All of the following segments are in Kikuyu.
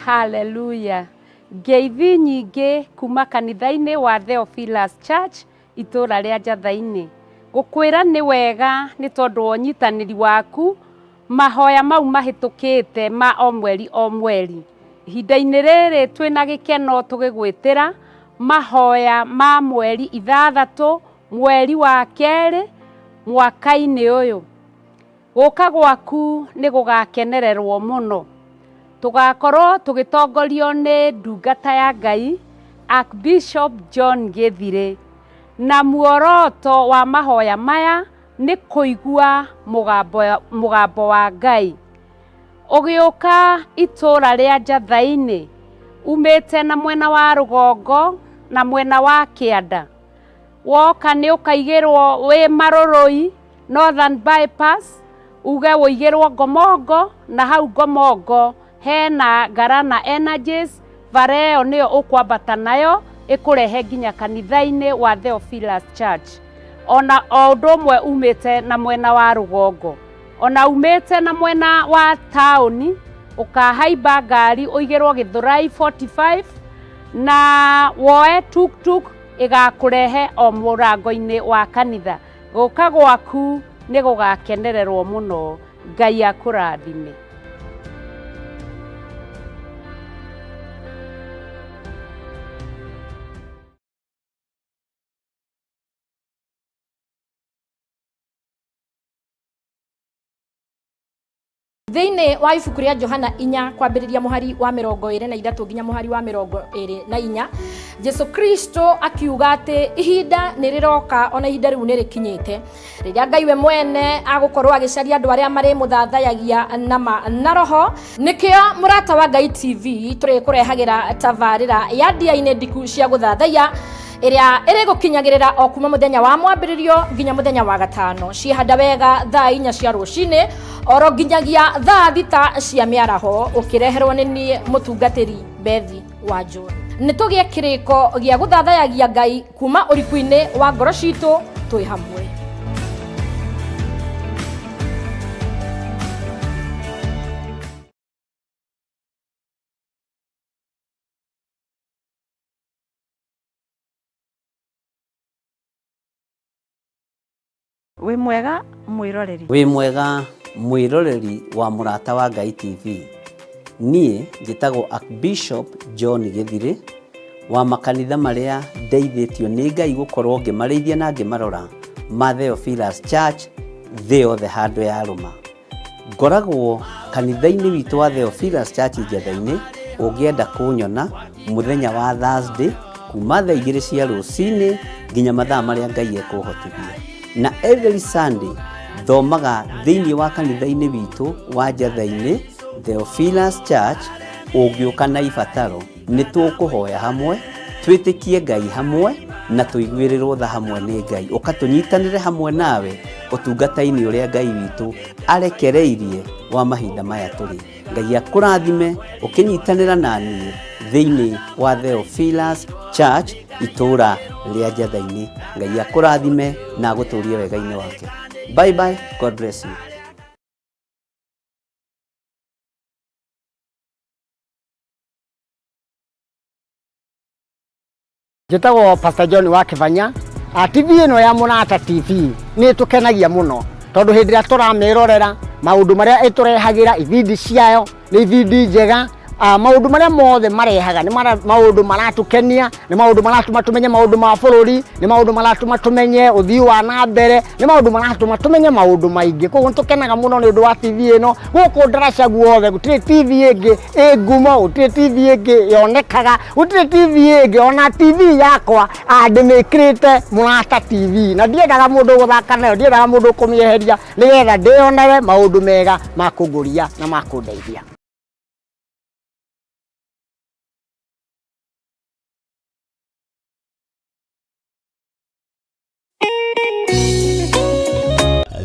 Hallelujah. Ngeithi nyingĩ kuma kanitha-inĩ wa Theophilus Church itũũra rĩa Njatha-inĩ. Ngũkwĩra nĩ wega nĩ tondũ wa ũnyitanĩri waku mahoya mau mahĩtũkĩte ma o mweri o mweri. Ihinda-inĩ rĩrĩ twĩna gĩkeno tũgĩgwĩtĩra mahoya ma mweri ithathatũ mweri wa kerĩ mwaka-inĩ ũyũ. Gũka gwaku nĩ gũgakenererwo mũno. Tũgakorwo tũgĩtongorio nĩ ndungata ya Ngai Archbishop John Gĩthirĩ. Na muoroto wa mahoya maya nĩ kũigua mũgambo, mũgambo wa Ngai. Ũgĩũka itũũra rĩa Njatha-inĩ, umĩte na mwena wa rũgongo na mwena wa kĩanda, woka nĩ ũkaigĩrwo wĩ Marũrũi Northern Bypass, uge ũigĩrwo Ngomongo, na hau Ngomongo hena Ngarana Energies, bara ĩyo nĩyo ũkwambata nayo ĩkũrehe nginya kanitha-inĩ wa Theophilus Church. Ona o ũndũ ũmwe umĩte na mwena wa rũgongo. Ona umĩte na mwena wa taũni, ũkahaimba ngari ũigĩrwo Gĩthũrai 45 na woe tuktuk ĩgakũrehe o mũrango-inĩ wa kanitha. Gũka gwaku nĩ gũgakenererwo mũno. Ngai akũrathime. Thĩinĩ wa ibuku rĩa Johana inya kwambĩrĩria mũhari wa 23 nginya mũhari wa 24, Jesu Kristo akiuga atĩ ihinda nĩ rĩroka ona ihinda rĩu nĩ rĩkinyĩte rĩrĩa Ngai we mwene agũkorwo agĩcaria andũ arĩa marĩmũthathayagia na ma na roho. Nĩkĩo Mũrata wa Ngai TV tũrĩkũrehagĩra tabarĩra ya ndia-inĩ ndiku cia gũthathaiya ĩrĩa ĩrĩgũkinyagĩrĩra o kuma mũthenya wa mwambĩrĩrio nginya mũthenya wa gatano, ciĩhanda wega thaa 4 cia rũcinĩ oro nginyagia thaa 6 cia mĩaraho, ũkĩreherwo nĩ niĩ mũtungatĩri Bethi wa John. Nĩ tũgĩe kĩrĩko gĩa gũthathayagia Ngai kuma ũriku-inĩ wa ngoro citũ twĩ hamwe. Wĩ mwega mwĩroreri. Wĩ mwega mwĩroreri wa Mũrata wa Ngai TV. Niĩ njĩtagwo Archbishop John Gĩthirĩ wa makanitha marĩa ndeithĩtio nĩ Ngai gũkorwo ngĩmarĩithia na ngĩmarora ma Theophilus Church thĩ yothe handũ yarũma. Ngoragwo kanitha-inĩ witũ wa Theophilus Church Njetha-inĩ, ũngĩenda kũnyona mũthenya wa Thursday kuma thaa 2 cia rũcinĩ nginya mathaa marĩa Ngai ekũhotithia. Na every Sunday thomaga thĩinĩ wa kanitha-inĩ witũ wa Njetha-inĩ Theophilus Church, ũngĩũka na ibataro nĩ tũkũhoya hamwe, twĩtĩkie Ngai hamwe na tũiguĩrĩrwo tha hamwe nĩ Ngai. Ũka tũnyitanĩre hamwe nawe ũtungata-inĩ ũrĩa Ngai witũ arekereirie wa mahinda maya tũrĩ. Ngai akũrathime ũkĩnyitanĩra na niĩ thĩinĩ wa Theophilus Church itũũra rĩa Njetha-inĩ. Ngai akũrathime na agũtũrie wega-inĩ wake. Bye bye, God bless you. Njĩtagwo Pastor John wa Kĩbanya. TV ĩno ya Mũrata TV nĩ ĩtũkenagia mũno tondũ hĩndĩ ĩrĩa tũramĩrorera maũndũ marĩa ĩtũrehagĩra, ibindi ciayo nĩ ibindi njega. Maũndũ marĩa mothe marehaga nĩ maũndũ maratũkenia, nĩ maũndũ maratũma tũmenye maũndũ ma bũrũri, nĩ maũndũ maratũma tũmenye ũthii wa na mbere, nĩ maũndũ maratũma tũmenye maũndũ maingĩ. Koguo nĩ tũkenaga mũno nĩ ũndũ wa TV ĩno. Gũkũ ndaraca guothe gũtirĩ TV ĩngĩ ĩ ngumo, gũtirĩ TV ĩngĩ yonekaga, gũtirĩ TV ĩngĩ. Ona TV yakwa ndĩmĩkĩrĩte Mũrata TV na ndiendaga mũndũ gũthaka nayo, ndiendaga mũndũ kũmĩeheria nĩgetha ndĩyonere maũndũ mega ma kũngũria na ma kũndeithia.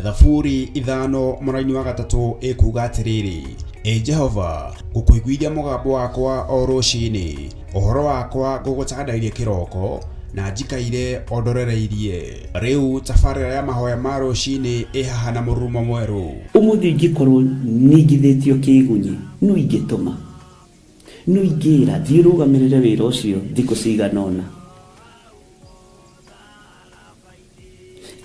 Thaburi 5:3 ĩkuuga atĩrĩrĩ, Ĩ Jehova, ngũkũiguithia mũgambo wakwa o rũcinĩ, ũhoro wakwa ngũgũtandarĩria kĩroko, na njikaire o ndorereirie. Rĩu tabarĩra ya mahoya ma rũcinĩ ĩ haha na mũrurumo mwerũ. Ũmũthĩ ingĩkorwo ningithĩtio kĩgunyĩ, nũ ingĩtũma? No ingĩra thiĩ ũrũgamĩrĩre wĩra ũcio thikũ cigana ũna.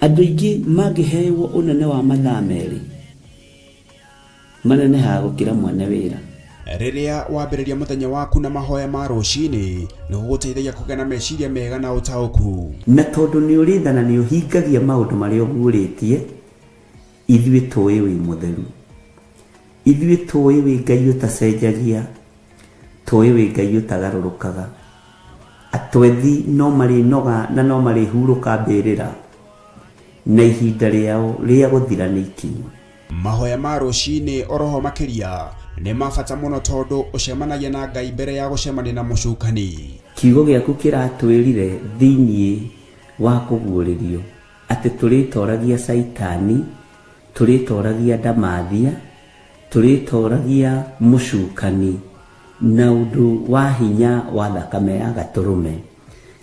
Andũ aingĩ mangĩhewo ũnene wa mathaa merĩ, manenehaga gũkĩra mwene wĩra. Rĩrĩa wambĩrĩria mũthenya waku na mahoya ma rũcinĩ, nĩ gũgũteithagia kũgĩa na meciria mega na ũtaũku. Na tondũ nĩ ũrĩ tha na nĩ ũhingagia maũndũ marĩa ũguũrĩtie, ithuĩ tũĩ wĩ mũtheru. Ithuĩ tũĩ wĩ Ngai ũtacenjagia, tũĩ wĩ Ngai ũtagarũrũkaga. Atwethi no marĩnoga na no marĩhurũka mbĩrĩra, na ihinda rĩao rĩa gũthira nĩ ikinyu. Mahoya ma rũcinĩ oroho makĩria nĩ ma bata mũno tondũ ũcemanagia na Ngai mbere ya gũcemania na mũcukani. Kiugo gĩaku kĩratwĩrire thĩinĩ wa kũguũrĩrio atĩ tũrĩtoragia Caitani, tũrĩtoragia ndamathia, tũrĩtoragia mũcukani na ũndũ wa hinya wa thakame ya Gatũrũme.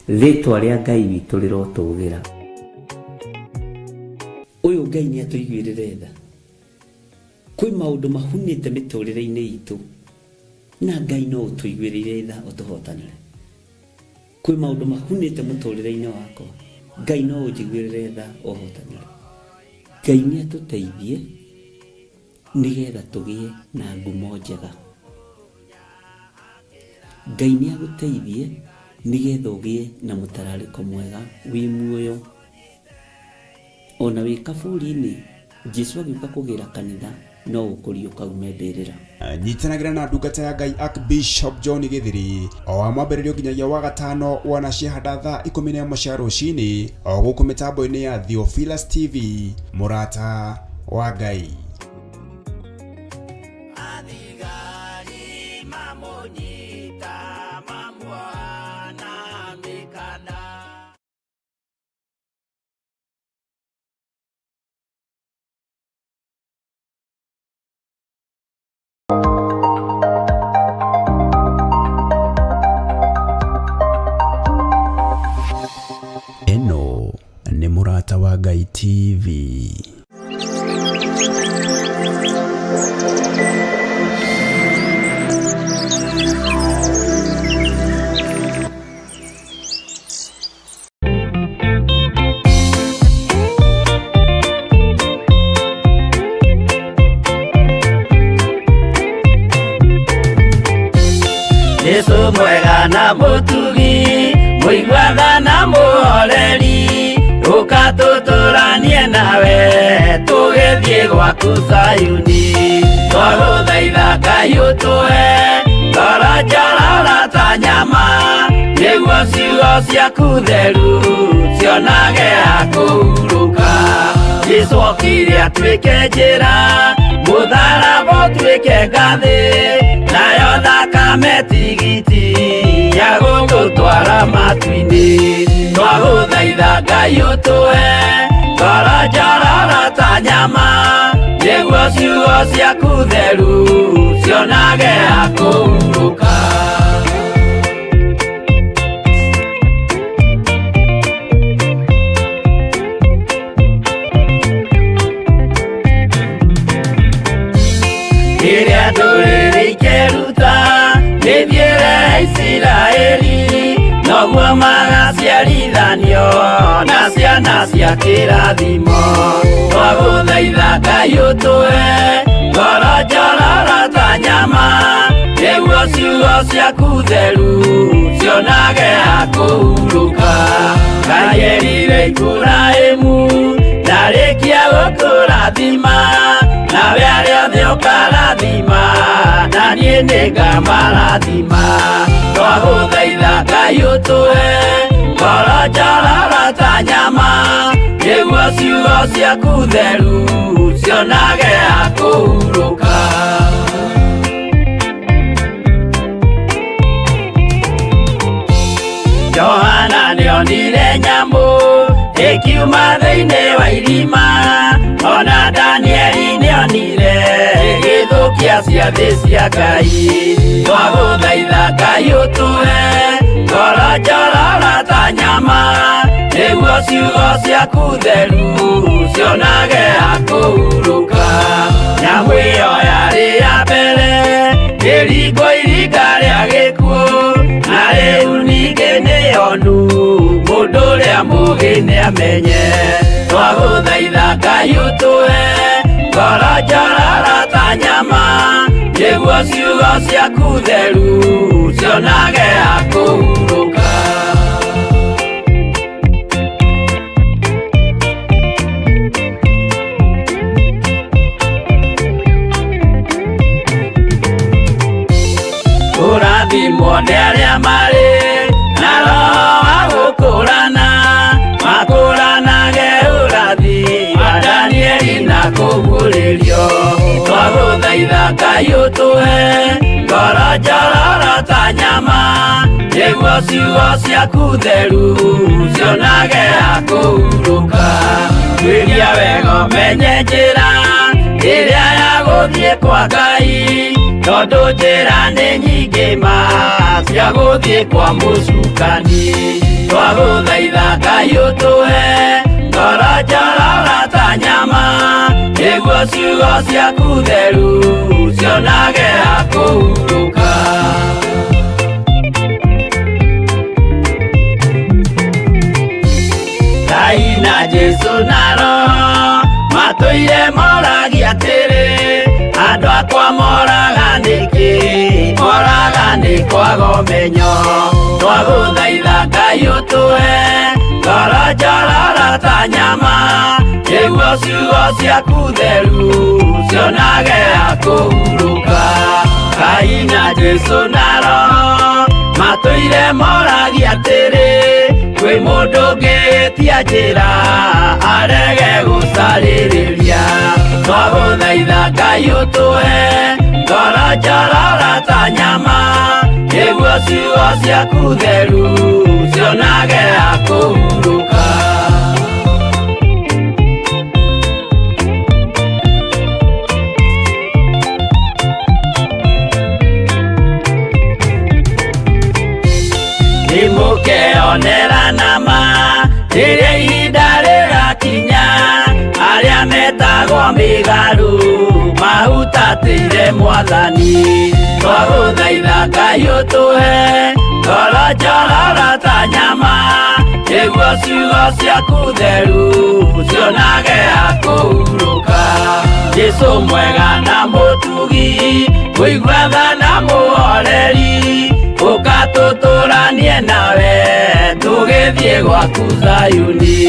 Rĩtwa rĩa Ngai witũ rĩrotũgĩra. Ũyũ Ngai nĩ atũiguĩrĩre tha. Kwĩ maũndũ mahunĩte mĩtũrĩre-inĩ itũ na Ngai no ũtũiguĩrĩire tha ũtũhotanĩre. Kwĩ maũndũ mahunĩte mũtũrĩre-inĩ wakwa, Ngai no ũnjiguĩrĩre tha ũhotanĩre. Ngai nĩ atũteithie nĩgetha tũgĩe na ngumo njega. Ngai nĩ agũteithie nĩgetha ũgĩe na mũtararĩko mwega wĩ muoyo. Ona wĩ kaburi-inĩ, Jesu agĩũka kũgĩra kanitha no ũkũriũka ume mbĩrĩra. Nyitanagĩra na ndungata ya Ngai Archbishop John Gĩthiri o wa mwambĩrĩrio nginyagia wa gatano wona ciahanda thaa 11 cia rũcinĩ o gũkũ mĩtambo-inĩ ya Theophilus TV, mũrata wa Ngai. Athigari mamũnyita mamuoha na mĩkanda. Ĩno nĩ Mũrata wa Ngai TV. Jesu mwega na mũtugi, mũiguaga na mũhoreri, ũka tũtũranie nawe, tũgĩthiĩ gwaku Zayuni. Twagũthaitha Ngai ũtũhe ngoro njororo ta nyama, nĩguo ciugo ciaku theru cionage ha kũhurũka. Jesu okire atuĩke njĩra, mũtharaba ũtuĩke ngathĩ, nayo thakame tigiti ya gũgũtwara matu-inĩ. Twagũthaitha Ngai ũtũhe ngoro njororo ta nyama, nĩguo ciugo ciaku theru cionage ha kũhurũka. Rĩrĩa ndũrĩrĩ ikeruta mĩthiĩre ya Isiraeli, noguo magaciarithanio na ciana cia kĩrathimo. Twagũthaitha Ngai ũtũhe ngoro njororo ta nyama, nĩguo ciugo ciaku theru cionage ha kũhurũka. Ngai erire Iburahĩmu ndarĩkia gũkũrathima, nawe arĩa othe ũkarathima, na niĩ nĩngamarathima. Twagũthaitha Ngai ũtũhe ngoro njororo ta nyama, nĩguo ciugo ciaku theru cionage ha kũhurũka. Johana nĩonire nyamũ ĩkiuma thĩinĩ wa irima, ona Danieli nĩonire ĩgĩthũkia ciathĩ cia Ngai. Twagũthaitha Ngai ũtũhe ngoro njororo ta nyama, nĩguo ciugo ciaku theru cionage ha kũhurũka. Nyamũ ĩyo yarĩ ya mbere ĩringwo iringa rĩa amenye. Twagũthaitha Ngai ũtũhe ngoro njororo ta nyama, nĩguo ciugo ciaku theru cionage ha kũhurũka. Kũrathimwo nĩ arĩa marĩ na roho wa gũkũrana, makũranage ũrathi wa Danieli na kũguũrĩrio. Twagũthaitha Ngai ũtũhe ngoro njororo ta nyama, nĩguo ciugo ciaku theru cionage ha kũhurũka. Tuĩria wega ũmenye njĩra ĩrĩa ya gũthiĩ kwa Ngai, tondũ njĩra nĩ nyingĩ ma cia gũthiĩ kwa mũcukani. Twagũthaitha Ngai ũtũhe ngoro njororo ta nyama, nĩguo ciugo ciaku theru cionage ha kũhurũka. Ngai na Jesũ na Roho matũire moragia atĩrĩ, andũ akwa moraga nĩkĩ? Moraga nĩ kwaga ũmenyo. Twagũthaitha Ngai ũtũhe ngoro njororo ta nyama, nĩguo ciugo ciaku theru cionage ha kũhurũka. Ngai na Jesũ na Roho matũire moragia atĩrĩ, kwĩ mũndũ ũngĩtia njĩra arege gũcarĩrĩria. Twagũthaitha Ngai ũtũhe ngoro njororo ta nyama, nĩguo ciugo ciaku theru cionage ha kũhurũka. Nĩmũkeonera nama rĩrĩa ihinda rĩgakinya, arĩa metagwo mĩgarũ mahutatĩire Mwathani. Twagũthaitha Ngai ũtũhe ngoro njororo ta nyama, nĩguo ciugo ciaku theru cionage ha kũhurũka. Jesũ mwega na mũtugi, mũigua tha na mũhoreri, ũka tũtũranie nawe tũgĩthiĩ gwaku Zayuni.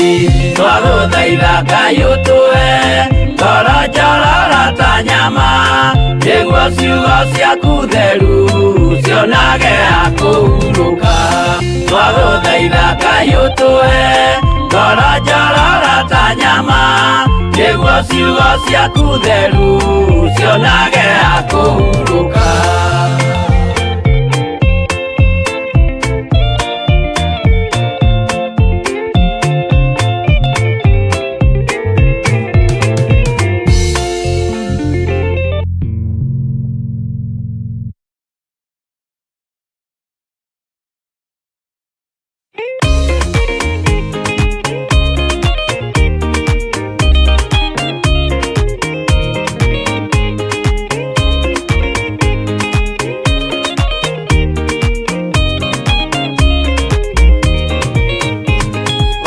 Twagũthaitha Ngai ũtũhe ngoro njororo ta nyama, nĩguo ciugo ciaku theru cionage ha kũhurũka. Twagũthaitha Ngai ũtũhe ngoro njororo ta nyama, nĩguo ciugo ciaku theru cionage ha kũhurũka.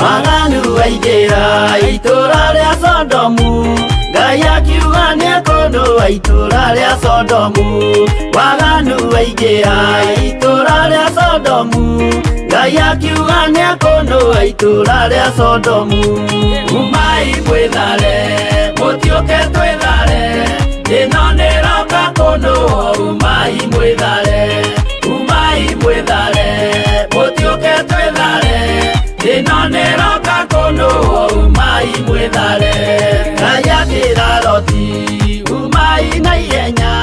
Waganu waingĩra itũũra rĩa Sodomu, Ngai akiuga nĩekũnũa itũũra rĩa Sodomu. Waganu waingĩra itũũra rĩa Sodomu, Ngai akiuga nĩekũnũa itũũra rĩa Sodomu. Umai mwĩthare, mũtiũke twĩthare, ĩno nĩroka kũnũo. Umai mwĩthare, umai mwĩthare, mũtiũke twĩthare, ĩno nĩroka kũnũo. Umai mwĩthare. Ngai akĩra Loti, umai na ihenya,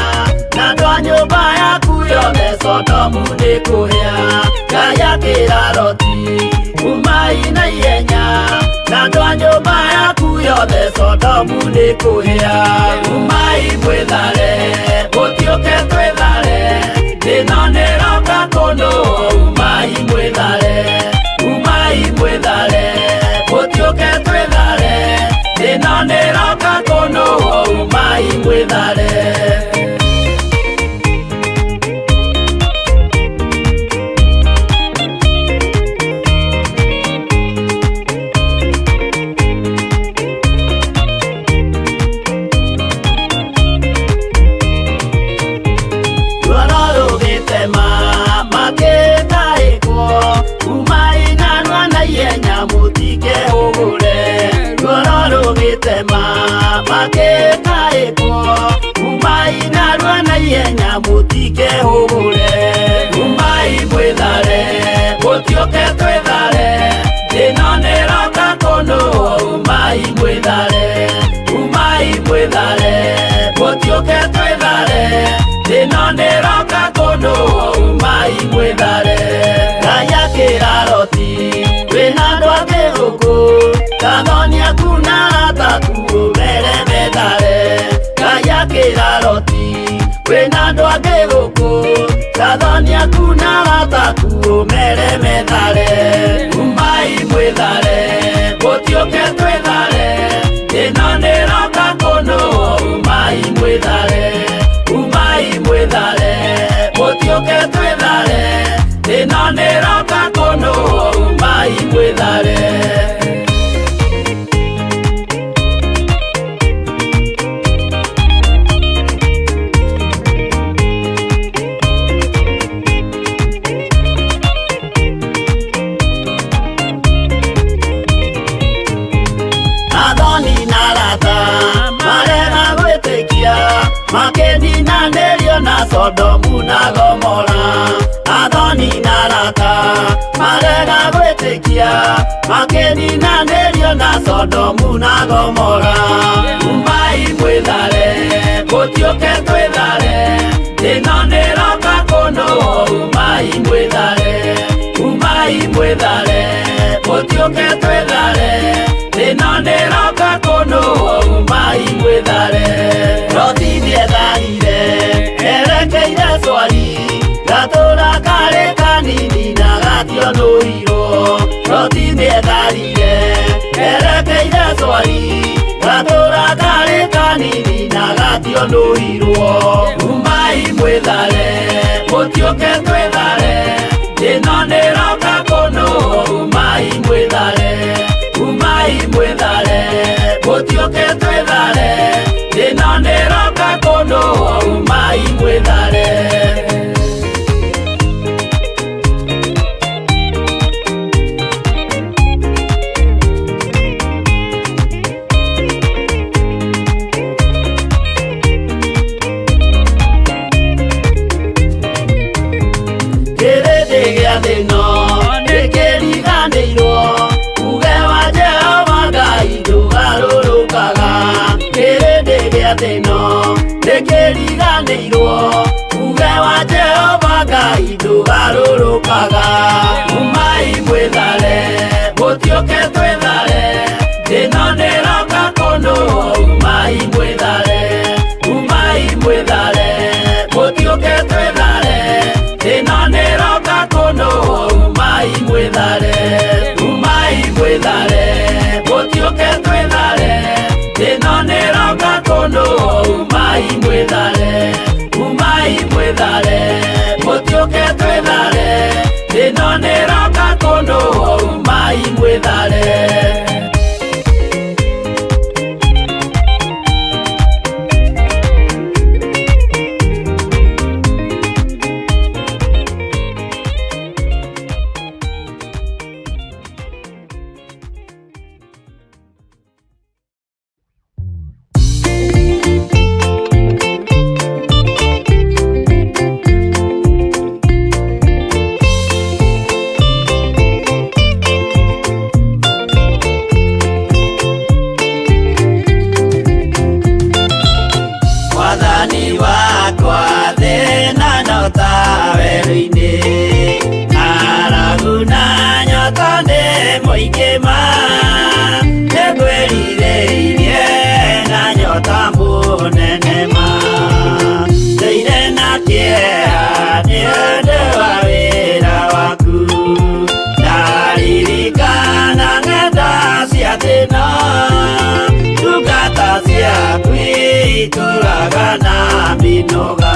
na andũ a nyũmba yaku yothe Sodomu nĩkũhĩa. Ngai akĩra Loti, umai na ihenya, na andũ a nyũmba yaku yothe Sodomu nĩkũhĩa. Umai mwĩthare, mũtiũke twĩthare, ĩno nĩroka kũnũo. Umai mwĩthare, umai mwĩthare, mũtiũke twĩthare, ĩno nĩroka kũnũo. Umai mwĩthare. ihenya mũtikehũgũre. Umai mwĩthare, mũtiũke twĩthare, ĩno nĩroka kũnũhwo. Umai mwĩthare, umai mwĩthare, mũtiũke twĩthare, ĩno nĩroka kũnũhwo. Umai mwĩthare. Ngai akĩra Loti, wĩna andũ angĩ gũkũ, kathoni aku na arata aku ũmere methare. Ngai akĩra Loti, wĩna andũ angĩ gũkũ, kathoni aku na arata aku ũmere methare. Umai mwĩthare, mũtiũke twĩthare, ĩno nĩroka kũnũhwo. Umai mwĩthare, umai mwĩthare, mũtiũke twĩthare, ĩno nĩroka kũnũhwo. Umai mwĩthare. Athoni na arata marega gwĩtĩkia, makĩninanĩrio na Sodomu na Gomora. Athoni na arata marega gwĩtĩkia, makĩninanĩrio na Sodomu na Gomora. Umai mwĩthare, mũtiũke twĩthare, ĩno nĩroka kũnũhwo. Umai mwĩthare, umai mwĩthare, mũtiũke twĩthare, ĩno nĩroka kũnũhwo. Umai mwĩthare. Loti nĩetharire erekeire Swari, gatũra karĩ kanini na gationũirwo. Loti nĩetharire erekeire Swari, gatũra karĩ kanini na gationũirwo. Umai mwĩthare, mũtiũke twĩthare, ĩno nĩroka kũnũhwo. Umai mwĩthare, umai mwĩthare, mũtiũke twĩthare, ĩno nĩroka kũnũhwo. Umai mwĩthare. Kĩrĩndĩ gĩa thĩ ĩno nĩkĩriganĩirwo, uge wa Jehova Ngai ndũgarũrũkaga. Kĩrĩndĩ gĩa thĩ ĩno nĩkĩriganĩirwo, uge wa Jehova Ngai ndũgarũrũkaga. Umai mwĩthare, mũtiũke twĩthare, ĩno nĩroka kũnũhwo. Umai mwĩthare, umai mwĩthare, mũtiũke twĩthare, ĩno nĩroka kũnũhwo. Umai mwĩthare, umai mwĩthare, mũtiũke twĩthare, ĩno nĩroka kũnũhwo. Umai mwĩthare, umai mwĩthare, mũtiũke twĩthare, ĩno nĩroka kũnũhwo. Umai mwĩthare. Mwathani wakwa thĩna nyota werũ-inĩ, ng'aragu na nyota nĩ mũingĩ ma, nĩngwĩrirĩirie na nyota mũnene ma, ndũire na kĩeha nĩ ũndũ wa wĩra waku, ndaririkana ng'enda cia thĩna, ndungata ciaku itũraga na mĩnoga.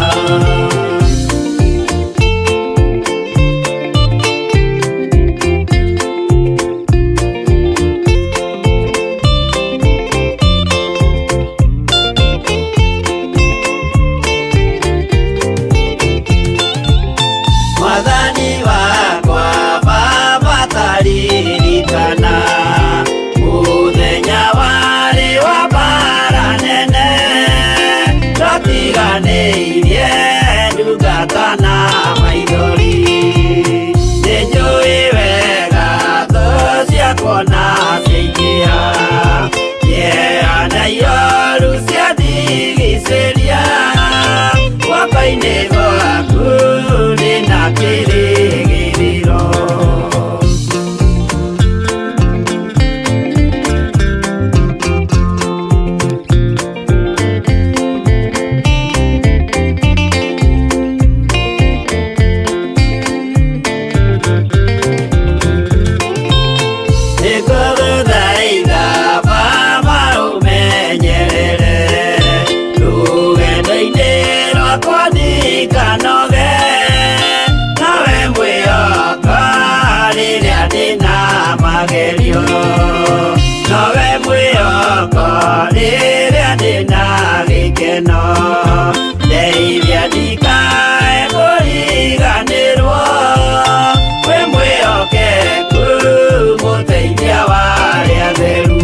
Mwathani wakwa Baba taririkana mũthenya warĩ wa mbara nene, twatiganĩirio Ndũtiganĩirie ndungata na maithori. Nĩnjũĩ wega thũ ciakwa na ciaingĩha, kĩeha na ioru ciandigicĩria, guoko-inĩ gwaku ndĩna kĩrĩgĩrĩro. Nĩngũgũthaitha Baba ũmenyerere rũgendo-inĩ rwakwa ndikanoge, nawe mwĩhoka rĩrĩa ndĩna magerio, nowe mwĩhoko rĩrĩa ndĩna gĩkeno, ndeithia ndikae kũriganĩrwo, wĩ mwĩhokeku mũteithia wa arĩa atheru.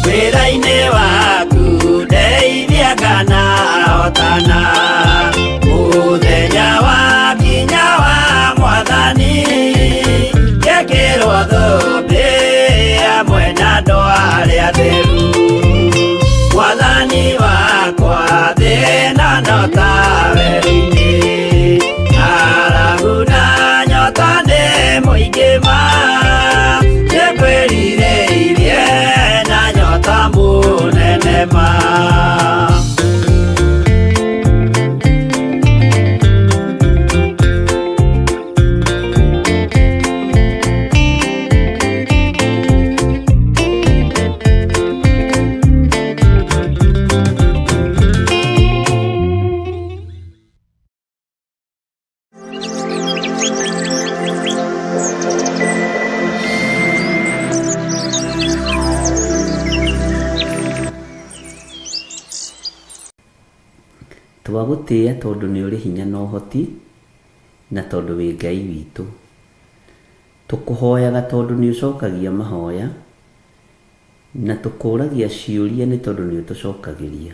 Wĩra-inĩ waku ndeithia kana hotana, mũthenya wakinya wa mwathani, ngekĩrwo thũmbĩ hamwe na andũ arĩa atheru. Mwathani wakwa thĩna no ta werũ-inĩ, ng'aragu na nyota nĩ mũingĩ ma, nĩngwĩrirĩirie na nyota mũnene ma. Twagũtĩĩa tondũ nĩ ũrĩ hinya na ũhoti, na tondũ wĩ Ngai witũ. Tũkũhoyaga tondũ nĩ ũcokagia mahoya, na tũkũragia ciũria nĩ tondũ nĩ ũtũcokagĩria.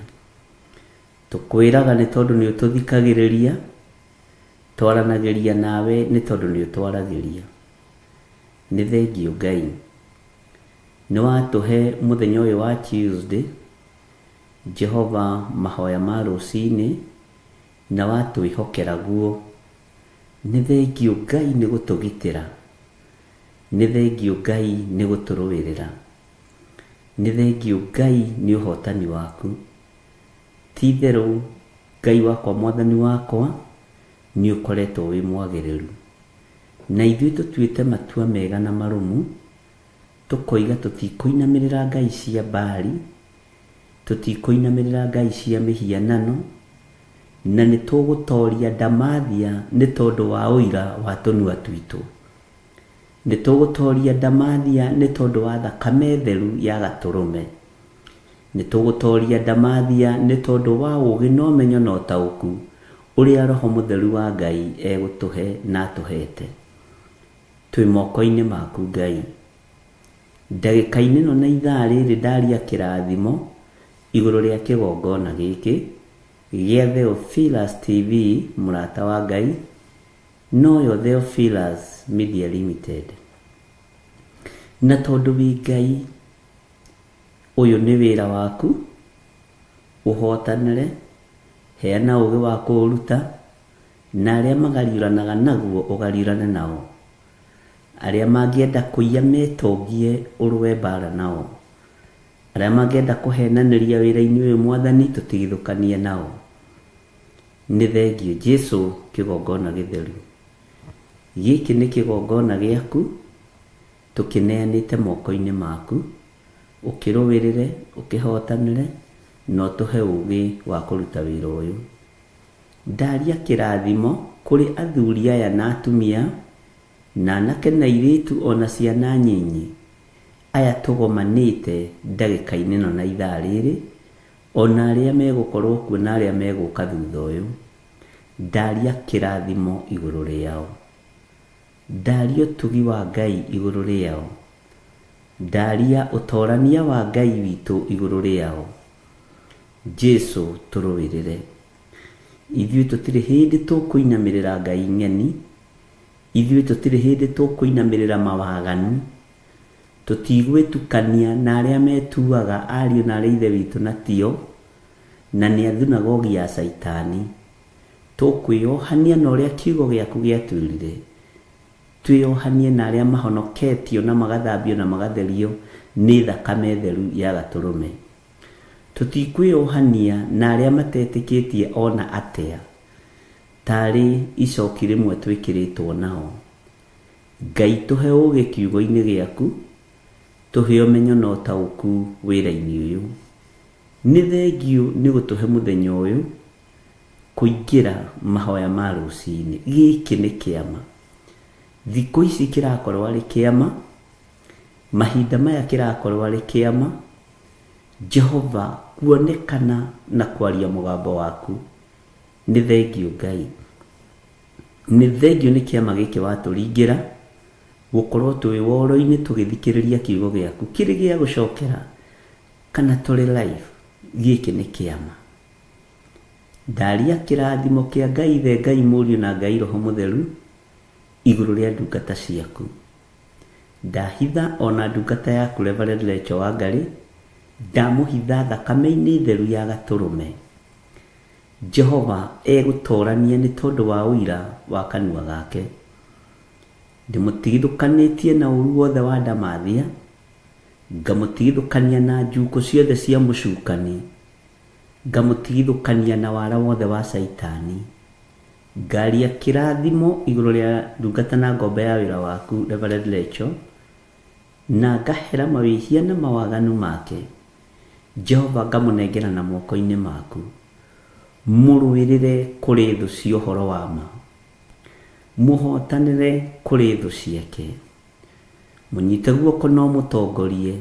Tũkwĩraga nĩ tondũ nĩ ũtũthikagĩrĩria, twaranagĩria nawe nĩ tondũ nĩ ũtwaragĩria. Nĩ thengiũ Ngai. Nĩ watũhe mũthenya ũyũ wa Tuesday, Jehova mahoya ma rũcinĩ, na watwĩhokera guo. Nĩ thengiũ Ngai nĩ gũtũgitĩra. Nĩ thengiũ Ngai nĩ gũtũrũĩrĩra. Nĩ thengiũ Ngai nĩ ũhotani waku. Ti itherũ Ngai wakwa mwathani wakwa nĩ ũkoretwo wĩ mwagĩrĩru. Na ithuĩ tũtuĩte matua mega na marũmu, tũkoiga tũtikũinamĩrĩra ngai cia Baali, tũtikũinamĩrĩra ngai cia mĩhianano, na nĩ tũgũtoria ndamathia nĩ tondũ wa ũira wa tũnua twitũ. Nĩ tũgũtoria ndamathia nĩ tondũ wa thakame theru ya gatũrũme. Nĩ tũgũtoria ndamathia nĩ tondũ wa ũũgĩ na ũmenyo na ũtaũku ũrĩa Roho Mũtheru wa Ngai egũtũhe na atũhete. Twĩ moko-inĩ maku Ngai. Ndagĩka-inĩ ĩno na ithaa rĩrĩ ndaria kĩrathimo igũrũ rĩa kĩgongona gĩkĩ gĩa Theophilus TV mũrata wa Ngai, noyo Theophilus Media Limited. Na tondũ wĩ Ngai, ũyũ nĩ wĩra waku, ũhotanĩre, heana ũũgĩ wa kũũruta, na arĩa magariũranaga naguo ũgariũrane nao. Arĩa mangĩenda kũiya metongie ũrũe mbara nao. Arĩa mangĩenda kũhenanĩria wĩra-inĩ ũyũ Mwathani tũtigithũkanie nao. Nĩ thengiũ Jesu kĩgongona gĩtheru. Gĩkĩ nĩ kĩgongona gĩaku, tũkĩneanĩte moko-inĩ maku, ũkĩrũĩrĩre, ũkĩhotanĩre, na ũtũhe ũũgĩ wa kũruta wĩra ũyũ. Ndaria kĩrathimo kũrĩ athuri aya na atumia, na anake na airĩtu ona ciana nyinyi, aya tũgomanĩte ndagĩka-inĩ ĩno na ithaa rĩrĩ, Ona arĩa megũkorwo kuo na arĩa megũka thutha ũyũ, ndaria kĩrathimo igũrũ rĩao. Ndaria ũtugi wa Ngai igũrũ rĩao. Ndaria ũtorania wa Ngai witũ igũrũ rĩao. Jesu tũrũĩrĩre. Ithuĩ tũtirĩ hĩndĩ tũkũinamĩrĩra Ngai ng'eni. Ithuĩ tũtirĩ hĩndĩ tũkũinamĩrĩra mawaganu. Tũtigwĩtukania na arĩa metuaga ariũ na arĩ ithe witũ na tio, na nĩ a thunagogi ya Caitani. Tũkwĩyohania na ũrĩa kiugo gĩaku gĩatwĩrire. Twĩyohanie na arĩa mahonoketio na magathambio na magatherio nĩ thakame theru ya Gatũrũme. Tũtikwĩyohania na arĩa matetĩkĩtie ona atĩa, tarĩ icoki rĩmwe twĩkĩrĩtwo nao. Ngai tũhe ũũgĩ kiugo-inĩ gĩaku, tũhe ũmenyo na ũtaũku wĩra-inĩ ũyũ. Nĩ thengiũ nĩ gũtũhe mũthenya ũyũ kũingĩra mahoya ma rũcinĩ. Gĩkĩ nĩ kĩama. Thikũ ici kĩrakorwo arĩ kĩama, mahinda maya kĩrakorwo arĩ kĩama, Jehova kuonekana na kwaria mũgambo waku. Nĩ thengiũ Ngai. Nĩ thengiũ nĩ kĩama gĩkĩ watũringĩra, gũkorwo twĩ woro-inĩ tũgĩthikĩrĩria kiugo gĩaku kĩrĩ gĩa gũcokera kana tũrĩ live. Gĩkĩ nĩ kĩama. Ndaria kĩrathimo kĩa Ngai Ithe, Ngai Mũriũ na Ngai Roho Mũtheru igũrũ rĩa ndungata ciaku. Ndahitha ona ndungata yaku Reverend Rachel Wangari, ndamũhitha thakame-inĩ theru ya Gatũrũme. Jehova egũtorania nĩ tondũ wa ũira wa kanua gake. Ndĩmũtigithũkanĩtie na ũru wothe wa ndamathia, ngamũtigithũkania na njukũ ciothe cia mũcukani, ngamũtigithũkania na wara wothe wa Caitani. Ngaria kĩrathimo igũrũ rĩa ndungata na ngombo ya wĩra waku Reverend Rachel, na ngahera mawĩhia na mawaganu make. Jehova ngamũnengera na moko-inĩ maku. Mũrũĩrĩre kũrĩ thũ cia ũhoro wa ma. Mũhotanĩre kũrĩ thũ ciake. Mũnyite guoko no mũtongorie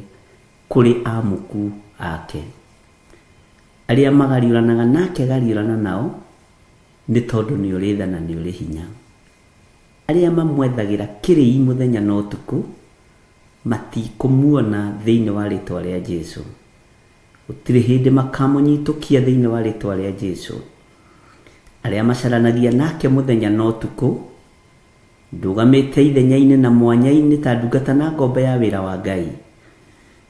kũrĩ amuku ake. Arĩa magariũranaga nake gariũrana nao, nĩ tondũ nĩ ũrĩ tha na nĩ ũrĩ hinya. Arĩa mamwethagĩra kĩrĩi mũthenya na ũtukũ, matikũmuona thĩinĩ wa rĩtwa rĩa Jesu. Gũtirĩ hĩndĩ makamũnyitũkia thĩinĩ wa rĩtwa rĩa Jesu. Arĩa macaranagia nake mũthenya na ũtukũ, ndũgamĩte ithenya-inĩ na mwanya-inĩ ta ndungata na ngombo ya wĩra wa Ngai.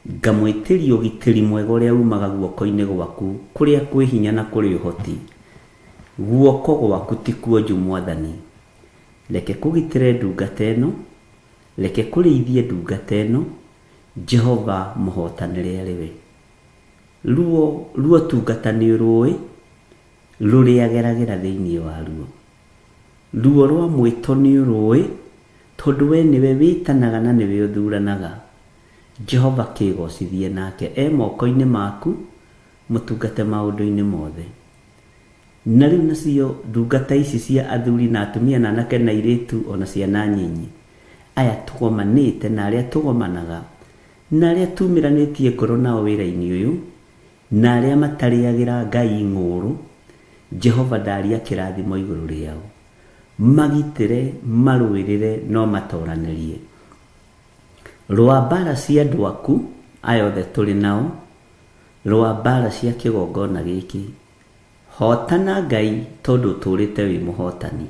Ngamwĩtĩria ũgitĩri mwega ũrĩa umaga guoko-inĩ gwaku, kũrĩa kwĩ hinya na kũrĩ ũhoti. Guoko gwaku ti kuonju Mwathani. Reke kũgitĩre ndungata ĩno, reke kũrĩithie ndungata ĩno, Jehova mũhotanĩre arĩ we. Ruo ruo tungata nĩ ũrũĩ, rũrĩa geragĩra thĩinĩ wa ruo. Ruo rwa mwĩto nĩ ũrũĩ, tondũ we nĩwe wĩtanaga na nĩwe ũthuranaga. Jehova kĩgocithie nake e moko-inĩ maku, mũtungate maũndũ-inĩ mothe. Na rĩu nacio ndungata ici cia athuri na atumia na anake na airĩtu ona ciana nyinyi, aya tũgomanĩte na arĩa tũgomanaga, na arĩa tumĩranĩtie ngoro nao wĩra-inĩ ũyũ, na arĩa matarĩagĩra Ngai ng'ũũrũ, Jehova ndaria kĩrathimo igũrũ rĩao. Magitĩre, marũĩrĩre, no matoranĩrie. Rũa mbara cia andũ aku, aya othe tũrĩ nao, rũa mbara cia kĩgongona gĩkĩ. Hotana Ngai tondũ ũtũũrĩte wĩ mũhotani.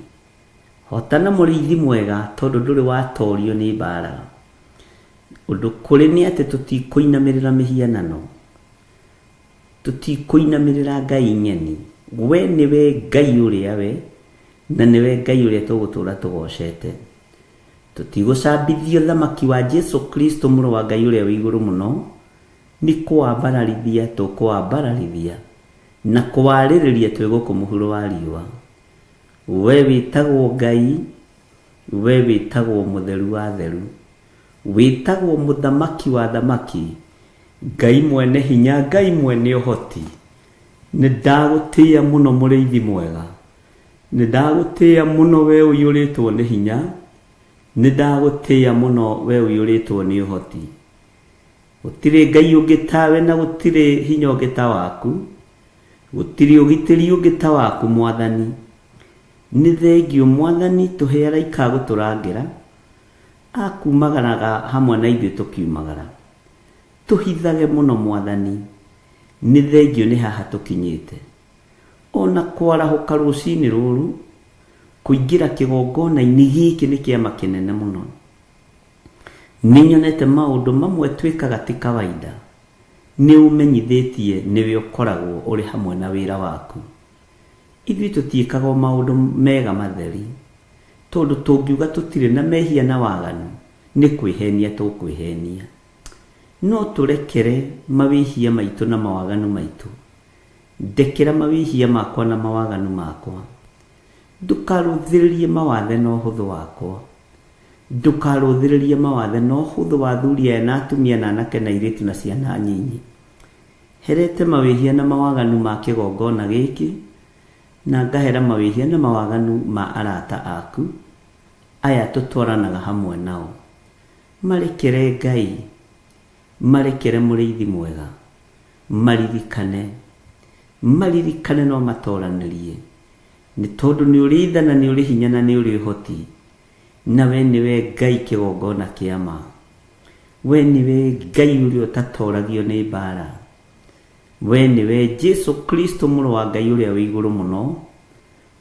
Hotana mũrĩithi mwega tondũ ndũrĩ watorio nĩ mbara. Ũndũ kũrĩ nĩ atĩ tũtikũinamĩrĩra mĩhianano. Tũtikũinamĩrĩra Ngai ng'eni. We nĩwe Ngai ũrĩa we, na nĩwe Ngai ũrĩa tũgũtũũra tũgocete. Tũtigũcambithio thamaki wa Jesu Kristo mũrũ wa Ngai ũrĩa wĩ igũrũ mũno, nĩ kũwambararithia tũkũwambararithia na kũwarĩrĩria twĩ gũkũ mũhuro wa riũa. We wĩtagwo Ngai, we wĩtagwo mũtheru wa theru, wĩtagwo mũthamaki wa thamaki, Ngai mwene hinya, Ngai mwene ũhoti. Nĩ ndagũtĩĩa mũno mũrĩithi mwega, nĩ ndagũtĩĩa mũno we ũiyũrĩtwo nĩ hinya, nĩ ndagũtĩĩa mũno we ũiyũrĩtwo nĩ ũhoti. Gũtirĩ Ngai ũngĩ tawe na gũtirĩ hinya ũngĩ ta waku. Gũtirĩ ũgitĩri ũngĩ ta waku Mwathani. Nĩ thengiũ Mwathani tũhe araika a gũtũrangĩra, a kumagaraga hamwe na ithuĩ tũkiumagara. Tũhithage mũno Mwathani. Nĩ thengiũ nĩ haha tũkinyĩte. O na kwarahũka rũcinĩ rũrũ, kũingĩra kĩgongona-inĩ gĩkĩ nĩ kĩama kĩnene mũno. Nĩ nyonete maũndũ mamwe twĩkaga ti kawaida. Nĩ ũmenyithĩtie nĩwe ũkoragwo ũrĩ hamwe na wĩra waku. Ithuĩ tũtiĩkaga o maũndũ mega matheri, tondũ tũngiuga tũtirĩ na mehia na waganu, nĩ kwĩhenia tũkwĩhenia. No tũrekere mawĩhia maitũ na mawaganu maitũ. Ndekera mawĩhia makwa na mawaganu makwa. Ndũkarũthĩrĩrie mawathe na ũhũthũ wakwa. Ndũkarũthĩrĩrie mawathe na ũhũthũ wa athuri aya na atumia na anake na airĩtu na ciana nyinyi. Herete mawĩhia na mawaganu ma kĩgongona gĩkĩ, na ngahera mawĩhia na mawaganu ma arata aku, aya tũtwaranaga hamwe nao. Marekere Ngai, marekere Mũrĩithi mwega, maririkane, maririkane na ũmatoranĩrie, nĩ tondũ nĩ ũrĩ tha na nĩ ũrĩ hinya na nĩ ũrĩ ũhoti, na we nĩwe Ngai kĩgongona kĩa ma. We nĩwe Ngai ũrĩa ũtatoragio nĩ mbaara. We nĩwe Jesu Kristo mũrũ wa Ngai ũrĩa wĩ igũrũ mũno,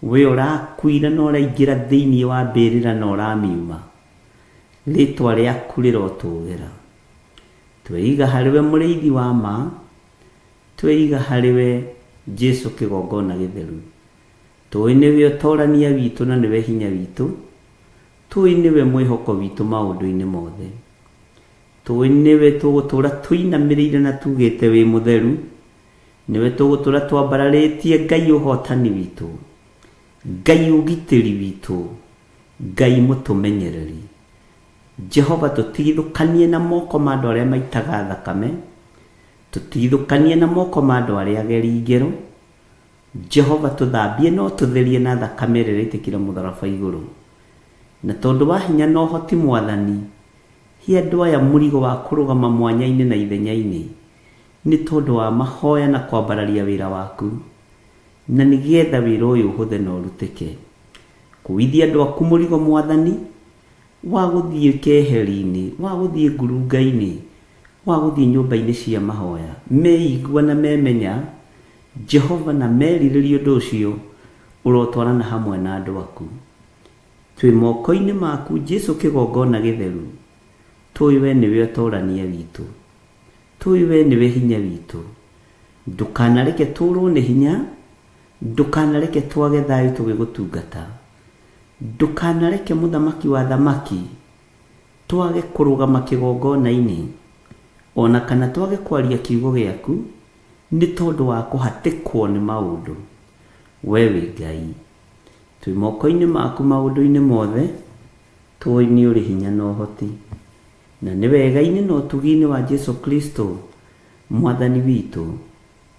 we ũrakuire na ũraingĩra thĩinĩ wa mbĩrĩra na ũramiuma. Rĩtwa rĩaku rĩrotũgĩra. Tweiga harĩ we mũrĩithi wa ma, tweiga harĩ we Jesu kĩgongona gĩtheru. Tũĩ nĩwe ũtorania witũ na nĩwe hinya witũ, tũĩ nĩwe mwĩhoko witũ maũndũ-inĩ mothe. Tũĩ nĩwe tũgũtũra tũinamĩrĩire na tugĩte wĩ mũtheru, nĩwe tũgũtũra twambararĩtie Ngai ũhotani witũ, Ngai ũgitĩri witũ, Ngai mũtũmenyereri. Jehova tũtigithũkanie na moko ma andũ arĩa maitaga thakame, tũtigithũkanie na moko ma andũ arĩa ageri ngero. Jehova tũthambie na ũtũtherie na thakame ĩrĩa ĩraitĩkire mũtharaba igũrũ. Na tondũ wa hinya na ũhoti Mwathani, he andũ aya mũrigo wa kũrũgama mwanya-inĩ na ithenya-inĩ, nĩ tondũ wa mahoya na kwambararia wĩra waku, na nĩgetha wĩra ũyũ ũhũthe na ũrutĩke. Kuithia andũ aku mũrigo Mwathani, wa gũthiĩ keheri-inĩ, wa gũthiĩ ngurunga-inĩ, wa gũthiĩ nyũmba-inĩ cia mahoya, meigua na memenya Jehova na merirĩria ũndũ ũcio, ũrotwarana hamwe na andũ aku. Twĩ moko-inĩ maku Jesu kĩgongona gĩtheru, tũĩ we nĩwe ũtorania witũ, tũĩ we nĩwe hinya witũ. Ndũkanareke tũrwo nĩ hinya, ndũkanareke twage thayũ tũgĩgũtungata, ndũkanareke mũthamaki wa thamaki twage kũrũgama kĩgongona-inĩ, ona kana twage kwaria kiugo gĩaku, nĩ tondũ wa kũhatĩkwo nĩ maũndũ. We wĩ Ngai. Twĩ moko-inĩ maku maũndũ-inĩ mothe, tũĩ nĩ ũrĩ hinya na ũhoti. Na nĩ wega-inĩ na ũtugi-inĩ wa Jesu Kristo Mwathani witũ,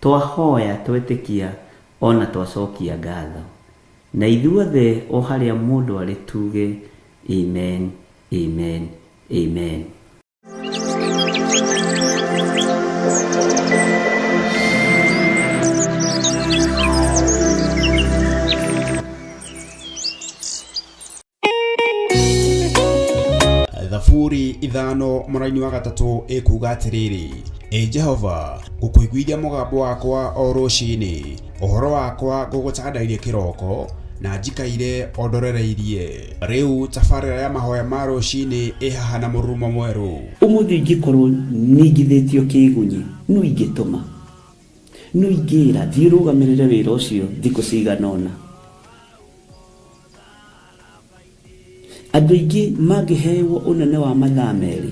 twahoya twetĩkia ona twacokia ngatho. Na ithuothe o harĩa mũndũ arĩ tuge amen, amen, amen. Thaburi ithano mũraini wa gatatũ ĩkuga atĩrĩrĩ, Ĩ Jehova, ngũkũiguithia mũgambo wakwa o rũcinĩ, ũhoro wakwa ngũgũtandairie kĩroko, na njikaire o ndorereirie. Rĩu tabarĩra ya mahoya ma rũcinĩ ĩ haha na mũrurumo mwerũ. Ũmũthĩ ingĩkorwo ningithĩtio kĩgunyi, nũ ingĩtũma? Nũ ingĩra thiĩ ũrũgamĩrĩre wĩra ũcio thikũ cigana ũna? Andũ aingĩ mangĩhewo ũnene wa mathaa merĩ,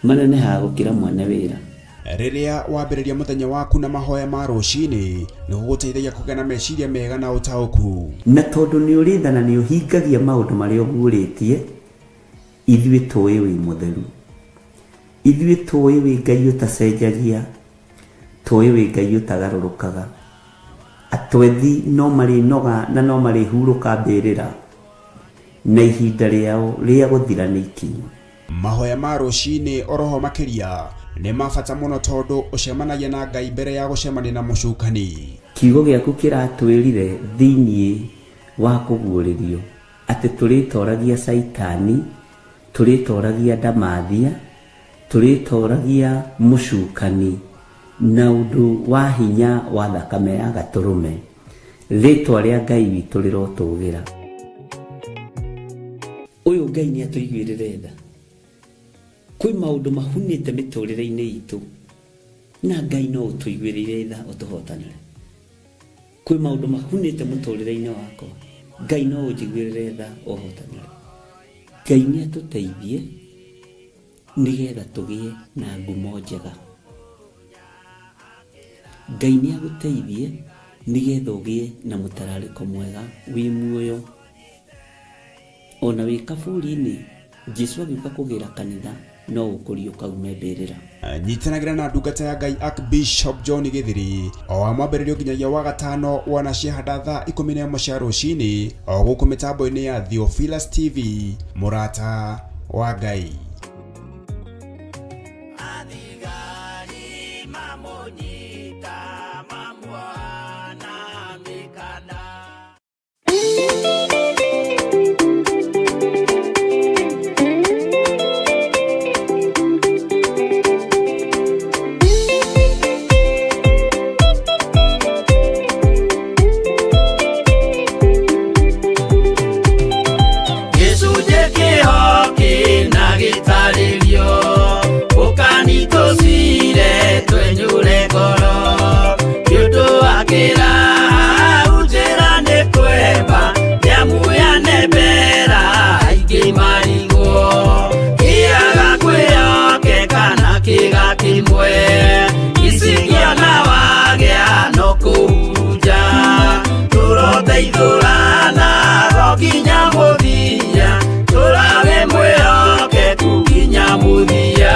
manenehaga gũkĩra mwene wĩra. Rĩrĩa wambĩrĩria mũthenya waku na mahoya ma rũcinĩ, nĩ gũgũteithagia kũgĩa na meciria mega na ũtaũku. Na tondũ nĩ ũrĩ tha na nĩ ũhingagia maũndũ marĩa ũguũrĩtie, ithuĩ tũĩ wĩ mũtheru. Ithuĩ tũĩ wĩ Ngai ũtacenjagia, tũĩ wĩ Ngai ũtagarũrũkaga. Atwethi no marĩnoga na no marĩhurũka mbĩrĩra, na ihinda rĩao rĩa gũthira nĩ ikinyu. Mahoya ma rũcinĩ oroho makĩria Nĩ ma bata mũno tondũ ũcemanagia na Ngai mbere ya gũcemania na mũcukani. Kiugo gĩaku kĩratwĩrire thĩinĩ wa kũguũrĩrio atĩ tũrĩtoragia Caitani, tũrĩtoragia ndamathia, tũrĩtoragia mũcukani na ũndũ wa hinya wa thakame ya gatũrũme. Rĩtwa rĩa Ngai witũ rĩrotũgĩra. Ũyũ Ngai nĩ atũiguĩrĩre tha. Kwĩ maũndũ mahunĩte mĩtũrĩre-inĩ itũ na Ngai no ũtũiguĩrĩire tha ũtũhotanĩre. Kwĩ maũndũ mahunĩte mũtũrĩre-inĩ wakwa, Ngai no ũnjiguĩrĩre tha ũhotanĩre. Ngai nĩ atũteithie nĩgetha tũgĩe na ngumo njega. Ngai nĩ agũteithie nĩgetha ũgĩe na mũtararĩko mwega wĩ muoyo. Ona wĩ kaburi-inĩ, Jesu agĩũka kũgĩra kanitha no ũkũriũka ume mbĩrĩra. Nyitanagĩra na ndungata ya Ngai Archbishop John Gĩthiri o wa mwambĩrĩrio nginyagia wa gatano wana ciahanda thaa 11 cia rũcinĩ o gũkũ mĩtambo-inĩ ya Theophilus TV, mũrata wa Ngai. Athigari mamũnyita mamuoha na mĩkanda. Gĩcunjĩ kĩho kĩna gĩtarĩrio ũkani tũcire twenyũre ngoro nĩ ũndũ wa kĩraha njĩra nĩ kwemba nĩamu yanembera aingĩ marigwo kĩaga kwĩyokeka na kĩga kĩmwe icigĩona wagĩa no kũhunja tũroteithũrana go nginya mũthia tũrawe mwĩhokeku nginya mũthia.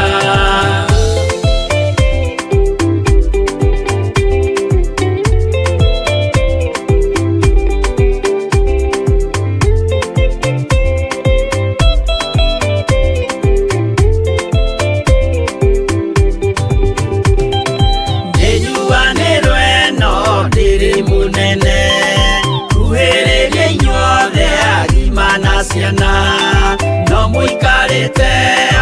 Nĩnyuanĩrwo ĩno ndĩrĩ mũnene kuhĩrĩria inyuothe agima na ciana no mũikarĩte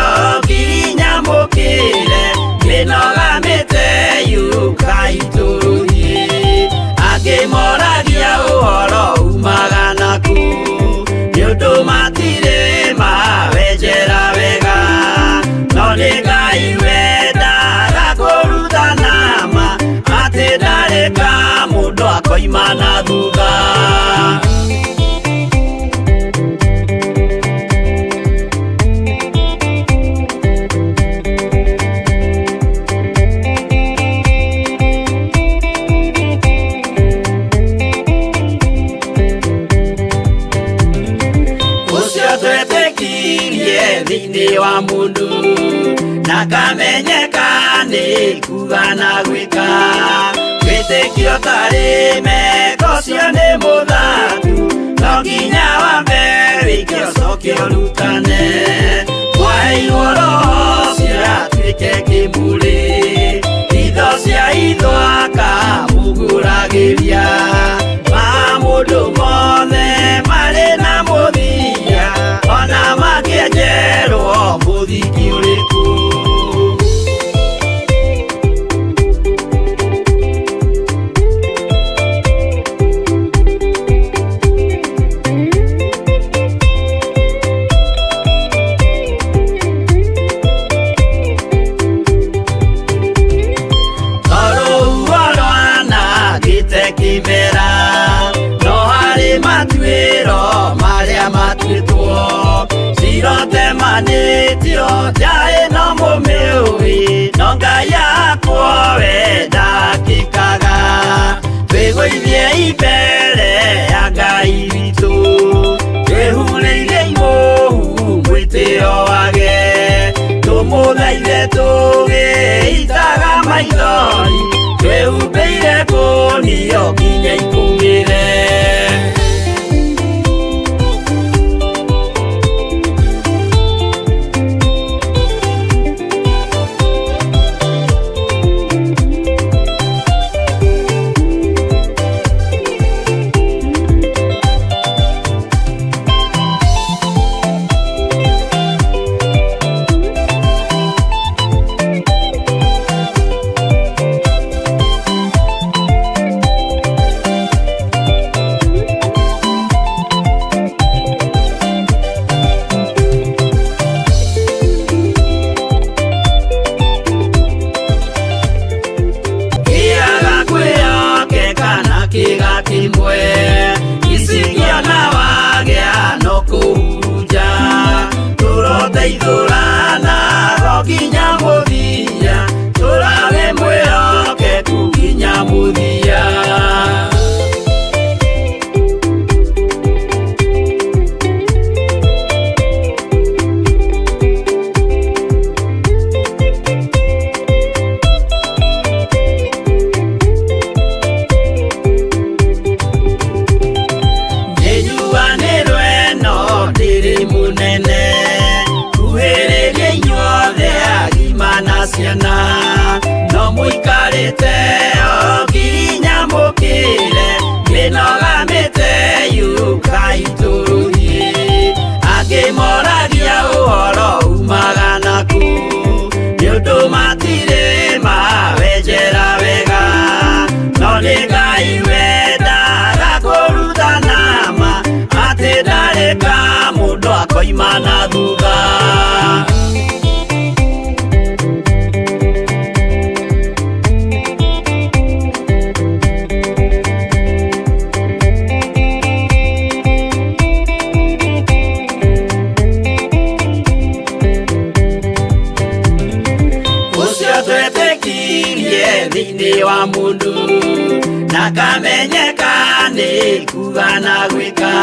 o nginya mũkĩre mĩnoga mĩte yũkai tũrũthiĩ angĩ moragia ũhoro umaga naku nĩ ũndũ matirĩ mawenjera wega no nĩ Ngai wendaga kũrutana ma atĩ ndarĩ ka mũndũ akoima na thutha. Ũcio twetĩkirie thĩinĩ wa mũndũ na kamenyeka nĩ kuga na gwĩka wĩtĩkio tarĩ meko ũcio nĩ mũthatu no nginya wambe wĩke ũcoke ũrutane mwaheirwo roho ũcio atuĩke kĩmũrĩ itho cia itho akamũgũragĩria ma mũndũ mothe marĩ na mũthia ona makĩenjerwo mũthingi ũrĩkũ. Tondũ rwanangĩte kĩmera no harĩ matuĩro marĩa matuĩtwo cirotemanĩtio njaĩ no mũmĩũĩ no Ngai akwo we ndakĩkaga twĩgũithie mbere ya Ngai witũ twĩhurĩire imũhu mwĩtĩo wage tũmũthaithe tũgĩitaga maithori twĩhumbĩire kũnio nginya ikũmĩre. na thutha. Ũcio twetĩkirie thĩinĩ wa mũndũ na kamenyeka nĩ kuga na gwĩka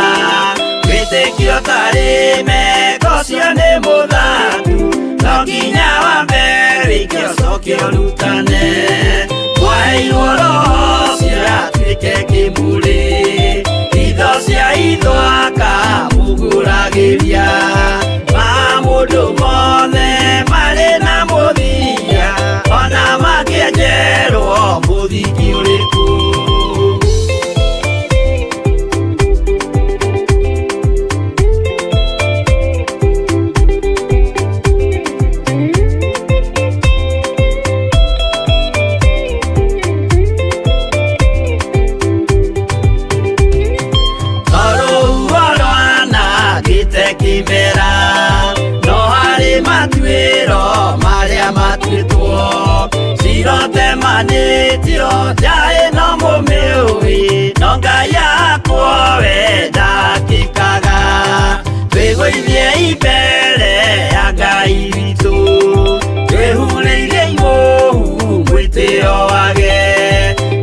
wĩtĩkio tarĩ meko ũcio nĩ mũthatu no nginya wambe wĩke ũcoke ũrutane mwaheirwo roho ũcio atuĩke kĩmũrĩ itho cia itho akamũgũragĩria ma mũndũ mothe marĩ na mũthia ona mangĩenjerwo mũthingi ũrĩkũ. Tondũ rwanangĩte kĩmera no harĩ matuĩro marĩa matuĩtwo cirotemanĩtio njaĩ no mũmĩũĩ no Ngai akwo we ndakĩkaga twĩgũithie imbere ya Ngai witũ twĩhurĩirie imũhu mwĩtĩo wage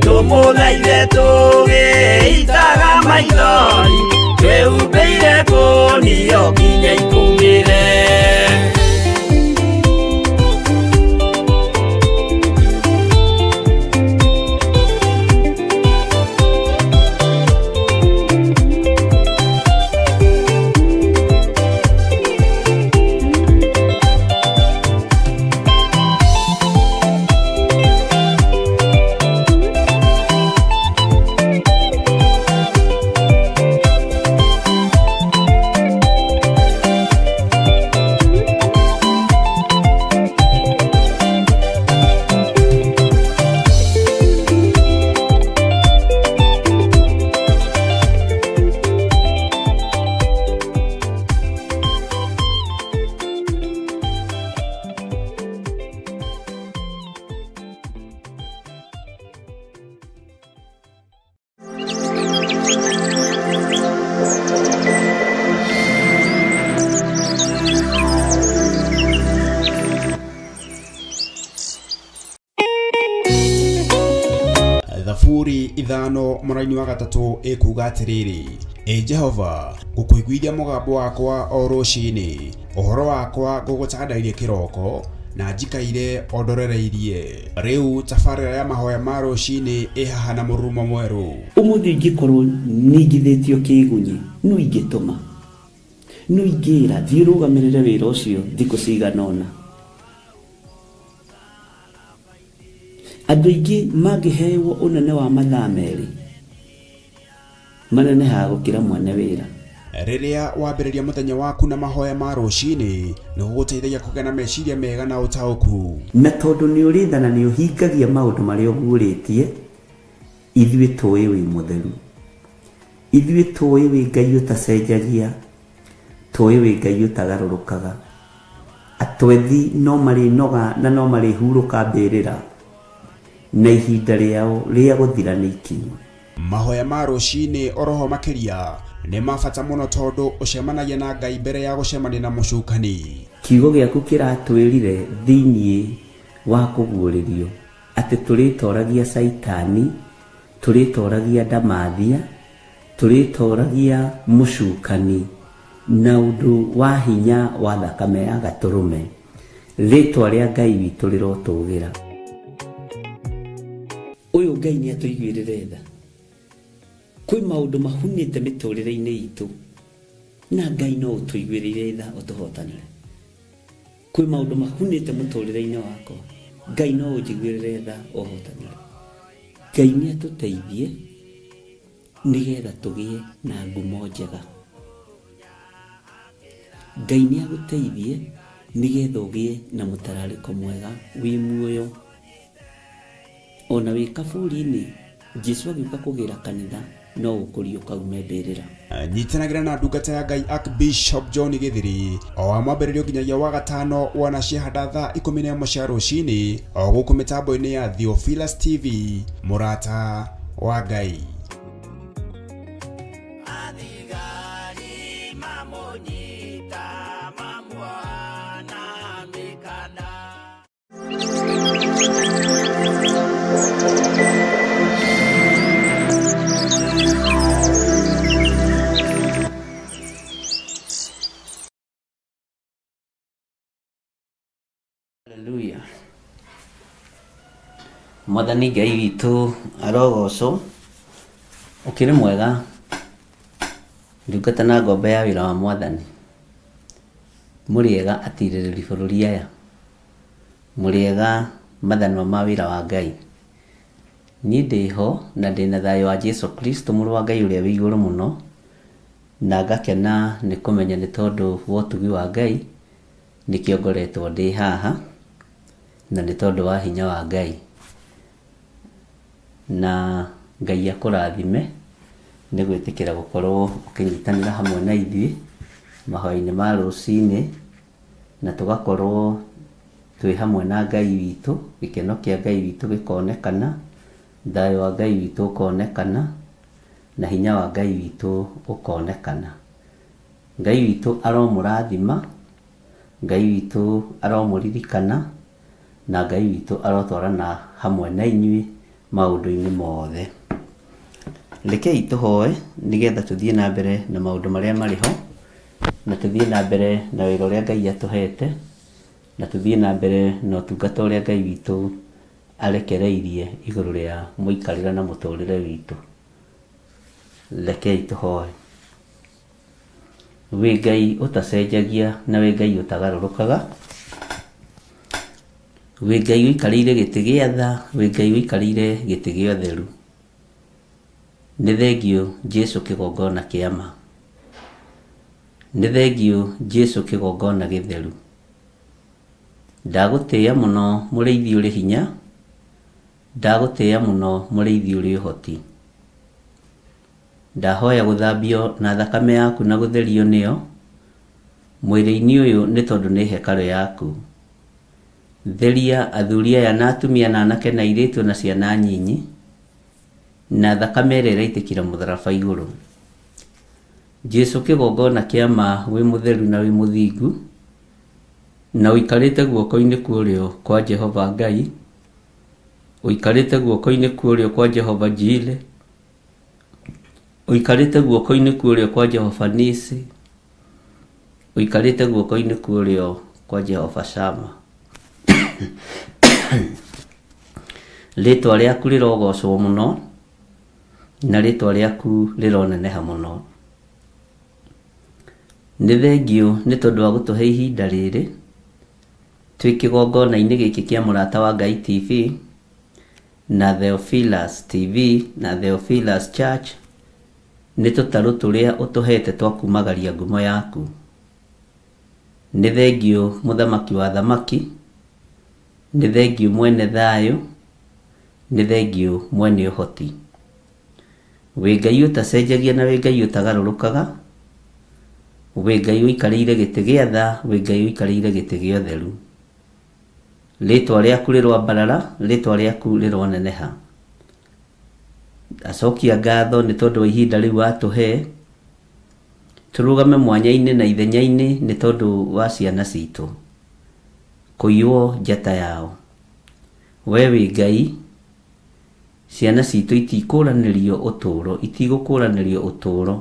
tũmũthaithe tũgĩitaga maithori twĩhumbĩire kũnio nginya ikũmĩre. Thaburi 5 mũraini wa 3 ĩkuga atĩrĩrĩ, Ĩ Jehova, ngũkũiguithia mũgambo wakwa o rũcinĩ, ũhoro wakwa ngũgũtandairie kĩroko na njikaire o ndorereirie. Rĩu tabarĩra ya mahoya ma rũcinĩ ĩ haha na mũrurumo mwerũ. Ũmũthĩ ingĩkorwo ningithĩtio kĩgunyi no ingĩtũma no ingĩra thiĩ ũrũgamĩrĩre wĩra ũcio thikũ cigana ũna. Andũ aingĩ mangĩhewo ũnene wa mathaa 2 manenehaga gũkĩra mwene wĩra. Rĩrĩa wambĩrĩria mũthenya waku na mahoya ma rũcinĩ nĩ gũgũteithagia kũgĩa na meciria mega na ũtaũku. Na tondũ nĩ ũrĩ tha na nĩ ũhingagia maũndũ marĩa ũguũrĩtie, ithuĩ tũĩ wĩ mũtheru. Ithuĩ tũĩ wĩ Ngai ũtacenjagia, tũĩ wĩ Ngai ũtagarũrũkaga. Atwethi no marĩnoga na no marĩhurũka mbĩrĩra, na ihinda rĩao rĩa gũthira nĩ ikinyu. Mahoya ma rũcinĩ oroho makĩria nĩ ma bata mũno tondũ ũcemanagia na Ngai mbere ya gũcemania na mũcukani. Kiugo gĩaku kĩratwĩrire thĩinĩ wa kũguũrĩrio atĩ tũrĩtoragia Caitani, tũrĩtoragia ndamathia, tũrĩtoragia mũcukani na ũndũ wa hinya wa thakame ya gatũrũme. Rĩtwa rĩa Ngai witũ rĩrotũgĩra. Ũyũ Ngai nĩ atũiguĩrĩre tha. Kwĩ maũndũ mahunĩte mĩtũrĩre-inĩ itũ na Ngai no ũtũiguĩrĩire tha ũtũhotanĩre. Kwĩ maũndũ mahunĩte mũtũrĩre-inĩ wakwa, Ngai no ũnjiguĩrĩre tha ũhotanĩre. Ngai nĩ atũteithie nĩgetha tũgĩe na ngumo njega. Ngai nĩ agũteithie nĩgetha ũgĩe na mũtararĩko mwega wĩ muoyo. Ona wĩ kaburi-inĩ Jesu agĩũka kũgĩra kanitha no gũkũriũka ume mbĩrĩra. Nyitanagĩra na ndungata ya Ngai Archbishop John Gĩthiri o wa mwambĩrĩrio nginyagia wa gatano wanacihanda thaa 11 cia rũcinĩ o gũkũ mĩtambo-inĩ ya Theophilus TV, mũrata wa Ngai. Athigari mamũnyita mamuoha na mĩkanda. Haleluya. Mwathani Ngai witũ arogocwo. Ũkĩrĩ mwega ndungata na ngombo ya wĩra wa Mwathani. Mũrĩega atirĩrĩri bũrũri aya. Mũrĩega mathanwa ma wĩra wa Ngai. Niĩ ndĩho na ndĩna thayũ wa Jesu Kristo mũrũ wa Ngai ũrĩa wĩ igũrũ mũno, na ngakena nĩ kũmenya nĩ tondũ wa ũtugi wa Ngai nĩkĩo ngoretwo ndĩ haha, na nĩ tondũ wa hinya wa Ngai. Na Ngai akũrathime nĩ gwĩtĩkĩra gũkorwo ũkĩnyitanĩra hamwe na ithuĩ mahoya-inĩ ma rũcinĩ, na tũgakorwo twĩ hamwe na Ngai witũ, gĩkeno kĩa Ngai witũ gĩkonekana, thayũ wa Ngai witũ ũkonekana, na hinya wa Ngai witũ ũkonekana. Ngai witũ aromũrathima, Ngai witũ aromũririkana, na Ngai witũ arotwarana hamwe na inyuĩ maũndũ-inĩ mothe. Rekei tũhoe nĩgetha tũthiĩ na mbere na maũndũ marĩa marĩ ho, na tũthiĩ na mbere na wĩra ũrĩa Ngai atũhete, na tũthiĩ na mbere na ũtungata ũrĩa Ngai witũ arekereirie igũrũ rĩa mũikarĩre na mũtũrĩre witũ. Rekei tũhoe. Wĩ Ngai ũtacenjagia na wĩ Ngai ũtagarũrũkaga, wĩ Ngai ũikarĩire gĩtĩ gĩa tha, wĩ Ngai ũikarĩire gĩtĩ gĩa ũtheru. Nĩ thengiũ Jesu kĩgongona kĩa ma. Nĩ thengiũ Jesu kĩgongona gĩtheru. Ndagũtĩĩa mũno mũrĩithi ũrĩ hinya, ndagũtĩĩa mũno mũrĩithi ũrĩ ũhoti. Ndahoya gũthambio na thakame yaku na gũtherio nĩyo mwĩrĩ-inĩ ũyũ nĩ tondũ nĩ hekarũ yaku. Theria athuri aya na atumia na anake na airĩtu na ciana nyinyi na thakame ĩrĩa ĩraitĩkĩra mũtharaba igũrũ. Jesu kĩgongona kĩa ma wĩ mũtheru na wĩ mũthingu, na ũikarĩte guoko-inĩ kwa ũrĩo kwa Jehova Ngai, ũikarĩte guoko-inĩ kwa ũrĩo kwa Jehova Jire, ũikarĩte guoko-inĩ kwa ũrĩo kwa Jehova Nisi, ũikarĩte guoko-inĩ kwa ũrĩo kwa Jehova Shama. Rĩtwa rĩaku rĩrogocwo mũno, na rĩtwa rĩaku rĩroneneha mũno. Nĩ thengiũ nĩ tondũ wa gũtũhe ihinda rĩrĩ twĩ kĩgongona-inĩ gĩkĩ kĩa Mũrata wa Ngai TV na Theophilus TV na Theophilus Church, nĩ tũtarũ tũrĩa ũtũhete twa kumagaria ngumo yaku. Nĩ thengiũ mũthamaki wa thamaki, nĩ thengiũ mwene thayũ, nĩ thengiũ mwene ũhoti. Wĩ Ngai ũtacenjagia na wĩ Ngai ũtagarũrũkaga, wĩ Ngai ũikarĩire gĩtĩ gĩa tha, wĩ Ngai ũikarĩire gĩtĩ gĩa ũtheru. Rĩtwa rĩaku rĩroambarara, rĩtwa rĩaku rĩroneneha. Acokia ngatho nĩ tondũ wa ihinda rĩu watũhe, tũrũgame mwanya-inĩ na ithenya-inĩ nĩ tondũ wa ciana citũ kũiywo njata yao. We wĩ Ngai, ciana citũ itikũranĩrio ũtũũro, itigũkũranĩrio ũtũũro.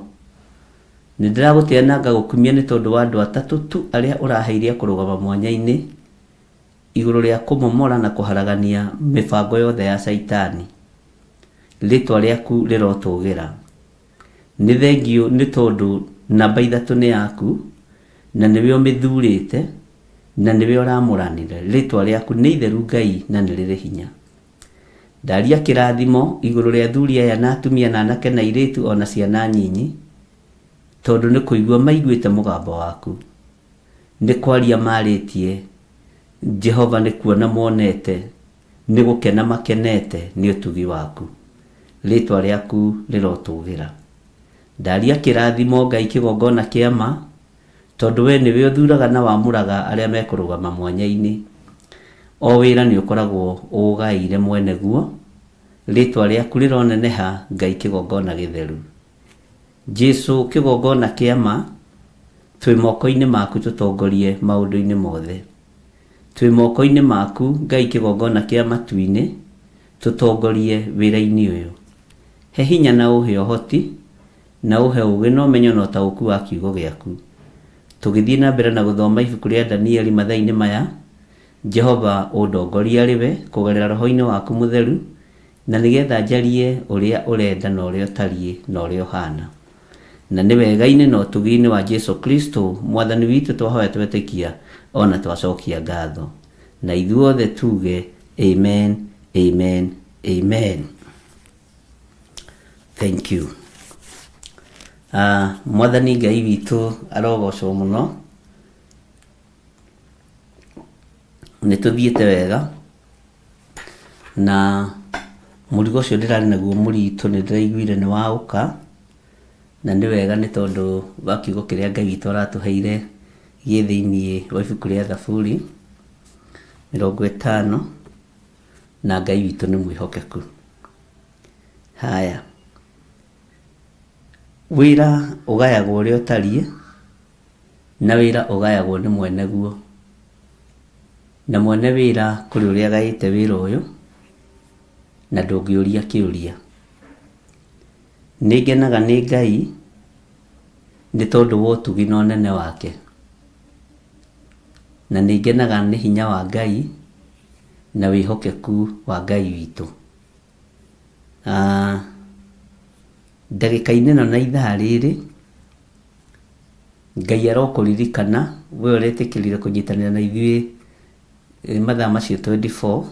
Nĩ ndĩragũtĩa na ngagũkumia nĩ tondũ wa andũ atatũ tu arĩa ũraheire a kũrũgama mwanya-inĩ igũrũ rĩa kũmomora na kũharagania mĩbango yothe ya Caitani. Rĩtwa rĩaku rĩrotũgĩra. Nĩ thengiũ nĩ tondũ namba 3 nĩ yaku, na nĩwe ũmĩthurĩte, na nĩwe ũramũranire. Rĩtwa rĩaku nĩ itheru Ngai na nĩ rĩrĩ hinya. Ndaria kĩrathimo igũrũ rĩa athuri aya na atumia na anake na airĩtu ona ciana nyinyi, tondũ nĩ kũigua maiguĩte mũgambo waku, nĩ kwaria marĩtie, Jehova nĩ kuona monete, nĩ gũkena makenete nĩ ũtugi waku. Rĩtwa rĩaku rĩrotũgĩra. Ndaria kĩrathimo Ngai kĩgongona kĩa ma, tondũ we nĩwe ũthuraga na wamũraga arĩa mekũrũgama mwanya-inĩ. O wĩra nĩ ũkoragwo ũũgaĩire mwene guo. Rĩtwa rĩaku rĩroneneha Ngai kĩgongona gĩtheru. Jesu kĩgongona kĩa ma, twĩ moko-inĩ maku tũtongorie maũndũ-inĩ mothe. Twĩ moko-inĩ maku Ngai kĩgongona kĩa matu-inĩ, tũtongorie wĩra-inĩ ũyũ. He hinya na ũhe ũhoti, na ũhe ũgĩ na ũmenyo na ũtaũku wa kiugo gĩaku. Tũgĩthiĩ na mbere na gũthoma ibuku rĩa Danieli mathaa-inĩ maya, Jehova ũndongorie arĩ we kũgerera roho-inĩ waku mũtheru, na nĩgetha njarie ũrĩa ũrenda na ũrĩa ũtariĩ na ũrĩa ũhana. Na nĩ wega-inĩ na ũtugi-inĩ wa Jesu Kristo Mwathani witũ twahoya twetĩkia o na twacokia ngatho. Na ithuothe tuge amen, amen, amen. Thank you. Mwathani Ngai witũ arogocwo mũno. Nĩ tũthiĩte wega na mũrigo ũcio ndĩrarĩ naguo mũritũ nĩ ndĩraiguire nĩ waũka, na nĩ wega nĩ tondũ wa kiugo kĩrĩa Ngai witũ aratũheire gĩ thĩiniĩ wa ibuku rĩa Thaburi 50, na Ngai witũ nĩ mwĩhokeku. Haya, wĩra ũgayagwo ũrĩa ũtariĩ, na wĩra ũgayagwo nĩ mwene guo, na mwene wĩra kũrĩ ũrĩa agaĩte wĩra ũyũ, na ndũngĩũria kĩũria. Nĩ ngenaga nĩ Ngai nĩ tondũ wa ũtugi na ũnene wake, na nĩ ngenaga nĩ hinya wa Ngai na wĩhokeku wa Ngai witũ. Ndagĩka-inĩ ĩno na ithaa rĩrĩ, Ngai arokũririkana we ũretĩkĩrire kũnyitanĩra na ithuĩ mathaa macio 24,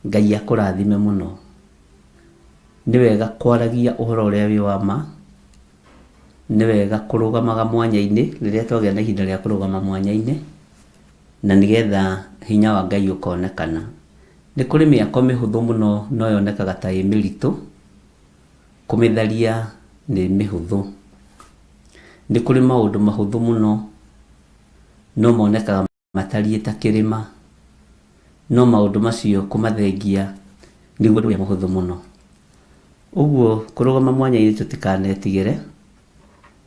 Ngai akũrathime mũno. Nĩ wega kwaragia ũhoro ũrĩa wĩ wa ma, nĩ wega kũrũgamaga mwanya-inĩ rĩrĩa twagĩa na ihinda rĩa kũrũgama mwanya-inĩ, na nĩgetha hinya wa Ngai ũkonekana. Nĩ kũrĩ mĩako mĩhũthũ mũno no yonekaga ta ĩ mĩritũ, kũmĩtharia nĩ mĩhũthũ. Nĩ kũrĩ maũndũ mahũthũ mũno no monekaga matariĩ ta kĩrĩma, no maũndũ macio kũmathengia nĩguo ũndũ ũrĩa mũhũthũ mũno. Ũguo kũrũgama mwanya-inĩ tũtikanetigĩre,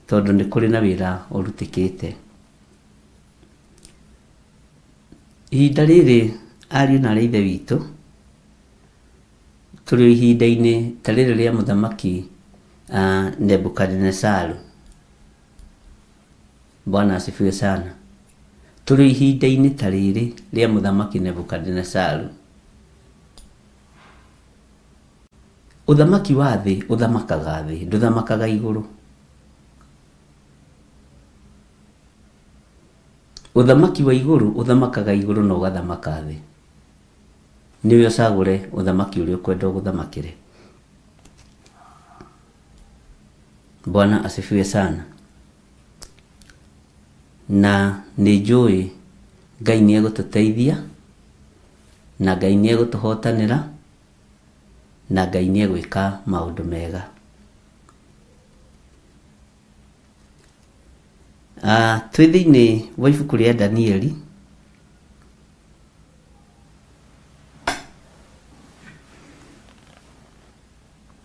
tondũ nĩ kũrĩ na wĩra ũrutĩkĩte. Ihinda rĩrĩ ariũ na aarĩ a Ithe witũ, tũrĩ o ihinda-inĩ ta rĩrĩ rĩa mũthamaki Nebukadinesaru. Bwana asifiwe sana. Tũrĩ o ihinda-inĩ ta rĩrĩ rĩa mũthamaki Nebukadinesaru. Ũthamaki wa thĩ ũthamakaga thĩ, ndũthamakaga igũrũ. Ũthamaki wa igũrũ ũthamakaga igũrũ na ũgathamaka thĩ. Nĩwe ũcagũre ũthamaki ũrĩa ũkwenda ũgũthamakĩre. Bwana asifiwe sana. Na nĩ njũĩ Ngai nĩ egũtũteithia, na Ngai nĩ egũtũhotanĩra, na Ngai nĩ egwĩka maũndũ mega. Twĩ thĩinĩ wa ibuku rĩa Danieli,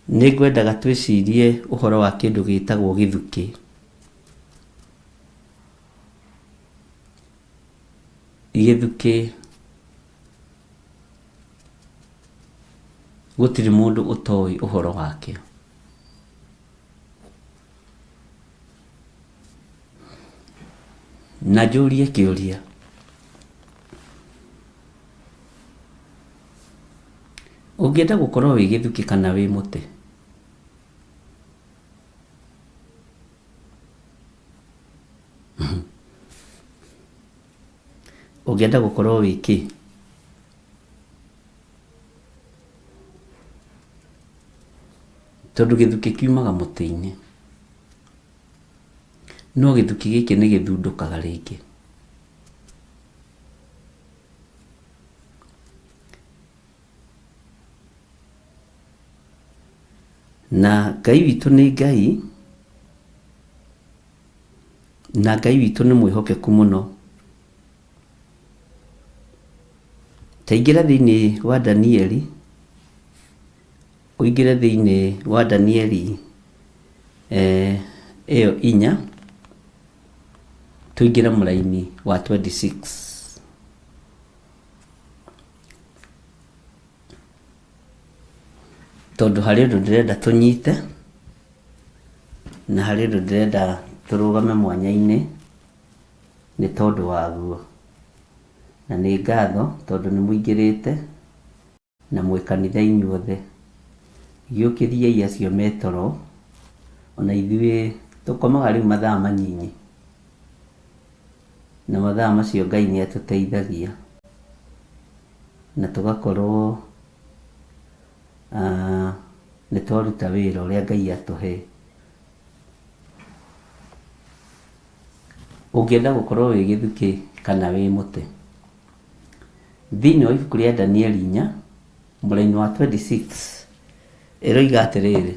nĩ ngwendaga twĩcirie ũhoro wa kĩndũ gĩtagwo gĩthukĩ. Gĩthukĩ gũtirĩ mũndũ ũtoĩ ũhoro wakĩo. Na njũrie kĩũria, ũngĩenda gũkorwo wĩ gĩthukĩ kana wĩ mũtĩ? Ũngĩenda gũkorwo wĩ kĩ? Tondũ gĩthukĩ kiumaga mũtĩ-inĩ. No gĩthukĩ gĩkĩ nĩ gĩthundũkaga rĩngĩ. Na Ngai witũ nĩ Ngai, na Ngai witũ nĩ mwĩhokeku mũno. Ta ingĩra thĩinĩ wa Danieli, ũingĩre thĩinĩ wa Danieli ĩyo inya, tũingĩre mũraini wa 26. Tondũ harĩ ũndũ ndĩrenda tũnyite, na harĩ ũndũ ndĩrenda tũrũgame mwanya-inĩ nĩ tondũ waguo. Na nĩ ngatho tondũ nĩ mũingĩrĩte na mwĩ kanitha inyuothe. Gĩũkĩriei acio me toro, ona ithuĩ tũkomaga rĩu mathaa manyinyi. Na mathaa macio Ngai nĩ atũteithagia na tũgakorwo nĩ twaruta wĩra ũrĩa Ngai atũhe. Ũngĩenda gũkorwo wĩ gĩthukĩ kana wĩ mũtĩ? Thĩinĩ wa ibuku rĩa Danieli inya, mũraini wa 26, ĩroiga atĩrĩrĩ,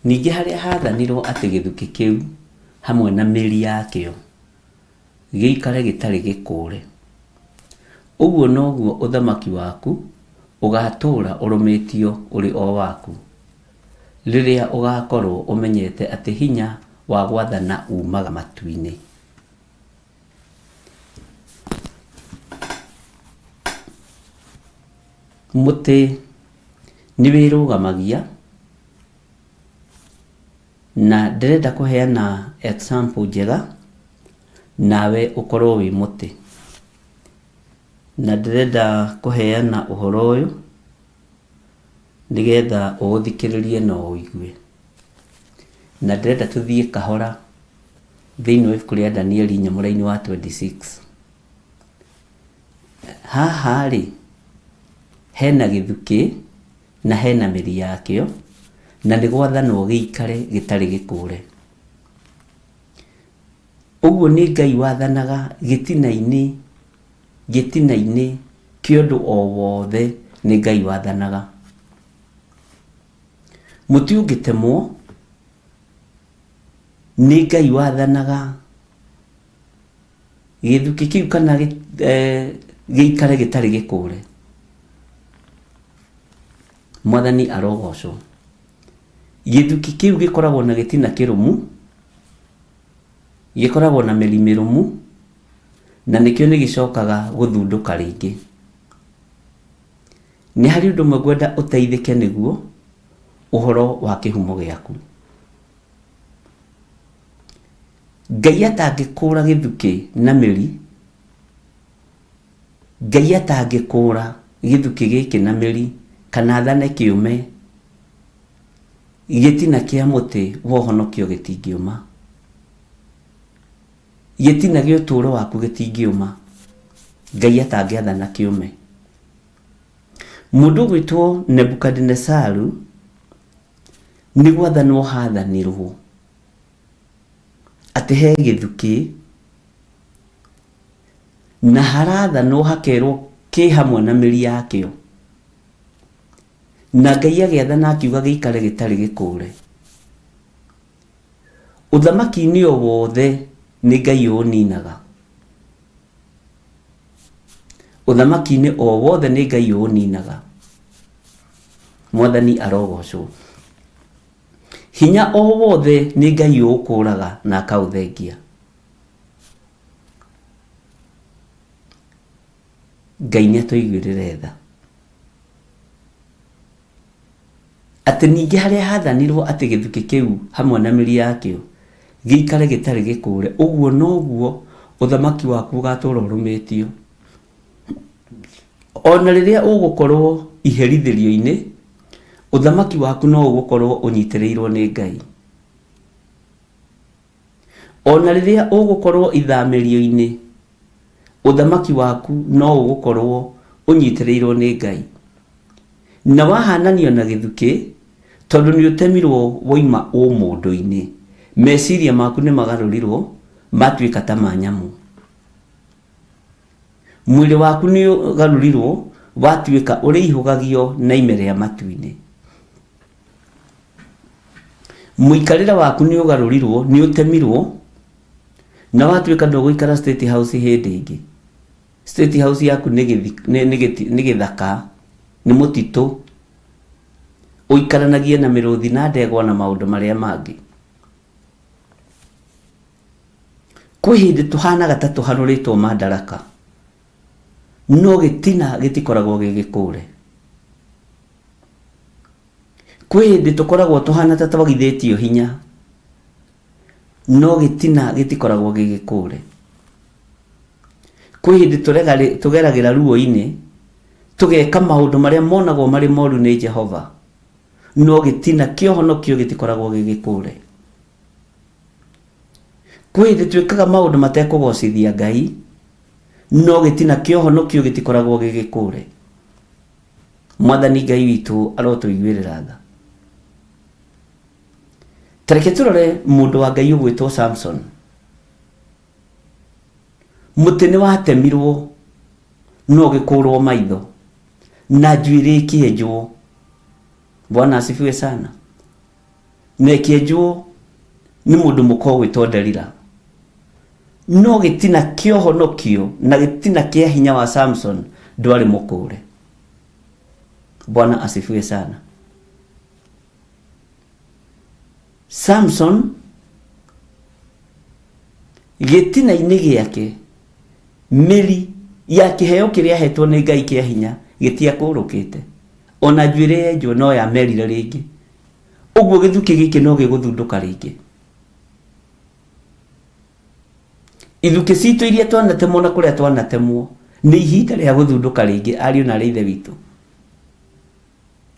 ningĩ harĩa haathanirwo atĩ gĩthukĩ kĩu hamwe na mĩri yakĩo gĩikare gĩtarĩ gĩkũũre, ũguo noguo ũthamaki waku ũgaatũũra ũrũmĩtio ũrĩ o waku, rĩrĩa ũgaakorwo ũmenyete atĩ hinya wa gwathana uumaga matu-inĩ. Mũtĩ nĩ wĩrũgamagia, na ndĩrenda kũheana example njega nawe ũkorwo wĩ mũtĩ. Na ndĩrenda kũheana ũhoro ũyũ nĩgetha ũũthikĩrĩrie na ũũigue. Na ndĩrenda tũthiĩ kahora thĩinĩ wa ibuku rĩa Danieli inya mũraini wa 26. Haha rĩ, hena gĩthukĩ na hena mĩri yakĩo, na nĩ gwathanwo gĩikare gĩtarĩ gĩkũre. Ũguo nĩ Ngai wathanaga gĩtina-inĩ, gĩtina-inĩ kĩa ũndũ o wothe nĩ Ngai wathanaga. Mũtĩ ũngĩtemwo, nĩ Ngai wathanaga gĩthukĩ kĩu kana gĩikare gĩtarĩ gĩkũre. Mwathani arogocwo. Gĩthukĩ kĩu gĩkoragwo na gĩtina kĩrũmu, gĩkoragwo na mĩri mĩrũmu, na nĩkĩo nĩ gĩcokaga gũthundũka rĩngĩ. Nĩ harĩ ũndũ ũmwe ngwenda ũteithĩke nĩguo, ũhoro wa kĩhumo gĩaku. Ngai atangĩkũra gĩthukĩ na mĩri, Ngai atangĩkũra gĩthukĩ gĩkĩ na mĩri, kana athane kĩũme, gĩtina kĩa mũtĩ wa ũhonokio gĩtingĩũma. Gĩtina gĩa ũtũũro waku gĩtingĩũma, Ngai atangĩathana kĩũme. Mũndũ ũgwĩtwo Nebukadinesaru nĩ gwathanwo hathanirwo atĩ he gĩthukĩ na harathanwo hakerwo kĩ hamwe na mĩri yakĩo. Na Ngai agĩathana akiuga gĩikare gĩtarĩ gĩkũre. Ũthamaki-inĩ o wothe nĩ Ngai ũũninaga. Ũthamaki-inĩ o wothe nĩ Ngai ũũninaga. Mwathani arogocwo. Hinya o wothe nĩ Ngai ũũkũraga na akaũthengia. Ngai nĩ atũiguĩrĩre tha. Atĩ ningĩ harĩa haathanirwo atĩ gĩthukĩ kĩu hamwe na mĩri yakĩo gĩikare gĩtarĩ gĩkũũre, ũguo noguo ũthamaki waku ũgaatũũra ũrũmĩtio. O na rĩrĩa ũgũkorwo iherithĩrio-inĩ, ũthamaki waku no ũgũkorwo ũnyitĩrĩirwo nĩ Ngai. O na rĩrĩa ũgũkorwo ithamĩrio-inĩ, ũthamaki waku no ũgũkorwo ũnyitĩrĩirwo nĩ Ngai. Na wahananio na gĩthukĩ, tondũ nĩ ũtemirwo woima ũmũndũ-inĩ, meciria maku nĩ magarũrirwo matuĩka ta ma nyamũ. Mwĩrĩ waku nĩ ũgarũrirwo watuĩka ũrĩihũgagio na ime rĩa matu-inĩ. Mũikarĩre waku nĩ ũgarũrirwo, nĩ ũtemirwo, na watuĩka ndũgũikara State House hĩndĩ ĩngĩ. State House yaku nĩ nĩ gĩthaka, nĩ mũtitũ, ũikaranagie na mĩrũthi na ndegwa na maũndũ marĩa mangĩ. Kwĩ hĩndĩ tũhanaga ta tũharũrĩtwo mandaraka, no gĩtina gĩtikoragwo gĩ gĩkũre. Kwĩ hĩndĩ tũkoragwo tũhana ta twagithĩtio hinya, no gĩtina gĩtikoragwo gĩ gĩkũre. Kwĩ hĩndĩ tũgeragĩra ruo-inĩ, tũgeka maũndũ marĩa monagwo marĩ moru nĩ Jehova, no gĩtina kĩa ũhonokio gĩtikoragwo gĩ gĩkũre. Kwĩ hĩndĩ twĩkaga maũndũ matekũgocithia Ngai, no gĩtina kĩa ũhonokio gĩtikoragwo gĩ gĩkũre. Mwathani Ngai witũ arotũiguĩrĩra tha. Ta reke tũrore mũndũ wa Ngai ũgwĩtwo Samson. Mũtĩ nĩ watemirwo no ũgĩkũrwo maitho na njuĩrĩ ĩkĩenjwo. Bwana asifiwe sana. Na ĩkĩenjwo nĩ mũndũ mũka ũgwĩtwo Delila. No gĩtina kĩa ũhonokio na gĩtina kĩa hinya wa Samson ndwarĩ mũkũre. Bwana asifiwe sana. Samson gĩtina-inĩ gĩake mĩri ya kĩheo kĩrĩa ahetwo nĩ Ngai kĩa hinya gĩtiakũrũkĩte. Ona njuĩrĩ yenjwo no yamerire rĩngĩ. Ũguo gĩthukĩ gĩkĩ no gĩgũthundũka rĩngĩ. Ithukĩ citũ iria twanatemwo na kũrĩa twanatemwo nĩ ihinda rĩa gũthundũka rĩngĩ ariũ na arĩ ithe witũ.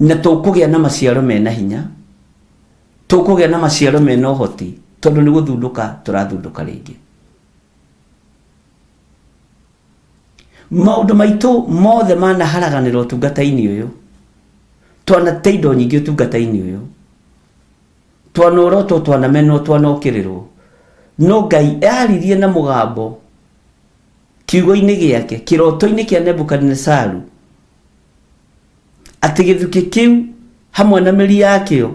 Na tũkũgĩa na maciaro mena hinya, tũkũgĩa na maciaro mena ũhoti tondũ nĩ gũthundũka tũrathundũka rĩngĩ. Maũndũ maitũ mothe manaharaganĩra ũtungata-inĩ ũyũ. Twanate indo nyingĩ ũtungata-inĩ ũyũ. Twanorotwo, twanamenwo, twanokĩrĩrwo. No Ngai aririe na mũgambo kiugo-inĩ gĩake, kĩroto-inĩ kĩa Nebukadinesaru, atĩ gĩthukĩ kĩu hamwe na mĩri yakĩo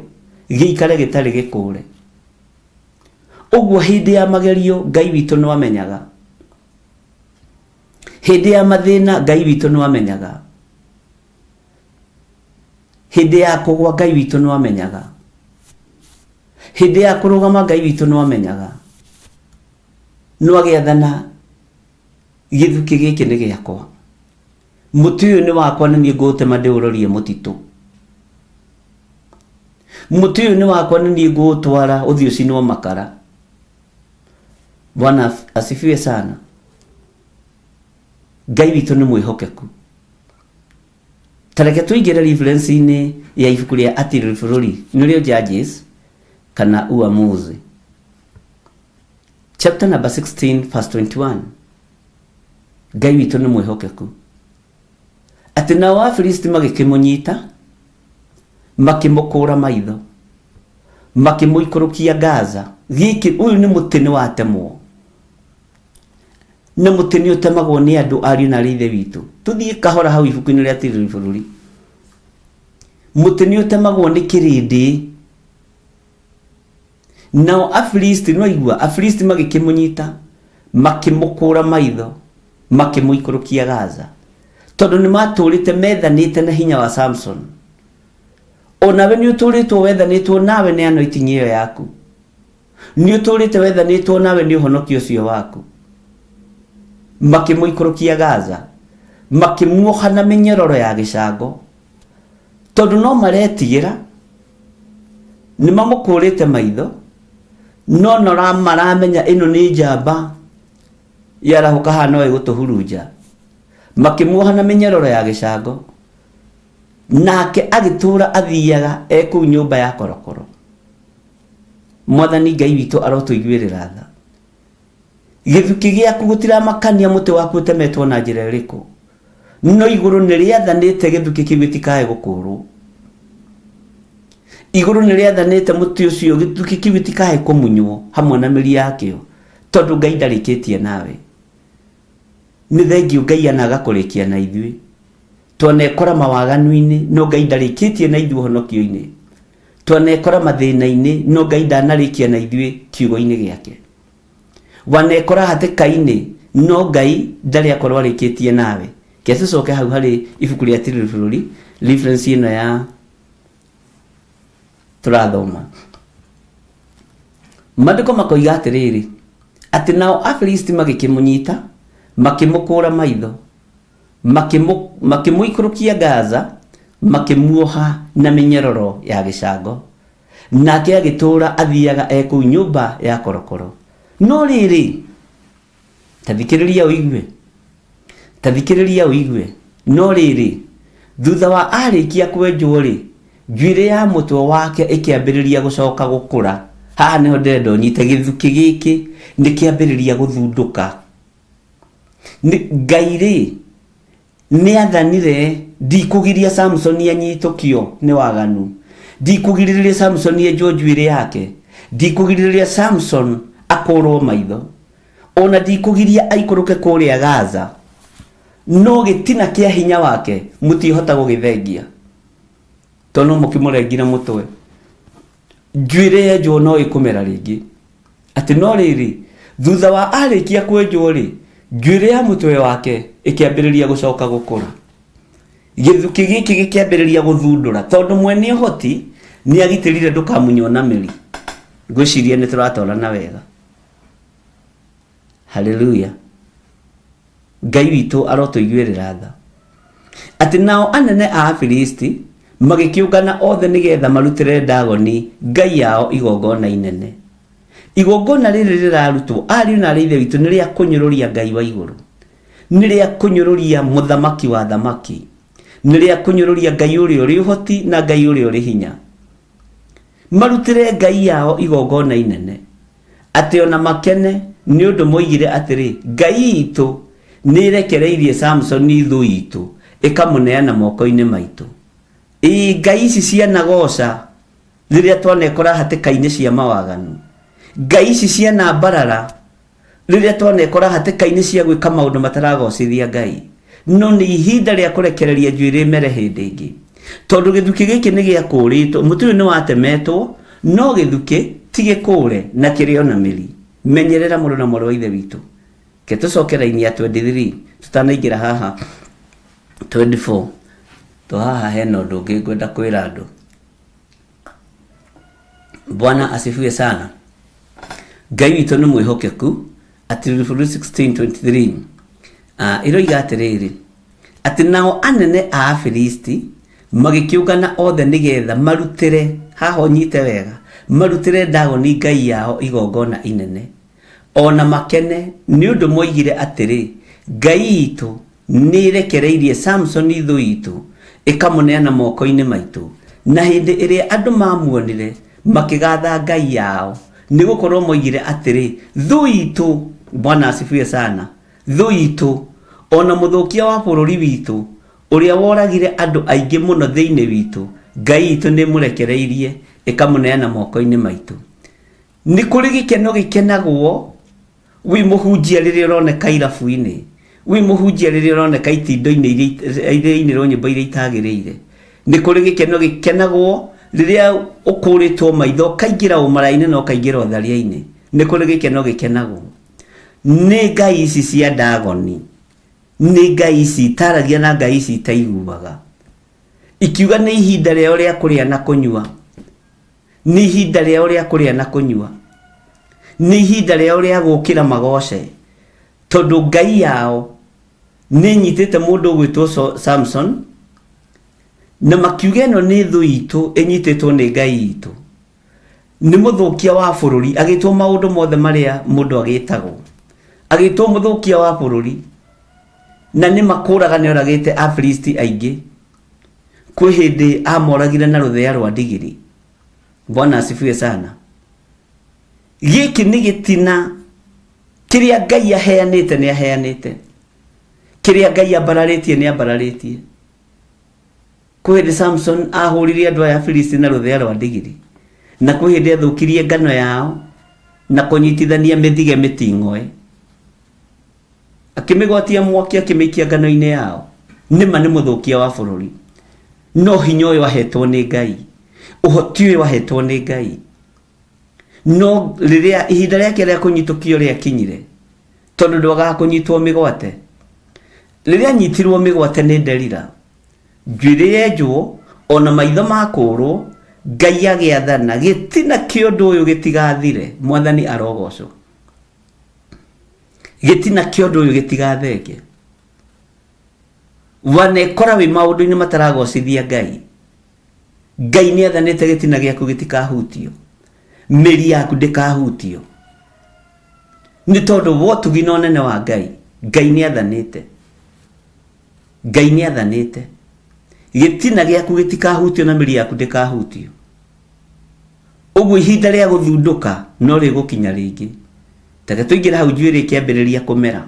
gĩikare gĩtarĩ gĩkũre. Ũguo hĩndĩ ya magerio Ngai witũ nĩwamenyaga. Hĩndĩ ya mathĩna Ngai witũ nĩwamenyaga. Hĩndĩ ya kũgwa Ngai witũ nĩwamenyaga. Hĩndĩ ya kũrũgama Ngai witũ nĩwamenyaga. No agĩathana gĩthukĩ gĩkĩ nĩ gĩakwa. Mũtĩ ũyũ nĩ wakwa nĩ niĩ ngũũtema ndĩũrorie mũtitũ. Mũtĩ ũyũ nĩ wakwa nĩ niĩ ngũũtwara ũthiĩ ũcinwo makara. Bwana asifiwe sana. Ngai witũ nĩ mwĩhokeku. Ta reke tũingĩre reference-inĩ ya ibuku rĩa Atirĩrĩri Bũrũri nĩrĩo Judges kana Uamuzi. Chapter number 16 verse 21. Ngai witũ nĩ mwĩhokeku. Atĩ nao Afilisti magĩkĩmũnyita, makĩmũkũũra maitho, makĩmũikũrũkia Gaza. Gĩkĩ, ũyũ nĩ mũtĩ nĩ watemwo. Na mũtĩ nĩ ũtemagwo nĩ andũ ariũ na arĩ ithe witũ. Tũthiĩ kahora hau ibuku-inĩ rĩa Tirĩrĩri Bũrũri. Mũtĩ nĩ ũtemagwo nĩ kĩrĩndĩ. Nao Afilisti, nĩwaigua, Afilisti magĩkĩmũnyita, makĩmũkũũra maitho, makĩmũikũrũkia Gaza, tondũ nĩmatũũrĩte methanĩte na hinya wa Samson. O nawe nĩũtũũrĩtwo wethanĩtwo nawe nĩ anointing ĩyo yaku. Nĩũtũũrĩte wethanĩtwo nawe nĩ ũhonokio ũcio waku. Makĩmũikũrũkia Gaza, makĩmuoha na mĩnyororo ya gĩcango, tondũ no maretigĩra nĩ mamũkũrĩte maitho no no maramenya ĩno nĩ njamba yarahũka haha no ĩgũtũhurunja makĩmuoha na mĩnyororo ya gĩcango nake agĩtũra athiaga e kũu nyũmba ya korokoro mwathani ngai witũ arotũiguĩrĩra tha Gĩthukĩ gĩaku gũtiramakania mũtĩ waku ũtemetwo na njĩra ĩrĩkũ, no igũrũ nĩ rĩathanĩte gĩthukĩ kĩu gĩtikae gũkũũrwo. Igũrũ nĩ rĩathanĩte mũtĩ ũcio gĩthukĩ kĩu gĩtikae kũmunywo hamwe na mĩri yakĩo, tondũ Ngai ndarĩkĩtie nawe. Nĩ thengiũ Ngai anaga kũrĩkia na ithuĩ. Twanekora mawaganu-inĩ, no Ngai ndarĩkĩtie na ithuĩ ũhonokio-inĩ. Twanekora mathĩna-inĩ, no Ngai ndanarĩkia na ithuĩ kiugo-inĩ gĩake. Wanekora hatĩka-inĩ, no Ngai ndarĩ akorwo arĩkĩtie nawe. Ke tũcoke hau harĩ ibuku rĩa Tirĩrĩ Bũrũri, reference ĩno ya tũrathoma. Maandĩko makoiga atĩrĩrĩ, atĩ nao Afilisti magĩkĩmũnyita, makĩmũkũra maitho, makĩmũikũrũkia Gaza, makĩmuoha na mĩnyororo ya gĩcango. Nake agĩtũũra athiaga e kũu nyũmba ya korokoro. No rĩrĩ, ta thikĩrĩria ũigue, ta thikĩrĩria ũigue, no rĩrĩ, thutha wa arĩkia kwenjwo-rĩ, njuĩrĩ ya mũtwe wake ĩkĩambĩrĩria gũcoka gũkũra. Haha nĩho ndĩrenda ũnyite, gĩthukĩ gĩkĩ nĩ kĩambĩrĩria gũthundũka. Ngai rĩ, nĩathanire, ndikũgiria Samsoni anyitũkio nĩ waganu, ndikũgirĩrĩria Samsoni enjwo njuĩrĩ yake, ndikũgirĩrĩria Samson akũrwo maitho, ona ndikũgiria aikũrũke kũrĩa Gaza, no gĩtina kĩa hinya wake mũtihota gũgĩthengia, tondũ no mũkĩmũrengire mũtwe. Njuĩrĩ yenjwo no ĩkũmera rĩngĩ. Atĩ no rĩrĩ, thutha wa arĩkia kwenjwo-rĩ, njuĩrĩ ya mũtwe wake ĩkĩambĩrĩria gũcoka gũkũra. Gĩthukĩ gĩkĩ gĩkĩambĩrĩria gũthundũra, tondũ mwene ũhoti nĩ agitĩrire ndũkamunywo na mĩri. Ngwĩciria nĩ tũratwarana wega. Haleluya. Ngai witũ arotũiguĩrĩra tha. Atĩ nao anene a Afilisti magĩkĩũngana othe nĩgetha marutĩre Dagoni ngai yao igongona inene. Igongona rĩrĩ rĩrarutwo, ariũ na aarĩ a Ithe witũ, nĩ rĩa kũnyũrũria Ngai wa igũrũ, nĩ rĩa kũnyũrũria mũthamaki wa athamaki, nĩ rĩa kũnyũrũria Ngai ũrĩa ũrĩ ũhoti na Ngai ũrĩa ũrĩ hinya. Marutĩre ngai yao igongona inene, atĩ o na makene, nĩ ũndũ moigire atĩrĩ, Ngai iitũ nĩĩrekereirie Samusoni thũ iitũ, ĩkamũneana moko-inĩ maitũ. Ĩĩ, ngai ici cianagooca rĩrĩa twanekora hatĩka-inĩ cia mawaganu, ngai ici cianambarara rĩrĩa twanekora hatĩka-inĩ cia gwĩka maũndũ mataragocithia Ngai. No nĩ ihinda rĩa kũrekereria njuĩrĩ ĩmere hĩndĩ ĩngĩ, tondũ gĩthukĩ gĩkĩ nĩ gĩakũrĩtwo, mũtĩ ũyũ nĩ watemetwo, no gĩthukĩ ti gĩkũre na kĩrĩ o na mĩri. Menyerera mũrũ na mwarĩ wa Ithe witũ. Reke tũcoke raini ya 23 tũtanaingĩra haha 24, to haha hena ũndũ ũngĩ ngwenda kwĩra andũ. Bwana asifiwe sana. Ngai witũ nĩ mwĩhokeku. Atĩ Bũrũri 16:23 ĩroiga atĩrĩrĩ, atĩ nao anene a Afilisti magĩkĩũngana othe nĩgetha marutĩre, haha ũnyite wega, marutĩre Dagoni ngai yao igongona inene, o na makene, nĩ ũndũ moigire atĩrĩ, Ngai itũ nĩĩrekereirie Samsoni thũ itũ, ĩkamũneana moko-inĩ maitũ. Na hĩndĩ ĩrĩa andũ maamuonire, makĩgatha ngai yao, nĩ gũkorũo moigire atĩrĩ, Thũ itũ, Bwana asifiwe sana, thũ itũ, o na mũthũkia wa bũrũri witũ, ũrĩa woragire andũ aingĩ mũno thĩinĩ witũ, ngai itũ nĩĩmũrekereirie, ĩkamũneana moko-inĩ maitũ. Nĩ kũrĩ gĩkeno gĩkenagwo wĩ mũhunjia rĩrĩa ũroneka irabu-inĩ, wĩ mũhunjia rĩrĩa ũroneka itindo-inĩ iria irainĩrwo nyĩmbo iria itagĩrĩire. Nĩ kũrĩ gĩkeno gĩkenagwo rĩrĩa ũkũrĩtwo maitho ũkaingĩra ũmaraya-inĩ na ũkaingĩra ũtharia-inĩ. Nĩ kũrĩ gĩkeno gĩkenagwo nĩ ngai ici cia Dagoni, nĩ ngai ici itaragia na ngai ici itaiguaga. Ikiuga nĩ ihinda rĩao rĩa kũrĩa na kũnyua. Nĩ ihinda rĩao rĩa kũrĩa na kũnyua. Nĩ ihinda rĩao rĩa gũkĩra magoce. Tondũ ngai yao nĩ ĩnyitĩte mũndũ ũgwĩtwo Samson, na makiuga ĩno nĩ thũ itũ ĩnyitĩtwo nĩ ngai itũ. Nĩ mũthũkia wa bũrũri, agĩtwo maũndũ mothe marĩa mũndũ agĩtagwo. Agĩtwo mũthũkia wa bũrũri, na nĩ makũraga nĩ oragĩte Afilisti aingĩ. Kwĩ hĩndĩ amoragire na rũthĩa rwa ndigiri. Bwana asifiwe sana. Gĩkĩ nĩ gĩtina kĩrĩa Ngai aheanĩte nĩ aheanĩte, kĩrĩa Ngai ambararĩtie nĩ ambararĩtie. Kwĩ hĩndĩ Samson ahũrire andũ aya Afilisti na rũthĩa rwa ndigiri, na kwĩ hĩndĩ athũkirie ngano yao na kũnyitithania mĩthige mĩting'oe. Akĩmĩgwatia mwaki akĩmĩikia ngano-inĩ yao. Nĩma nĩ mũthũkia wa bũrũri, no hinya ũyũ ahetwo nĩ Ngai. Ũhoti ũyũ wahetwo nĩ Ngai, no rĩrĩa ihinda rĩake rĩa kũnyitũkio rĩakinyire, tondũ ndwagaga kũnyitwo mĩgwate, rĩrĩa anyitirwo mĩgwate nĩ Delila, njuĩrĩ yenjwo ona maitho makũrwo, Ngai agĩathana gĩtina kĩa ũndũ ũyũ gĩtigathire. Mwathani arogocwo. Gĩtina kĩa ũndũ ũyũ gĩtigathenge. Wanekora wĩ maũndũ-inĩ mataragocithia Ngai, Ngai nĩ athanĩte gĩtina gĩaku gĩtikahutio, mĩri yaku ndĩkahutio, nĩ tondũ wa ũtugi na ũnene wa Ngai. Ngai nĩ athanĩte, Ngai nĩ athanĩte gĩtina gĩaku gĩtikahutio na mĩri yaku ndĩkahutio. Ũguo ihinda rĩa gũthundũka no rĩgũkinya rĩngĩ. Take tũingĩre hau njuĩrĩ ĩkĩambĩrĩria kũmera,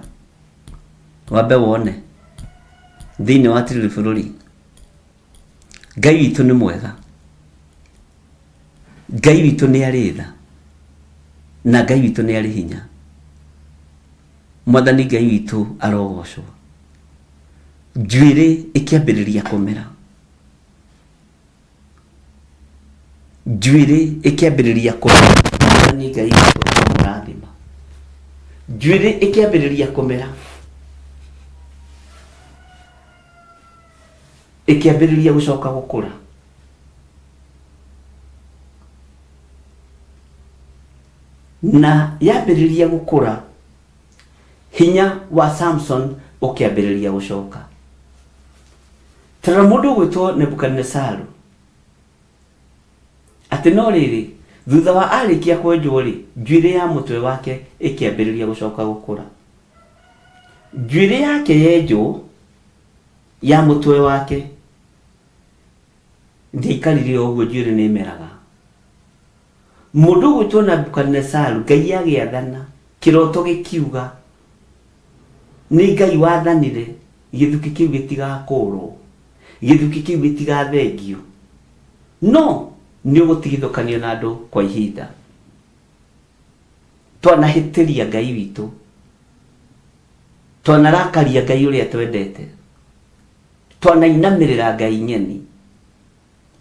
wambe wone thĩinĩ wa tiriri bũrũri. Ngai witũ nĩ mwega, Ngai witũ nĩ arĩ tha, na Ngai witũ nĩ arĩ hinya. Mwathani Ngai witũ arogocwo. Njuĩrĩ ĩkĩambĩrĩria kũmera, njuĩrĩ ĩkĩambĩrĩria kũmera, Mwathani Ngai witũ aromũrathima. Njuĩrĩ ĩkĩambĩrĩria kũmera, ĩkĩambĩrĩria gũcoka gũkũra. Na yambĩrĩria gũkũra, hinya wa Samson ũkĩambĩrĩria gũcoka. Tarora mũndũ ũgwĩtwo Nebukadinesaru, atĩ no rĩrĩ, thutha wa arĩkia kwenjwo-rĩ, njuĩrĩ ya mũtwe wake ĩkĩambĩrĩria gũcoka gũkũra. Njuĩrĩ yake yenjwo ya mũtwe wake ndĩaikarire o ũguo, njuĩrĩ nĩ ĩmeraga. Mũndũ ũgwĩtwo Nebukadinesaru, Ngai agĩathana, kĩroto gĩkiuga, nĩ Ngai wathanire gĩthukĩ kĩu gĩtigakũrwo, gĩthukĩ kĩu gĩtigathengio, no nĩ ũgũtigithũkanio na andũ kwa ihinda. Twanahĩtĩria Ngai witũ, twanarakaria Ngai ũrĩa twendete, twanainamĩrĩra Ngai ng'eni,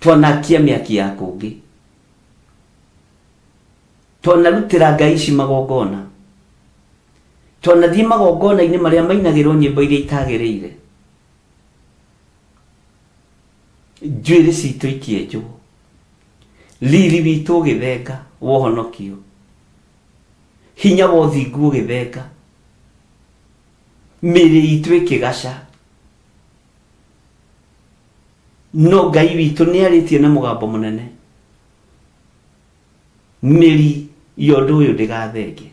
twanakia mĩaki ya kũngĩ, twanarutĩra ngai ici magongona, twanathiĩ magongona-inĩ marĩa mainagĩrwo nyĩmbo iria itagĩrĩire, njuĩrĩ citũ ikĩenjwo, riri witũ ũgĩthenga wa ũhonokio, hinya wa ũthingu ũgĩthenga, mĩĩrĩ itũ ĩkĩgaca. No Ngai witũ nĩ arĩtie na mũgambo mũnene, mĩri ya ũndũ ũyũ ndĩgathenge.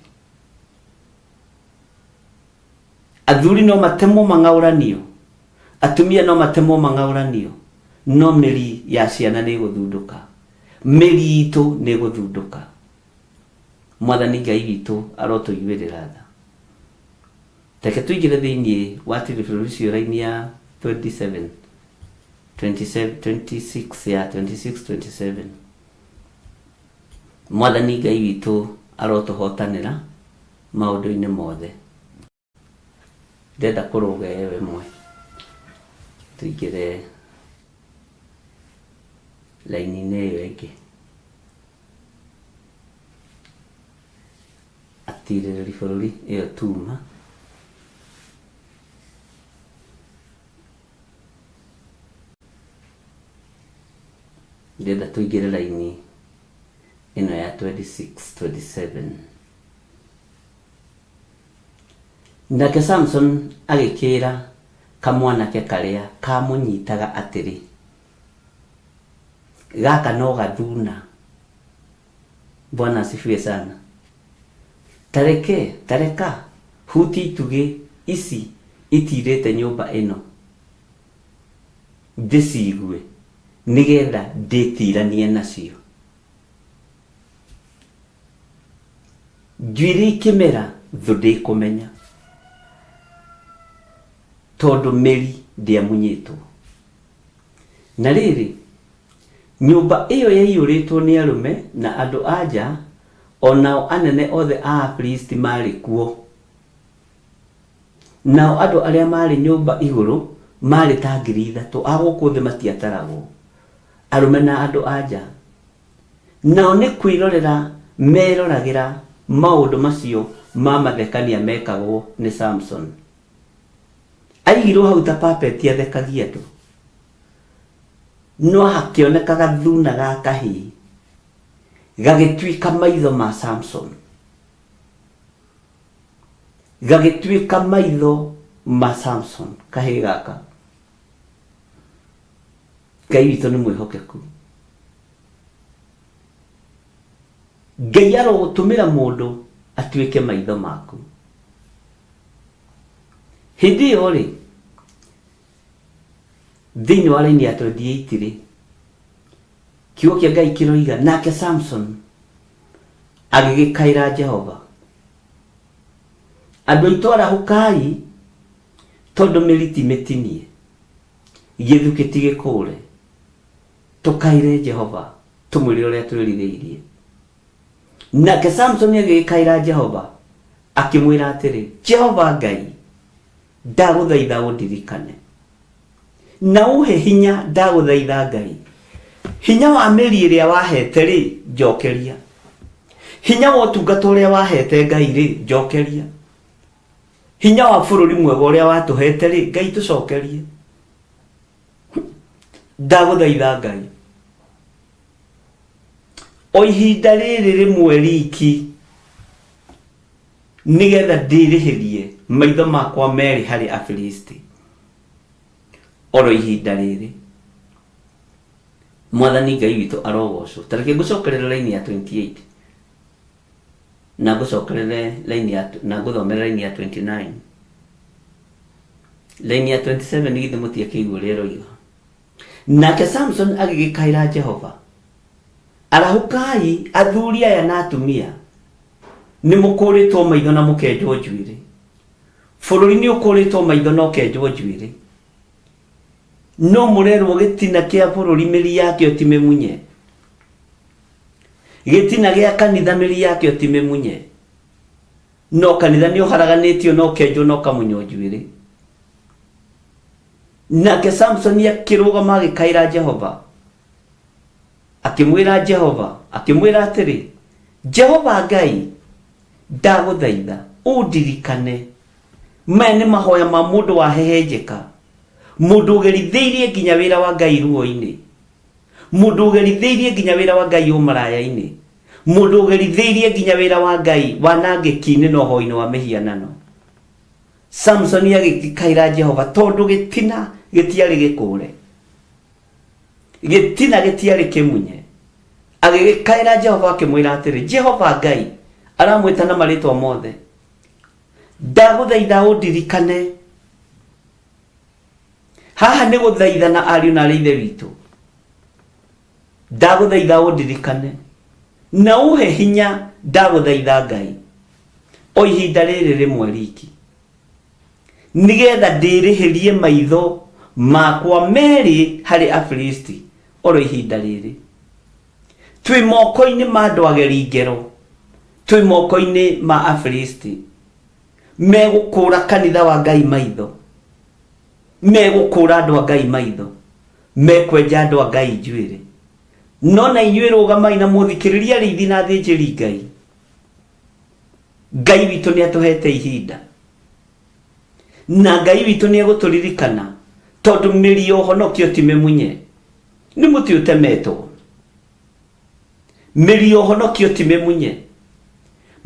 Athuri no matemwo mang'aũranio, atumia no matemwo mang'aũranio, no mĩri ya ciana nĩ ĩgũthundũka. Mĩri itũ nĩ ĩgũthundũka. Mwathani Ngai witũ arotũiguĩrĩra tha. Reke tũingĩre thĩinĩ wa tiri bũrũri ũcio raini ya 27, 27, 26, ya 26, 27. Mwathani Ngai witũ arotũhotanĩra maũndũ-inĩ mothe. Ndĩrenda kũrũga ĩyo ĩmwe tũingĩre raini-inĩ ĩyo ĩngĩ. Atirĩrĩri bũrũri ĩyo tuma. Ndĩrenda tũingĩre raini ĩno ya 26, 27. Nake Samson agĩkĩĩra kamwanake karĩa kaamũnyitaga atĩrĩ, Gaka no gathuna. Bwana asifiwe sana. Ta reke, ta reka hutie itugĩ ici itiirĩte nyũmba ĩno, ndĩciigue, nĩgetha ndĩĩtiiranie nacio. Njuĩrĩ ikĩmera thũ ndĩkũmenya, tondũ mĩri ndĩamunyĩtwo. Na rĩrĩ, nyũmba ĩyo yaiyũrĩtwo nĩ arũme na andũ-a-nja, o nao anene othe a Afilisti maarĩ kuo. Nao andũ arĩa maarĩ nyũmba igũrũ maarĩ ta 3,000, a gũkũ thĩ matiataragwo, arũme na andũ-a-nja. Nao nĩ kwĩrorera meroragĩra maũndũ macio ma mathekania mekagwo nĩ Samson. Aigirwo hau ta puppet athekagie andũ. No hakĩoneka gathuna ga kahĩĩ gagĩtuĩka maitho ma Samson. Gagĩtuĩka maitho ma Samson kahĩĩ gaka. Ngai witũ nĩ mwĩhokeku. Ngai arogũtũmĩra mũndũ atuĩke maitho maku. Hĩndĩ ĩyo rĩ, thĩinĩ wa raini ya 28 rĩ, kiugo kĩa Ngai kĩroiga, nake Samson agĩgĩkaĩra Jehova, andũ aitũ arahũkai, tondũ mĩri ti mĩtinie, gĩthukĩ ti gĩkũre, tũkaĩre Jehova tũmwĩre ũrĩa twĩrirĩirie. Nake Samsoni agĩgĩkaĩra Jehova akĩmwĩra atĩrĩ, Jehova Ngai, ndagũthaitha ũndirikane na ũhe hinya, ndagũthaitha Ngai, hinya wa mĩri ĩrĩa wahete rĩ, njokeria hinya wa ũtungata ũrĩa wahete Ngai rĩ, njokeria hinya wa bũrũri mwega ũrĩa watũhete rĩ, Ngai tũcokerie, ndagũthaitha Ngai, o ihinda rĩrĩ rĩmwe riki nĩgetha ndĩrĩhĩrie maitho makwa merĩ harĩ Afilisti oro ihinda rĩrĩ. Mwathani Ngai witũ arogocwo. Ta reke ngũcokerere raini ya 28 na ngũcokerere raini ya na ngũthomere raini ya 29, raini ya 27. Githĩ mũtiakĩigua ũrĩa ĩroiga? Nake Samson agĩgĩkaĩra Jehova, arahũkai athuri aya na atumia, nĩ mũkũrĩtwo maitho na mũkenjwo njuĩrĩ. Bũrũri nĩ ũkũrĩtwo maitho na ũkenjwo njuĩrĩ, no mũrerwo gĩtina kĩa bũrũri mĩri yakĩo ti mĩmunye, gĩtina gĩa kanitha mĩri yakĩo ti mĩmunye, no kanitha nĩ ũharaganĩtio na ũkenjwo na ũkamunywo njuĩrĩ. Nake Samsoni akĩrũgama agĩkaĩra Jehova, akĩmwĩra Jehova, akĩmwĩra atĩrĩ, Jehova Ngai, ndagũthaitha ũndirikane. Maya nĩ mahoya ma mũndũ wahehenjeka, mũndũ ũgerithĩirie nginya wĩra wa Ngai ruo-inĩ, mũndũ ũgerithĩirie nginya wĩra wa Ngai ũmaraya-inĩ, mũndũ ũgerithĩirie nginya wĩra wa Ngai wanangĩki-inĩ na ũhoi-inĩ wa mĩhianano. Samsoni agĩkaĩra Jehova tondũ gĩtina gĩtiarĩ gĩkũre, gĩtina gĩtiarĩ kĩmunye. Agĩgĩkaĩra Jehova akĩmwĩra atĩrĩ, Jehova Ngai, aramwĩta na marĩtwa mothe, ndagũthaitha ũndirikane. Haha nĩ gũthaithana ariũ na arĩ ithe witũ. Ndagũthaitha ũndirikane na ũhe hinya, ndagũthaitha Ngai, o ihinda rĩrĩ rĩmwe riki, nĩgetha ndĩrĩhĩrie maitho makwa merĩ harĩ Afilisti oro ihinda rĩrĩ. Twĩ moko-inĩ ma andũ ageri ngero, twĩ moko-inĩ ma Afilisti, megũkũra kanitha wa Ngai maitho, megũkũra andũ a Ngai maitho, mekwenja andũ a Ngai njuĩrĩ. No na inyuĩ rũgamai na mũthikĩrĩrie arĩithi na athĩnjĩri Ngai. Ngai witũ nĩ atũhete ihinda, na Ngai witũ nĩ egũtũririkana, tondũ mĩri ya ũhonokio ti mĩmunye, nĩ mũtĩ ũtemetwo. Mĩri ya ũhonokio ti mĩmunye,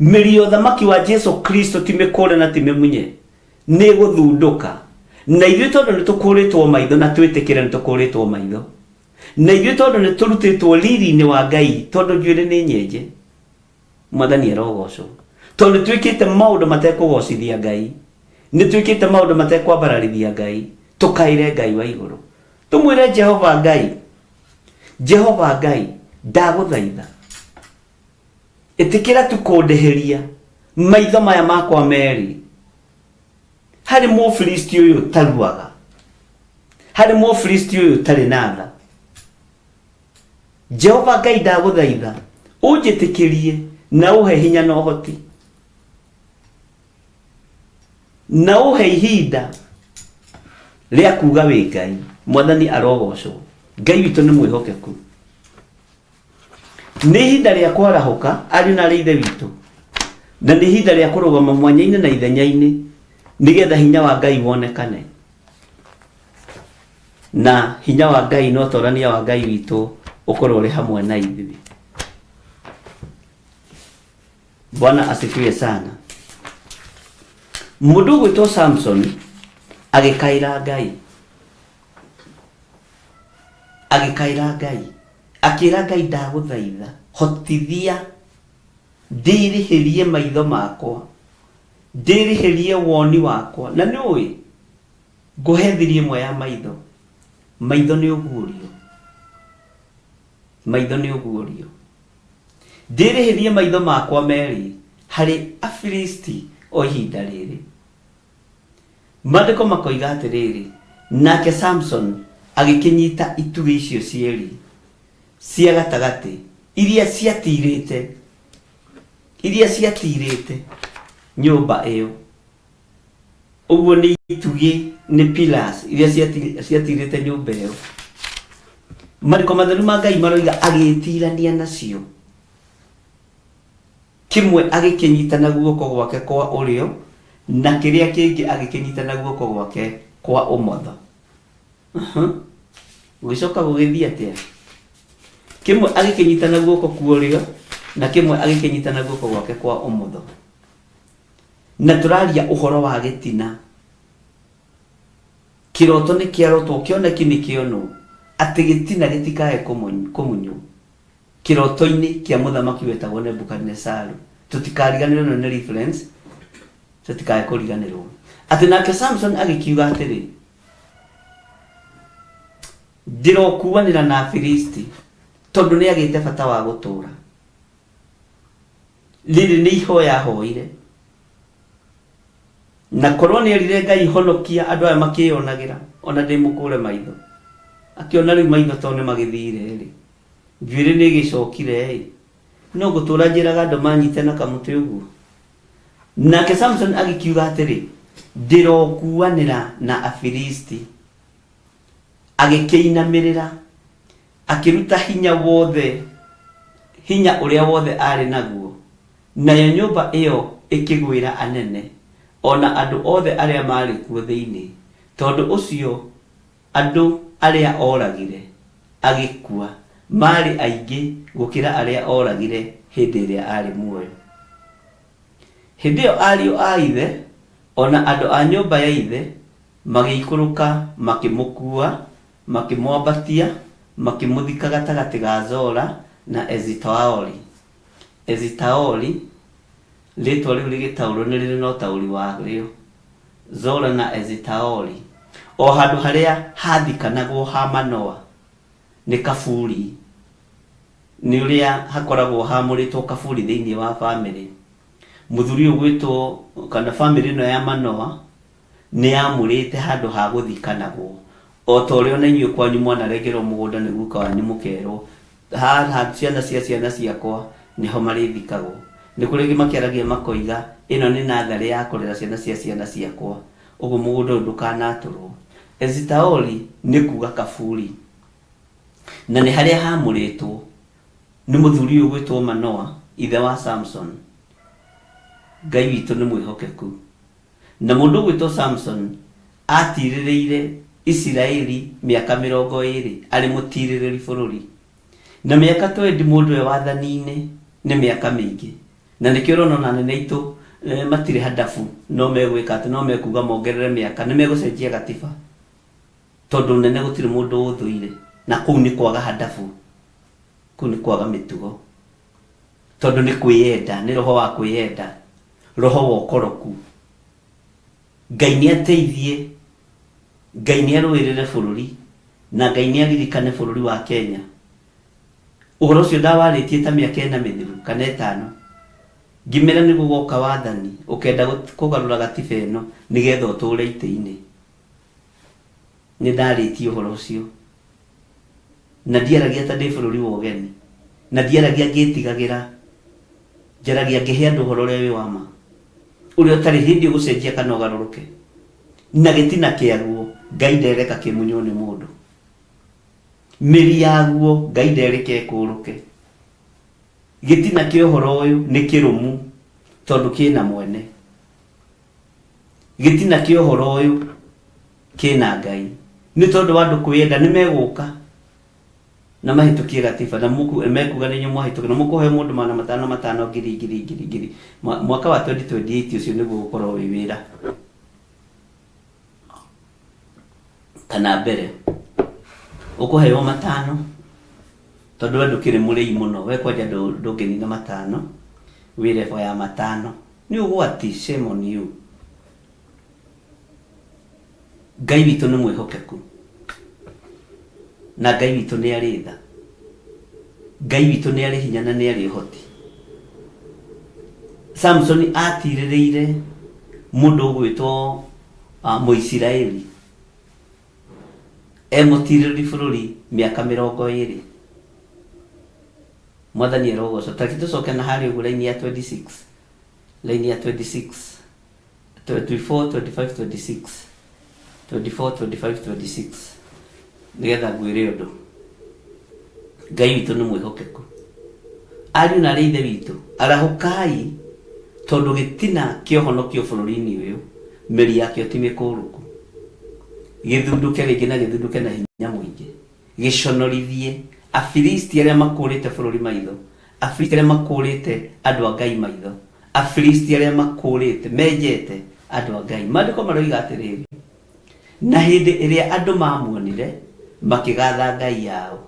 mĩri ya ũthamaki wa Jesu Kristo ti mĩkũre na ti mĩmunye, nĩ ĩgũthundũka. Na ithuĩ tondũ nĩ tũkũrĩtwo maitho, na twĩtĩkĩre nĩ tũkũrĩtwo maitho, na ithuĩ tondũ nĩ tũrutĩtwo riri-inĩ wa Ngai, tondũ njuĩrĩ nĩ nyenje, Mwathani arogocwo, tondũ nĩ twĩkĩte maũndũ matekũgocithia Ngai, nĩ twĩkĩte maũndũ matekwambararithia Ngai, tũkaĩre Ngai wa igũrũ, tũmwĩre Jehova Ngai, Jehova Ngai, ndagũthaitha ĩtĩkĩra tu kũndĩhĩria maitho maya makwa merĩ harĩ Mũfilisti ũyũ ũtaruaga, harĩ Mũfilisti ũyũ ũtarĩ na tha. Jehova Ngai, ndagũthaitha ũnjĩtĩkĩrie na ũhe hinya na ũhoti na ũhe ihinda rĩa kuga wĩ Ngai. Mwathani arogocwo. Ngai witũ nĩ mwĩhokeku. Nĩ ihinda rĩa kwarahũka ariũ na arĩ ithe witũ, na nĩ ihinda rĩa kũrũgama mwanya-inĩ na ithenya-inĩ nĩgetha hinya wa Ngai wonekane. Na hinya wa Ngai na ũtorania wa Ngai witũ ũkorwo ũrĩ hamwe na ithuĩ. Bwana asifiwe sana. Mũndũ ũgwĩtwo Samson agĩkaĩra Ngai, agĩkaĩra Ngai, akĩra Ngai, ndagũthaitha hotithia ndĩrĩhĩrie maitho makwa, ndĩrĩhĩrie woni wakwa. Na nĩ ũĩ ngũhe thiri ĩmwe ya maitho. Maitho nĩ ũguũrio, maitho nĩ ũguũrio. Ndĩrĩhĩrie maitho makwa merĩ harĩ Afilisti o ihinda rĩrĩ. Maandĩko makoiga atĩrĩrĩ, nake Samson agĩkĩnyita itugĩ icio cierĩ cia gatagatĩ iria ciatiirĩte, iria ciatiirĩte nyũmba ĩyo. Ũguo nĩ itugĩ, nĩ pillars iria ciatiirĩte nyũmba ĩyo. Maandĩko matheru ma Ngai maroiga agĩĩtirania nacio. Kĩmwe agĩkĩnyita na guoko gwake kwa ũrĩo, na kĩrĩa kĩngĩ agĩkĩnyita na guoko gwake kwa ũmotho. Gũgĩcoka gũgĩthiĩ atĩa? Kĩmwe agĩkĩnyita na guoko kwa ũrĩo, na kĩmwe agĩkĩnyita na guoko gwake kwa ũmotho. Na tũraria ũhoro wa gĩtina. Kĩroto nĩ kĩarotwo, kĩoneki nĩ kĩonwo, atĩ gĩtina gĩtikae kũmunywo. Kĩroto-inĩ kĩa mũthamaki wetagwo Nebukadinesaru. Tũtikariganĩrwo, ĩno nĩ reference, tũtikae kũriganĩrwo. Atĩ nake Samson agĩkiuga atĩrĩ, ndĩrokuanĩra na Afilisti, tondũ nĩ agĩte bata wa gũtũũra. Rĩrĩ nĩ ihoya ahoire. Na korwo nĩ erire Ngai honokia andũ aya makĩyonagĩra, ona ndĩ mũkũre maitho. Akĩona rĩu maitho tondũ nĩ magĩthire rĩ, njuĩrĩ nĩ ĩgĩcokire ĩ, no ngũtũra njĩraga andũ manyite na kamũtĩ ũguo. Nake Samson agĩkiuga atĩrĩ, ndĩrokuanĩra na Afilisti. Agĩkĩinamĩrĩra, akĩruta hinya wothe, hinya ũrĩa wothe arĩ naguo, nayo nyũmba ĩyo ĩkĩgwĩra anene, o na andũ othe arĩa maarĩ kuo thĩinĩ. Tondũ ũcio andũ arĩa oragire agĩkua maarĩ aingĩ gũkĩra arĩa oragire hĩndĩ ĩrĩa aarĩ muoyo. Hĩndĩ ĩyo ariũ a ithe, o na andũ a nyũmba ya ithe, magĩikũrũka makĩmũkuua, makĩmwambatia, makĩmũthika gatagatĩ ga Zora na Ezitaoli. Ezitaoli, rĩtwa rĩu rĩgĩtaũrwo nĩ rĩrĩ na ũtaũri warĩo. Zora na Ezitaoli, o handũ harĩa hathikanagwo ha Manoa, nĩ kaburi, nĩ ũrĩa hakoragwo hamũrĩtwo kaburi thĩinĩ wa bamĩrĩ. Mũthuri ũyũ gwĩtwo, kana bamĩrĩ ĩno ya Manoa, nĩ yamũrĩte handũ ha gũthikanagwo. O ta ũrĩa ona inyuĩ kwanyu mwanarengerwo mũgũnda nĩ guka wanyu mũkerwo, haha ciana cia ciana ciakwa nĩho marĩthikagwo. Nĩ kũrĩ angĩ makĩaragia makoiga, ĩno nĩ natharĩ ya kũrera ciana cia ciana ciakwa, ũguo mũgũnda ũyũ ndũkanatũrwo. Ezitaoli nĩ kuga kaburi, na nĩ harĩa hamũrĩtwo nĩ mũthuri ũyũ ũgwĩtwo Manoa, ithe wa Samson. Ngai witũ nĩ mwĩhokeku. Na mũndũ ũgwĩtwo Samson atirĩrĩire Isiraeli mĩaka 20 arĩ mũtirĩrĩri bũrũri. Na mĩaka 20 mũndũ e wathani-inĩ nĩ mĩaka mĩingĩ. Na nĩkĩo ũrona ona anene aitũ matirĩ handabu, no megwĩka atĩ, no mekuga mongerere mĩaka, nĩ megũcenjia gatiba. Tondũ ũnene gũtirĩ mũndũ ũthũire. Na kũu nĩ kwaga handabu, kũu nĩ kwaga mĩtugo. Tondũ nĩ kwĩyenda, nĩ roho wa kwĩyenda, roho wa ũkoroku. Ngai nĩ ateithie, Ngai nĩ arũĩrĩre bũrũri, na Ngai nĩ aririkane bũrũri wa Kenya. Ũhoro ũcio ndawarĩtie ta mĩaka 4 mĩthiru kana 5. Ngĩmera nĩ gũgoka wathani ũkenda kũgarũra gatiba ĩno nĩgetha ũtũre itĩ-inĩ. Nĩ ndarĩtie ũhoro ũcio. Na ndiaragia ta ndĩ bũrũri wa ũgeni. Na ndiaragia ngĩtigagĩra. Njaragia ngĩhe andũ ũhoro ũrĩa wĩ wa ma. Ũrĩa ũtarĩ hĩndĩ ũgũcenjia kana ũgarũrũke. Na gĩtina kĩaguo Ngai ndereka kĩmunywo nĩ mũndũ. Mĩri yaguo Ngai ndereka ĩkũrũke. Gĩtina kĩa ũhoro ũyũ nĩ kĩrũmu tondũ kĩna mwene. Gĩtina kĩa ũhoro ũyũ kĩna Ngai. Nĩ tondũ wa andũ kwĩyenda nĩ megũka na mahĩtũkie gatiba na mekuga nĩ inyuĩ mwahĩtũkia na mũkũhe mũndũ 500 500 ngiri ngiri ngiri ngiri. Mwaka wa 2028 ũcio nĩguo ũgũkorwo wĩ wĩra. Kana mbere ũkũheo 5 tondũ we ndũkĩrĩ mũrĩi mũno, we kwanja ndũngĩnina 5, wĩ level ya 5. Nĩ ũgwati, shame on you. Ngai witũ nĩ mwĩhokeku na Ngai witũ nĩ arĩ tha. Ngai witũ nĩ arĩ hinya na nĩ arĩ ũhoti. Samson atirĩrĩire mũndũ ũgwĩtwo Mũisiraeli e mũtirĩrĩri bũrũri mĩaka 20. Mwathani arogocwo. Ta reke tũcoke na harĩa ũguo raini ya 26. Raini ya 26. 24, 25, 26. 24, 25, 26. Nĩgetha ngwĩre ũndũ. Ngai witũ nĩ mwĩhokeku. Ariũ na arĩ ithe witũ, arahũkai tondũ gĩtina kĩa ũhonokio bũrũri-inĩ ũyũ, mĩri yakĩo ti mĩkũrũku. Gĩthundũke rĩngĩ na gĩthundũke na hinya mũingĩ. Gĩconorithie Afilisti arĩa makũrĩte bũrũri maitho, Afilisti arĩa makũrĩte andũ a Ngai maitho, Afilisti arĩa makũrĩte, menjete andũ a Ngai. Maandĩko maroiga atĩrĩrĩ, na hĩndĩ ĩrĩa andũ mamuonire, makĩgatha ngai yao,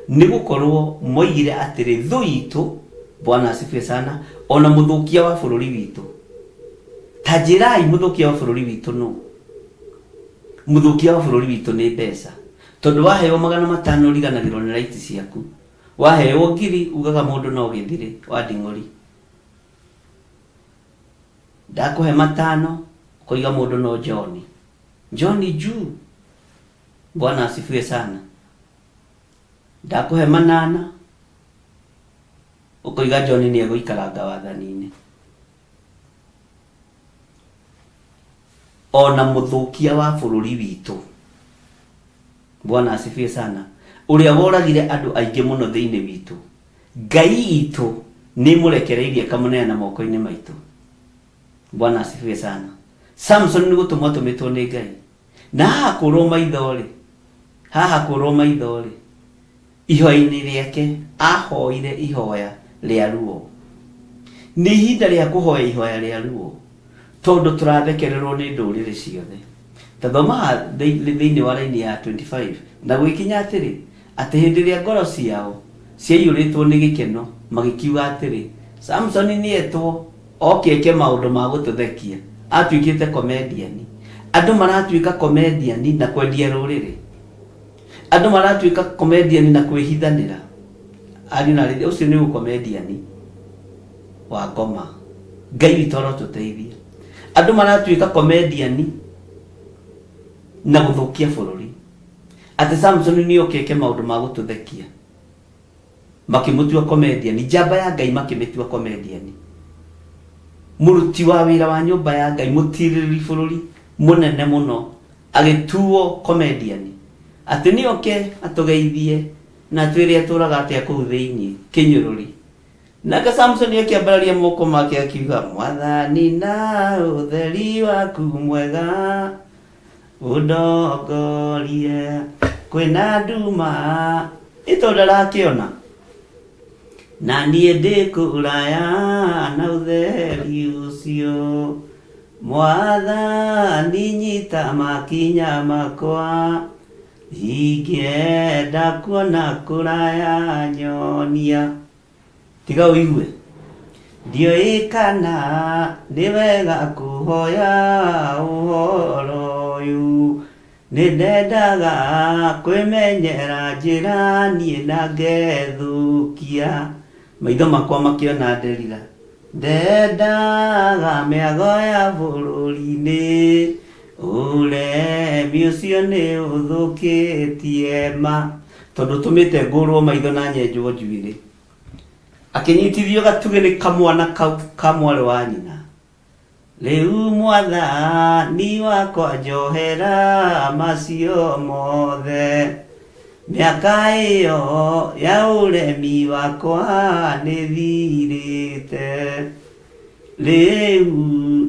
nĩ gũkorwo moigire atĩrĩ, thũ itũ, Bwana asifiwe sana, ona mũthũkia wa bũrũri witũ. Ta njĩrai mũthũkia wa bũrũri witũ nũ? Mũthũkia wa bũrũri witũ nĩ mbeca. Tondũ waheo 500 ũriganagĩrwo nĩ right ciaku. Waheo 1000 ugaga mũndũ no gĩthirĩ wa nding'ũri. Ndakũhe 5 ũkoiga mũndũ no John. John juu. Bwana asifiwe sana. Ndakũhe 8 ũkoiga John nĩ egũikaranga wathani-inĩ. Ona mũthũkia wa bũrũri witũ. Bwana asifiwe sana. Ũrĩa woragire andũ aingĩ mũno thĩinĩ witũ. Ngai itũ nĩ ĩmũrekereirie ĩkamũneana moko-inĩ maitũ. Bwana asifiwe sana. Samson nĩ gũtũmwo atũmĩtwo nĩ Ngai. Na haha kũrwo maitho rĩ, haha kũrwo maitho rĩ, ihoya-inĩ rĩake ahoire ihoya rĩa ruo. Nĩ ihinda rĩa kũhoya ihoya rĩa ruo tondũ tũrathekererwo nĩ ndũrĩrĩ ciothe. Ta thoma haha thĩinĩ wa raini ya 25. Na gũgĩkinya atĩrĩ, atĩ hĩndĩ ĩrĩa ngoro ciao ciaiyũrĩtwo nĩ gĩkeno, magĩkiuga atĩrĩ, Samson nĩetwo oke eke maũndũ ma gũtũthekia. Atuĩkĩte comedian. Andũ maratuĩka comedian na kwendia rũrĩrĩ. Andũ maratuĩka comedian na kwĩhithanĩra. Ariũ na arĩ, ũcio nĩ ũcomedian wa ngoma. Ngai witũ arotũteithia. Andũ maratuĩka comedian na gũthũkia bũrũri. Atĩ Samson nĩ oke eke maũndũ ma gũtũthekia. Makĩmũtua comedian, njamba ya Ngai makĩmĩtua comedian. Mũruti wa wĩra wa nyũmba ya Ngai, mũtirĩrĩri bũrũri mũnene mũno, agĩtuo comedian. Atĩ nĩ oke atũgeithie na atwĩre atũraga atĩa kũu thĩinĩ, kĩnyũrũri. Nake Samson akĩambararia moko make akiuga, Mwathani na ũtheri waku mwega ũndongorie kwĩna nduma ĩ tondũ ndarakĩona na niĩ ndĩ kũraya na ũtheri ũcio. Mwathani nyita makinya makwa ingĩenda kuona kũraya nyonia. Tiga ũigue ndiũĩ kana nĩ wega kũhoya ũhoro ũyũ, nĩ ndendaga kwĩmenyera njĩra niĩ na ngethũkia. Maitho makwa makĩona nderira, ndendaga mĩago ya bũrũri-inĩ, ũremi ũcio nĩ ũthũkĩtie ma. Tondũ ũtũmĩte ngũrwo maitho na nyenjwo njuĩrĩ. Akĩnyitithio gatugĩ nĩ kamwana kau ka mwarĩ wa nyina. Rĩu mwathani wakwa njohera macio mothe. Mĩaka ĩyo ya ũremi wakwa nĩthirĩte. Rĩu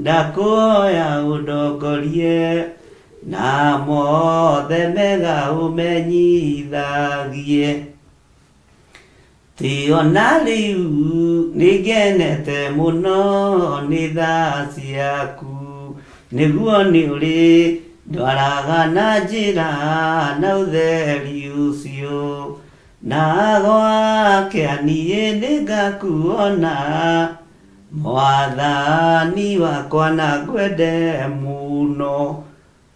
ndakũhoya ũndongorie na mothe mega ũmenyithagie. Ti ona rĩu nĩngenete mũno nĩ tha ciaku, nĩguo nĩũrĩ ndwaraga na njĩra na ũtheri ũcio, na gwakĩa niĩ nĩngakuona, Mwathani wakwa na ngwende mũno.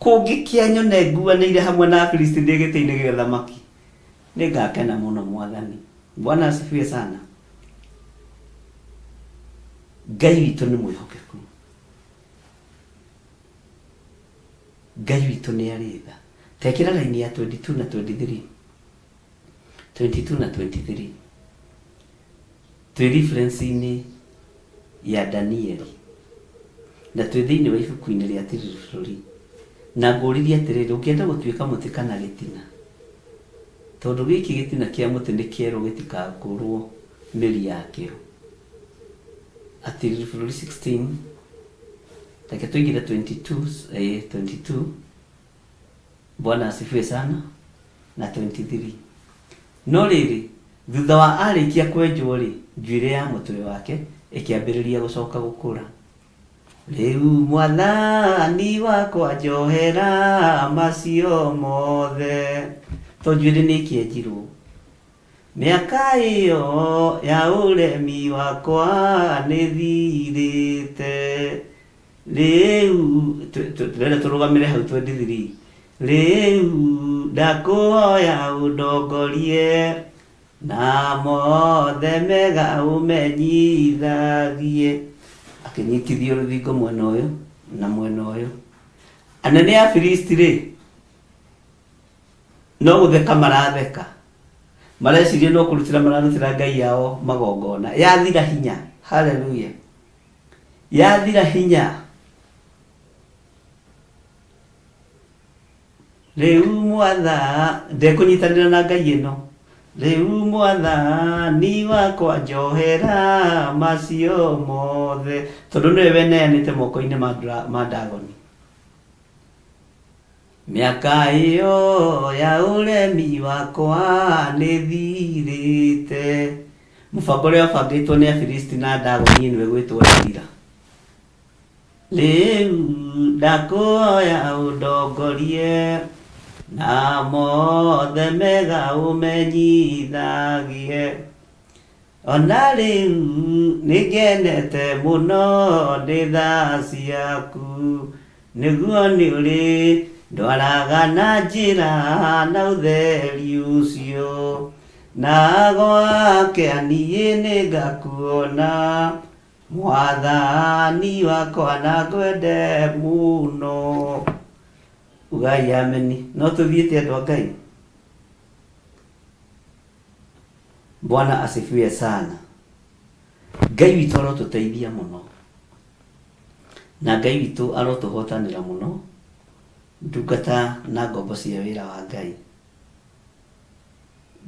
Kũngĩkĩa nyone nguanĩire hamwe na Afilisti ndĩ gĩtĩ-inĩ gĩa ũthamaki, nĩngakena mũno Mwathani. Bwana asifiwe sana. Ngai witũ nĩ mwĩhokeku. Ngai witũ nĩ arĩ tha. Tekĩra raini ya 22 na 23. 22 na 23. Twĩ reference-inĩ ya Danieli na twĩ thĩinĩ wa ibuku-inĩ rĩa Tiriri Bũrũri. Na ngũririe atĩrĩrĩ, ũngĩenda gũtuĩka mũtĩ kana gĩtina? Tondũ gĩkĩ gĩtina kĩa mũtĩ nĩ kĩerwo gĩtikakũrwo mĩri yakĩo. Atiriri Bũrũri 16, reke tũingĩre 22, eh, 22. Bwana asifiwe sana na 23. No rĩrĩ, thutha wa arĩkia kwenjwo-rĩ, njuĩrĩ ya mũtwe wake ĩkĩambĩrĩria gũcoka gũkũra. Rĩu Mwathani wakwa njohera macio mothe, to njuĩrĩ nĩ ĩkĩenjirwo. Mĩaka ĩyo ya ũremi wakwa nĩthirĩte. Rĩu, ndĩrenda tũrũgamĩre hau 23. Rĩu ndakũhoya ũndongorie na mothe mega ũmenyithagie. Akĩnyitithio rũthingo mwena ũyũ na mwena ũyũ. Anene a Filisti-rĩ, no gũtheka maratheka. Mareciria no kũrutĩra mararutĩra ngai yao magongona. Yathira hinya. Haleluya. Yathira hinya. Rĩu mwatha ndekũnyitanĩra na ngai ĩno. Rĩu mwathani wakwa njohera macio mothe, tondũ nĩwe weneanĩte moko-inĩ ma Dagoni. Mĩaka ĩyo ya ũremi wakwa nĩthirĩte. Mũbango ũrĩa wabangĩtwo nĩ Afilisti na Dagoni ĩno ĩgwĩtwo Delila. Rĩu ndakũhoya ũndongorie na mothe mega ũmenyithagie. Ona rĩu nĩngenete mũno nĩ tha ciaku, nĩguo nĩũrĩ ndwaraga na njĩra na ũtheri ũcio, na gwakĩa niĩ nĩngakuona. Mwathani wakwa na ngwende mũno. Ugai ameni. No tũthiĩte andũ a Ngai. Bwana asifiwe sana. Ngai witũ arotũteithia mũno. Na Ngai witũ arotũhotanĩra mũno. Ndungata na ngombo cia wĩra wa Ngai.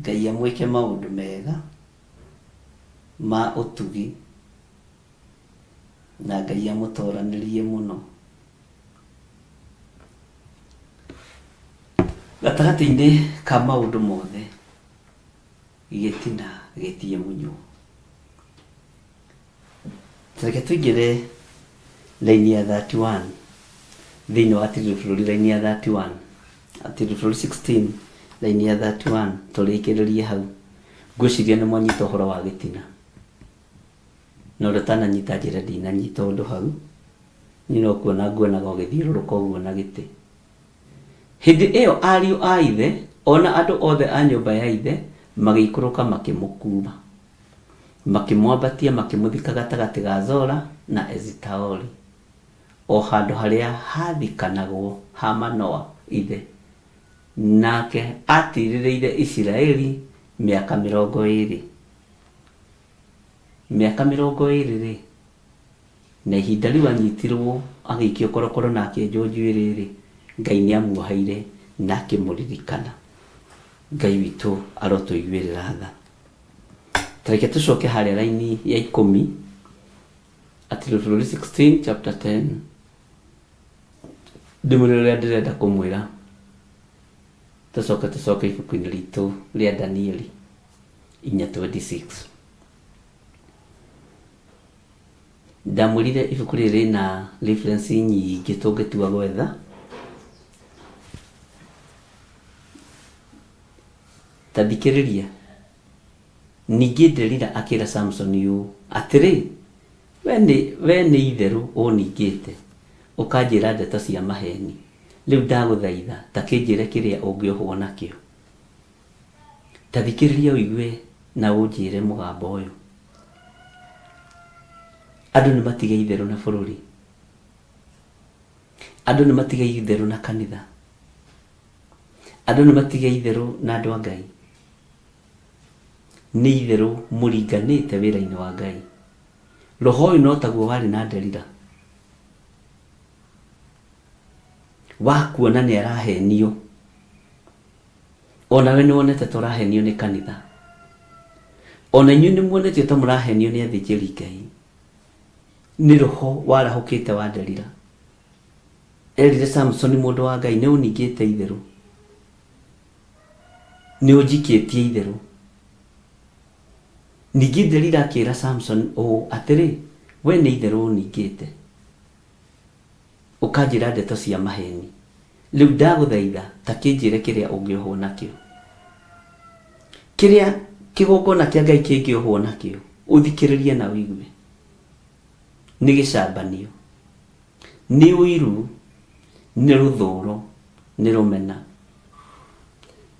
Ngai amwĩke maũndũ mega. Ma ũtugi, na Ngai amũtoranĩrie mũno. Gatagatĩ-inĩ ka maũndũ mothe, gĩtina gĩtiĩmunywo. Reke tũingĩre raini ya 31 thĩinĩ wa Tiriri Bũrũri raini ya 31 Tiriri Bũrũri 16 raini ya 31 tũrĩkĩrĩrie hau. Ngwĩciria nĩ mwanyita ũhoro wa gĩtina. Na ũrĩa ũtananyita njĩra ndinanyita ũndũ hau. Niĩ no kuona nguonaga ũgĩthiũrũrũka ũguo na gĩtĩ. Hĩndĩ ĩyo ariũ a ithe o na andũ othe a nyũmba ya ithe magĩikũrũka makĩmũkuua. Makĩmwambatia makĩmũthika gatagatĩ ga Zora na Esitaoli, o handũ harĩa haathikanagwo ha Manoa ithe. Nake aatiirĩrĩire Isiraeli mĩaka mĩrongo ĩĩrĩ. Mĩaka mĩrongo ĩĩrĩ-rĩ, na ihinda rĩu anyitirũo agĩikio korokoro na akĩenjwo njuĩrĩ-rĩ, Ngai nĩamuoheire na akĩmũririkana. Ngai witũ arotũiguĩrĩra tha. Ta reke tũcoke harĩa raini ya ikũmi, Atiirũ Bũrũri 16 chapter 10, ndĩmwĩre ũrĩa ndĩrenda kũmwĩra, tũcoke tũcoke ibuku-inĩ ritũ rĩa Danieli 4:26. Ndamwĩrire ibuku rĩrĩ rĩna reference nyingĩ tũngĩtua gwetha. Ta thikĩrĩria. Ningĩ Delila akĩra Samsoni ũũ, Atĩrĩ, wee nĩ, wee nĩ itherũ ũningĩte, ũkanjĩra ndeto cia maheeni. Rĩu ndagũthaitha, ta kĩnjĩre kĩrĩa ũngĩohwo nakĩo. Ta thikĩrĩria ũigue na ũnjĩre mũgambo ũyũ. Andũ nĩ matige itherũ na bũrũri. Andũ nĩ matige itherũ na kanitha. Andũ nĩ matige itherũ na andũ a Ngai. Nĩ itherũ mũringanĩte wĩra-inĩ wa Ngai. Roho ũyũ no taguo warĩ na Delila. Wa kuona nĩ arahenio. O nawe nĩ wonete ta ũrahenio nĩ kanitha. O na inyuĩ nĩ muonetio ta mũrahenio nĩ athĩnjĩri Ngai. Nĩ roho warahũkĩte wa Delila. Erire Samsoni mũndũ wa Ngai nĩ ũningĩte itherũ. Nĩ ũnjikĩtie itherũ. Ningĩ Delila akĩra Samsoni ũũ, Atĩrĩ, wee nĩ itherũ ũningĩte, ũkanjĩra ndeto cia maheeni. Rĩu ndagũthaitha ta kĩnjĩre kĩrĩa ũngĩohwo nakĩo. Kĩrĩa kĩgongona kĩa Ngai kĩngĩohwo nakĩo, ũthikĩrĩrie na ũigue, nĩ gĩcambanio, nĩ ũiru, nĩ rũthũũro, nĩ rũmena,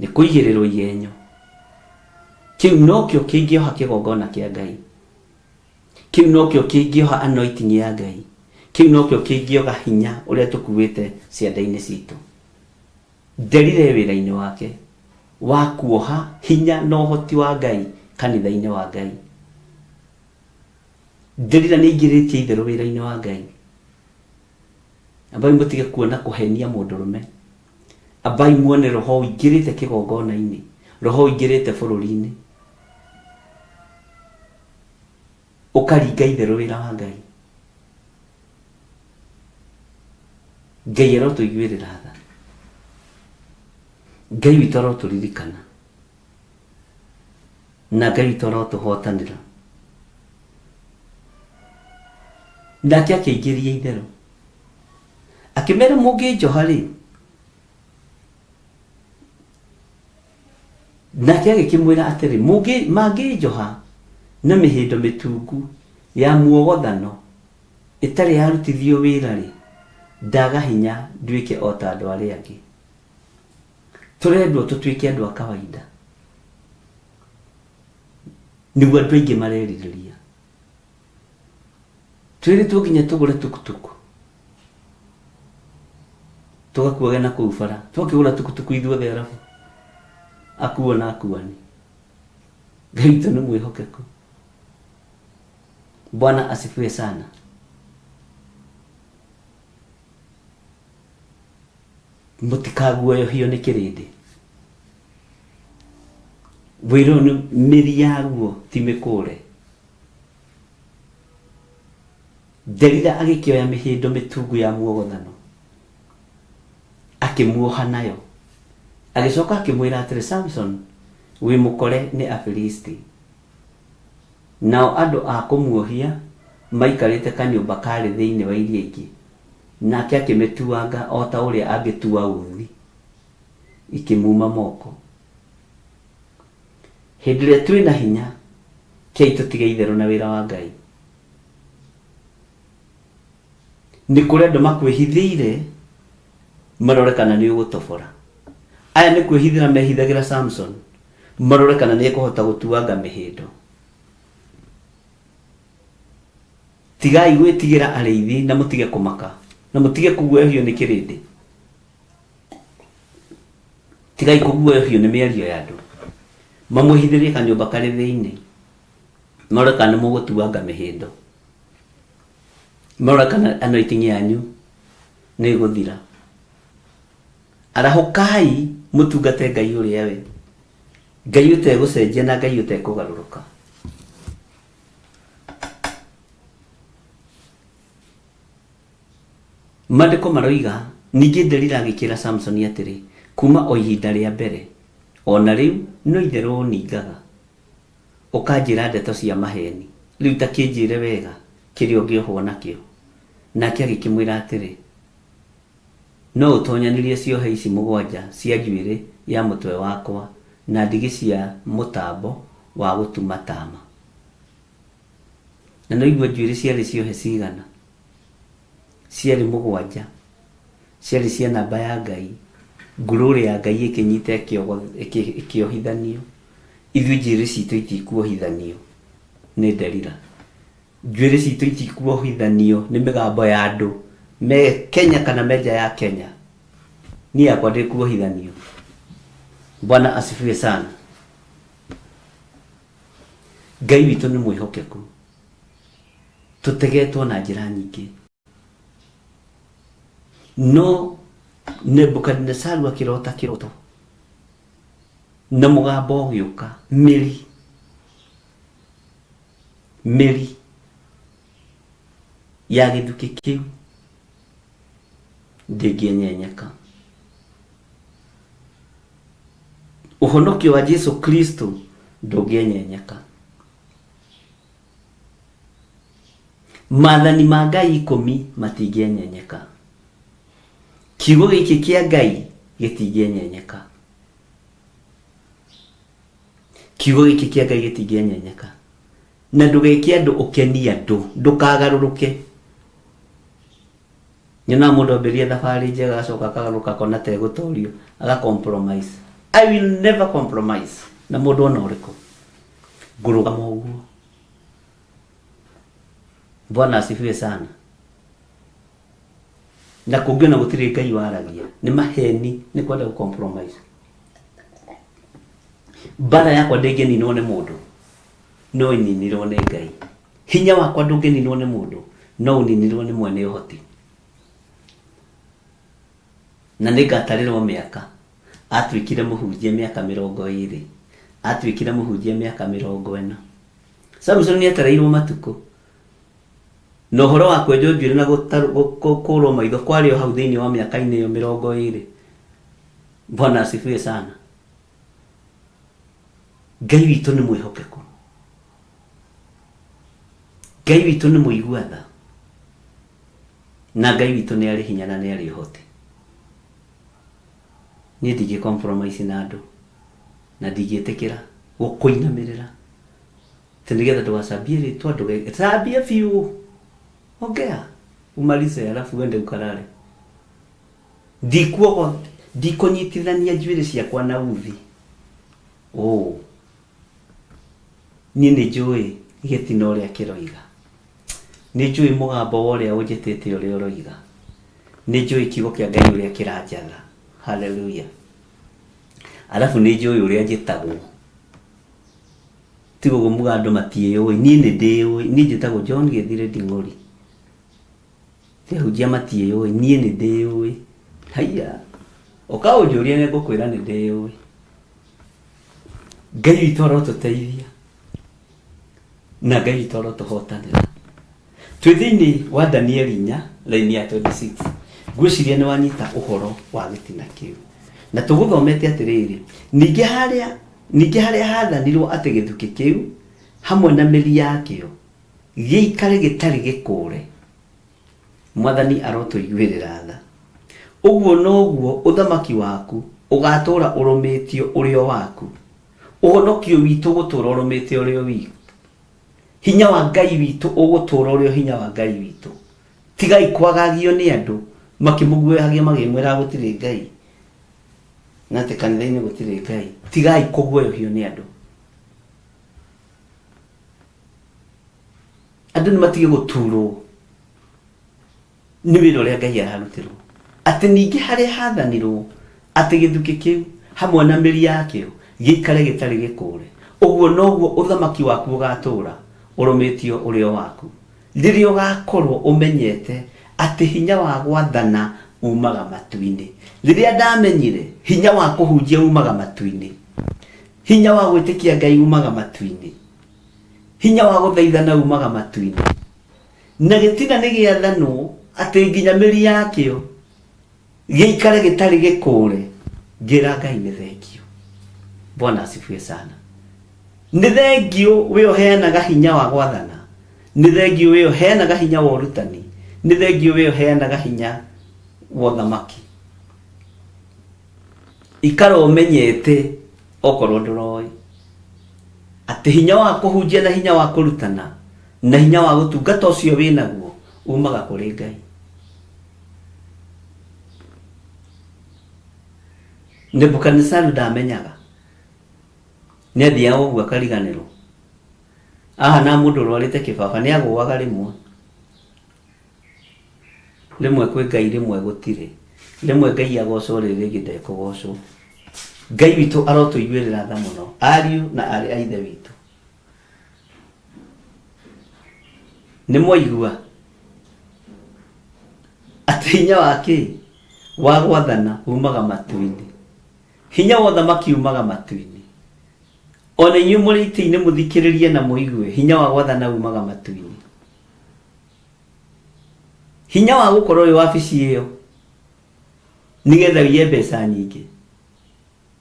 nĩ kũigĩrĩrwo igenyo. Kĩu nokĩo kĩngĩoha kĩgongona kĩa Ngai. Kĩu nokĩo kĩngĩoha anointing ya Ngai. Kĩu nokĩo kĩngĩoga hinya ũrĩa tũkuĩte ciande-inĩ citũ. Nderire wĩra-inĩ wake wa kuoha hinya na ũhoti wa Ngai kanitha-inĩ wa Ngai. Nderira nĩ aingĩrĩtie itherũ wĩra-inĩ wa Ngai. Ambai mũtige kuona kũhenia mũndũrũme. Ambai muone roho ũingĩrĩte kĩgongona-inĩ, roho ũingĩrĩte bũrũri-inĩ. Ũkaringa itherũ wĩra wa Ngai. Ngai arotũiguĩrĩra tha. Ngai witũ arotũririkana. Na Ngai witũ arotũhotanĩra. Nake akĩingĩria itherũ. Akĩmera mũngĩnjoha-rĩ, nake agĩkĩmwĩra atĩrĩ, mũngĩ, mangĩnjoha na mĩhĩndo mĩtungu ya muogothano ĩtarĩ yarutithio wĩra-rĩ, ndaga hinya nduĩke o ta andũ arĩa angĩ. Tũrendwo tũtuĩke andũ a kawaida. Nĩguo andũ aingĩ marerirĩria. Twĩrĩtwo nginya tũgũre tukutuku. Tũgakuage na kũu bara. Twakĩgũra tukutuku ithuothe arabu. Akuo na akuani. Ngai witũ nĩ mwĩhokeku. Bwana asifiwe sana. Mũtikaguoyohio nĩ kĩrĩndĩ. Wĩra ũyũ nĩ mĩri yaguo ti mĩkũre. Delila agĩkĩoya mĩhĩndo mĩtungu ya muogothano, akĩmuoha nayo. Agĩcoka akĩmwĩra atĩrĩ, Samsoni, wĩ mũkore nĩ Afilisti. Nao andũ a kũmuohia maikarĩte kanyũmba kaarĩ thĩinĩ wa iria ingĩ, nake akĩmĩtuanga o ta ũrĩa angĩtua uthi, ikĩmuuma moko. Hĩndĩ ĩrĩa twĩ na hinya, kei tũtige itherũ na wĩra wa Ngai. Nĩ kũrĩ andũ makwĩhithĩire marore kana nĩ ũgũtobora. Aya nĩ kwĩhithĩra mehithagĩra Samson marore kana nĩ ekũhota gũtuanga mĩhĩndo. Tigai gwĩtigĩra arĩithi na mũtige kũmaka na mũtige kũguoyohio nĩ kĩrĩndĩ. Tigai kũguoyohio nĩ mĩario ya andũ. Mamwĩhithĩrie kanyũmba karĩ thĩinĩ marore kana nĩ mũgũtuanga mĩhĩndo. Marore kana anointing yanyu nĩ ĩgũthira. Arahũkai mũtungate Ngai ũrĩa we. Ngai ũtegũcenjia na Ngai ũtekũgarũrũka. Maandĩko maroiga, Ningĩ Delila agĩkĩĩra Samusoni atĩrĩ, Kuuma o ihinda rĩa mbere, o na rĩu no itherũ ũningaga, ũkanjĩra ndeto cia maheeni, rĩu ta kĩnjĩre wega kĩrĩa ũngĩohwo nakĩo. Nake agĩkĩmwĩra atĩrĩ, No ũtonyanĩrie ciohe ici mũgwanja cia njuĩrĩ ya mũtwe wakwa na ndigi cia mũtambo wa gũtuma tama. Na nĩũigua njuĩrĩ ciarĩ ciohe cigana? Ciarĩ mũgwanja. Ciarĩ cia namba ya Ngai. Ngurũrĩ ya Ngai ĩkĩnyita ĩkĩohithanio. Ithuĩ njuĩrĩ citũ itikuohithanio nĩ Delila. Njuĩrĩ citũ itikuohithanio nĩ mĩgambo ya andũ me Kenya kana me nja ya Kenya. Niĩ yakwa ndĩkuohithanio. Bwana asifiwe sana. Ngai witũ nĩ mwĩhokeku. Tũtegetwo na njĩra nyingĩ. No Nebukadinesaru akĩrota kĩroto na mũgambo ũgĩũka mĩri mĩri ya gĩthukĩ kĩu ndĩngĩenyenyeka. Ũhonokio wa Jesu Kristo ndũngĩenyenyeka. Maathani ma Ngai ikũmi matingĩenyenyeka. Kiugo gĩkĩ kĩa Ngai gĩtingĩenyenyeka. Kiugo gĩkĩ kĩa Ngai gĩtingĩenyenyeka. Na ndũgeke andũ ũkenie andũ, ndũkagarũrũke. Nyonaga mũndũ ambĩrĩria thabarĩ njega agacoka akagarũrũka akona ta egũtorio, aga compromise. I will never compromise na mũndũ ona ũrĩkũ. Ngũrũgama ũguo. Bwana asifiwe sana. Na kũngĩ ona gũtirĩ Ngai waragia, nĩ maheni, nĩ kwenda gũ compromise. Mbara yakwa ndĩngĩninwo nĩ mũndũ, no ĩninirwo nĩ Ngai. Hinya wakwa ndũngĩninwo nĩ mũndũ, no ũninirwo nĩ mwene ũhoti. Na nĩngatarĩrwo mĩaka. Atuĩkire mũhunjia mĩaka 20. Atuĩkire mũhunjia mĩaka 40. Samson nĩatareirwo matukũ. Na ũhoro wa kwenjwo njuĩrĩ na gũkũrwo maitho kwarĩ o hau thĩinĩ wa mĩaka-inĩ ĩyo 20. Bwana asifiwe sana. Ngai witũ nĩ mwĩhokeku. Ngai witũ nĩ mũigua tha. Na Ngai witũ nĩ arĩ hinya na nĩ arĩ ũhoti. Niĩ ndingĩ compromise na andũ na ndingĩtĩkĩra gũkũinamĩrĩra atĩ nĩgetha ndũgacambie rĩtwa ndũge cambia biũ ongea umalize alafu uende ukalale. Ndikuogo ndikũnyitithania njuĩrĩ ciakwa na uthi. Oh. Niĩ nĩ njũĩ gĩtina ũrĩa kĩroiga. Nĩ njũĩ mũgambo wa ũrĩa ũnjĩtĩte ũrĩa ũroiga. Nĩ njũĩ kiugo kĩa Ngai ũrĩa kĩranjatha. Hallelujah. Alafu nĩ njũĩ ũrĩa njĩtagwo. Tiga ũguo muga andũ matiĩyũĩ. Niĩ nĩ ndĩyũĩ. Niĩ njĩtagwo John Gĩthire Nding'ũri. Ti ahunjia matiĩyũĩ. Niĩ nĩ ndĩyũĩ. Haiya. Ũka ũnjũrie nĩ ngũkwĩra nĩ ndĩyũĩ. Ngai witũ arotũteithia na Ngai witũ arotũhotanĩra. Twĩ thĩinĩ wa Danieli inya raini ya 26. Ngwĩciria nĩ wanyita ũhoro wa gĩtina kĩu. Na tũgũthomete atĩrĩrĩ, ningĩ harĩa ningĩ harĩa haathanirwo atĩ gĩthukĩ kĩu hamwe na mĩri yakĩo gĩikare gĩtarĩ gĩkũũre, Mwathani arotũiguĩrĩra tha. Ũguo noguo ũthamaki waku ũgaatũũra ũrũmĩtio ũrĩ o waku, ũhonokio witũ ũgũtũũra ũrũmĩte ũrĩ o witũ, hinya wa Ngai witũ ũgũtũũra ũrĩ o hinya wa Ngai witũ. Tigai kwagagio nĩ andũ makĩmũguoyohagia magĩmwĩraga gũtirĩ Ngai, na atĩ kanitha-inĩ gũtirĩ Ngai. Tigai kũguoyohio nĩ andũ. Andũ nĩ matige gũturwo nĩ wĩra ũrĩa Ngai ararutĩrwo. Atĩ ningĩ harĩa hathanirwo atĩ gĩthukĩ kĩu hamwe na mĩri yakĩo gĩikare gĩtarĩ gĩkũũre, ũguo noguo ũthamaki waku ũgatũũra ũrũmĩtio ũrĩ o waku, rĩrĩa ũgakorwo ũmenyete atĩ hinya wa gwathana umaga matu-inĩ. Rĩrĩa ndamenyire hinya wa kũhunjia umaga matu-inĩ, Hinya wa gwĩtĩkia Ngai umaga matu-inĩ. Hinya wa gũthaithana umaga matu-inĩ. Na gĩtina nĩ gĩathanwo atĩ nginya mĩri yakĩo gĩikare gĩtarĩ gĩkũre. Ngĩra Ngai nĩ thengio. Bwana asifiwe sana. Nĩ thengio we ũheanaga hinya wa gwathana. Nĩ thengio we ũheanaga hinya wa ũrutani. Nĩ thengio we ũheanaga hinya wa ũthamaki. Ikara ũmenyete okorwo ndũroĩ atĩ hinya wa kũhunjia na hinya wa kũrutana na hinya wa gũtungata ũcio wĩnaguo umaga kũrĩ Ngai. Nebukadnezaru ndamenyaga, nĩ athiaga ũguo akariganĩrwo. Ahana mũndũ ũrwarĩte kĩbaba, nĩ agũaga rĩmwe. Rĩmwe kwĩ Ngai, rĩmwe gũtirĩ. Rĩmwe Ngai agocwo, rĩrĩ rĩngĩ ndekũgocwo. Ngai witũ arotũiguĩrĩra tha mũno, ariũ na aarĩ a Ithe witũ. Nĩ mwaigua atĩ hinya wa kĩ? Wa gwathana umaga matu-inĩ. Hinya wa ũthamaki umaga matu-inĩ. Ona inyuĩ mũrĩ itĩ-inĩ mũthikĩrĩrie na mũigue, hinya wa gwathana umaga matu-inĩ. Hinya wa gũkorwo wĩ wabici ĩyo nĩgetha ũiye mbeca nyingĩ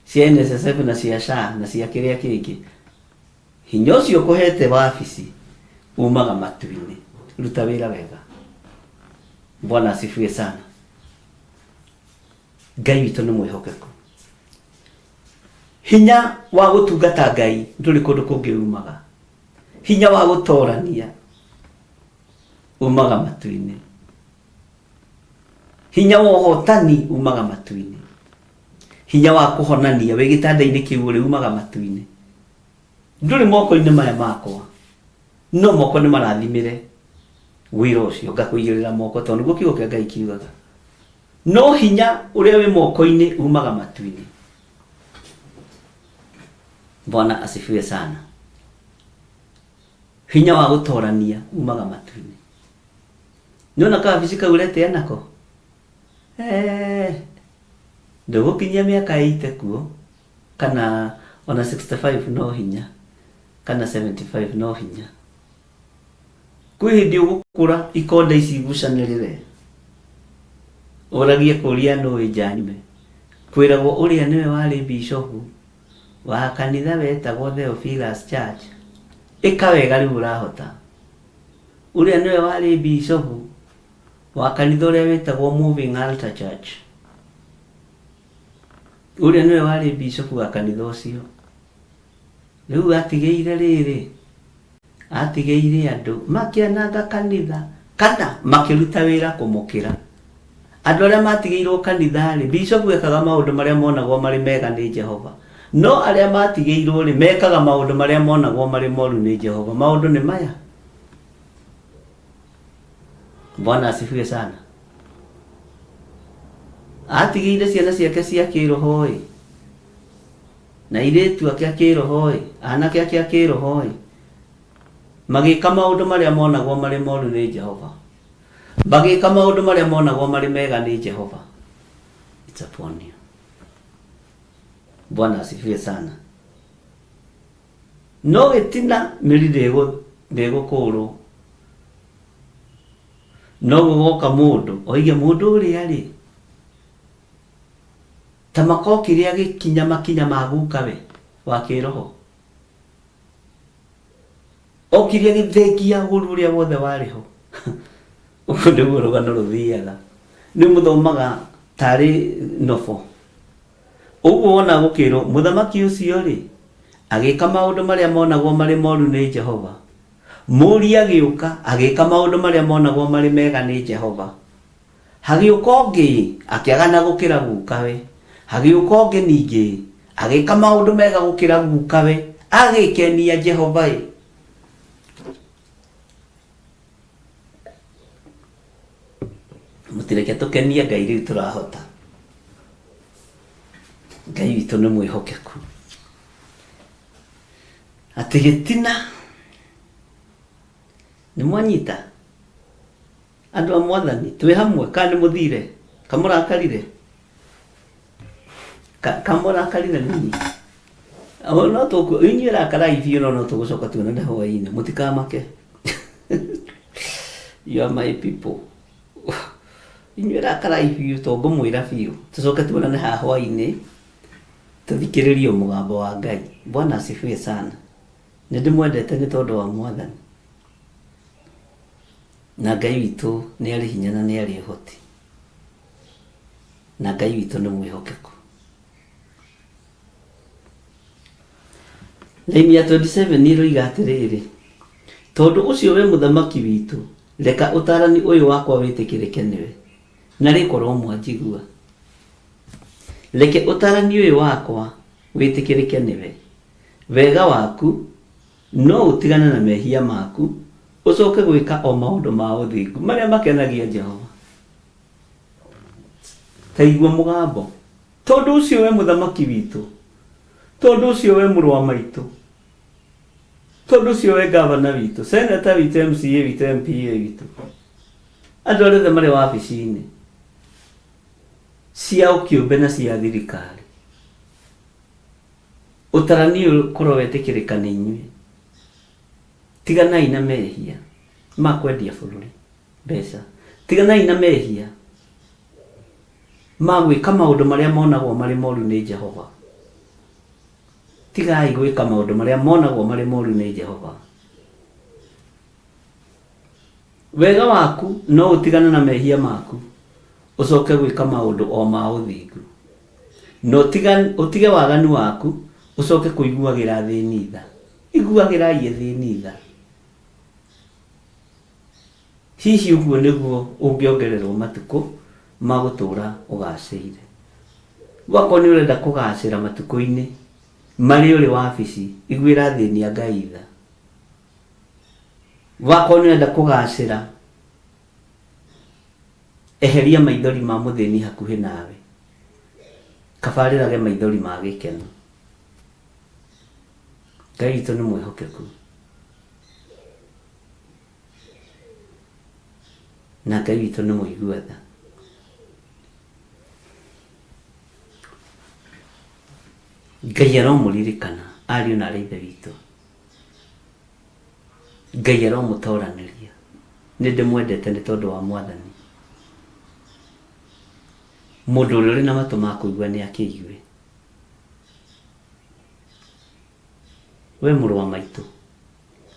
cia NSSF na cia SHA na cia kĩrĩa kĩngĩ, hinya ũcio ũkũhete wabici umaga matu-inĩ. Ruta wĩra wega. Bwana asifiwe sana. Ngai witũ nĩ mwĩhokeku. Hinya wa gũtungata Ngai ndũrĩ kũndũ kũngĩ umaga. Hinya wa gũtorania umaga matu-inĩ. Hinya wa ũhotani umaga matu-inĩ. Hinya wa kũhonania wĩ gĩtanda-inĩ kĩu ũrĩ umaga matu-inĩ. Ndũrĩ moko-inĩ maya makwa, no moko nĩ marathimĩre wĩra ũcio, ngakũigĩrĩra moko tondũ nĩguo kiugo kĩa Ngai kiugaga. No hinya ũrĩa wĩ moko-inĩ umaga matu-inĩ. Bwana asifiwe sana. Hinya wa gũtorania umaga matu-inĩ. Nĩwona kawabici kau ũretĩa nako? Ndũgũkinyia mĩaka 80 kuo, kana ona 65 no hinya, kana 75 no hinya. Kwĩ hĩndĩ ũgũkũra ikonde ici igucanĩrĩre, ũragie kũria nũ wĩ njanyume. Kwĩragwo ũrĩa nĩwe warĩ bishopu wa kanitha wetagwo Theophilus Church. Ĩka wega rĩu ũrahota. Ũrĩa nĩwe warĩ bishopu wa kanitha ũrĩa wĩtagwo Moving Altar Church. Ũrĩa nĩwe warĩ bishopu wa kanitha ũcio. Rĩu atigĩire rĩrĩ, atigĩire andũ makĩananga kanitha kana makĩruta wĩra kũmũkĩra. Andũ arĩa matigĩirwo kanitha rĩ, bishopu ekaga maũndũ marĩa monagwo marĩ mega nĩ Jehova. No arĩa matigĩirwo rĩ, mekaga maũndũ marĩa monagwo marĩ moru nĩ Jehova. Maũndũ nĩ maya. Bwana asifiwe sana. Atigĩire ciana ciake cia kĩroho ĩ, na airĩtu ake a kĩroho ĩ, anake ake a kĩroho ĩ, magĩka maũndũ marĩa monagwo marĩ moru nĩ Jehova. Magĩka maũndũ marĩa monagwo marĩ mega nĩ Jehova. It's upon you. Bwana asifiwe sana. No gĩtina mĩri ndĩgũkũrwo. No gũgoka mũndũ oige mũndũ ũrĩa rĩ, ta makokire agĩkinya makinya ma gukawe wa kĩroho. Okire agĩthengia ũru ũrĩa wothe warĩ ho. Ũguo nĩguo rũgano rũthiaga. Nĩ mũthomaga tarĩ nobo. Ũguo wona gũkĩrwo mũthamaki ũcio rĩ, agĩka maũndũ marĩa monagwo marĩ moru nĩ Jehova. Mũriũ agĩũka agĩka maũndũ marĩa monagwo marĩ mega nĩ Jehova. Hagĩũka ũngĩ akĩagana gũkĩra gukawe. Hagĩũka ũngĩ ningĩ agĩka maũndũ mega gũkĩra gukawe, agĩkenia Jehova ĩ. Mũtireke tũkenie Ngai rĩu tũrahota. Ngai witũ nĩ mwĩhokeku. Atĩ gĩtina nĩ mwanyita andũ a mwathani twĩ hamwe kana nĩ mũthire kamũrakarire kamũrakarire nini. No tũkũ inyuĩ rakarai biũ no no tũgũcoka tuonane hwaĩ-inĩ mũtikamake. You are my people. Inyuĩ rakarai biũ to ngũmwĩra biũ tũcoke tuonane haha hwaĩ-inĩ tũthikĩrĩrie mũgambo wa Ngai. Bwana asifiwe sana. Nĩ ndĩmwendete nĩ tondũ wa Mwathani. Na Ngai witũ nĩ arĩ hinya na nĩ arĩ ũhoti. Na Ngai witũ nĩ mwĩhokeku. Raini ya 27 ĩroiga atĩrĩrĩ, tondũ ũcio we mũthamaki witũ, reka ũtarani ũyũ wakwa wĩtĩkĩrĩke nĩwe, na rĩkorwo mwanjigua. Reke ũtarani ũyũ wakwa wĩtĩkĩrĩke nĩwe. Wega waku no ũtigane na mehia maku, ũcoke gwĩka o maũndũ ma ũthingu marĩa makenagia Jehova. Ta igua mũgambo. Tondũ ũcio we mũthamaki witũ, tondũ ũcio we mũrũ wa maitũ, tondũ ũcio we gavana witũ, seneta witũ, MCA witũ, MPA witũ, andũ arĩa othe marĩ wabici-inĩ cia ũkĩũmbe na cia thirikari, ũtarani ũyũ ũkorwo wetĩkĩrĩka nĩ inyuĩ. Tiganai na mehia ma kwendia bũrũri mbeca. Tiganai na mehia ma gwĩka maũndũ marĩa monagwo marĩ moru nĩ Jehova. Tigai gwĩka maũndũ marĩa monagwo marĩ moru nĩ Jehova. Wega waku no ũtigane na mehia maku, ũcoke gwĩka maũndũ o ma ũthingu. Na ũtige waganu waku, ũcoke kũiguagĩra athĩni tha. Iguagĩrai athĩni tha. Hihi ũguo nĩguo ũngĩongererwo matukũ ma gũtũũra ũgacĩire. Wakorwo nĩ ũrenda kũgacĩra matukũ-inĩ marĩa ũrĩ wabici, iguĩra athĩni a Ngai tha. Wakorwo nĩ ũrenda kũgacĩra, eheria maithori ma mũthĩni hakuhĩ nawe. Kabarĩrage maithori ma gĩkeno. Ngai witũ nĩ mwĩhokeku. Na Ngai witũ nĩ mũigua tha. Ngai aromũririkana ariũ na arĩ ithe witũ. Ngai aromũtoranĩria. Nĩ ndĩmwendete nĩ tondũ wa Mwathani. Mũndũ ũrĩa ũrĩ na matũ ma kũigua nĩ akĩigue. We mũrũ wa maitũ,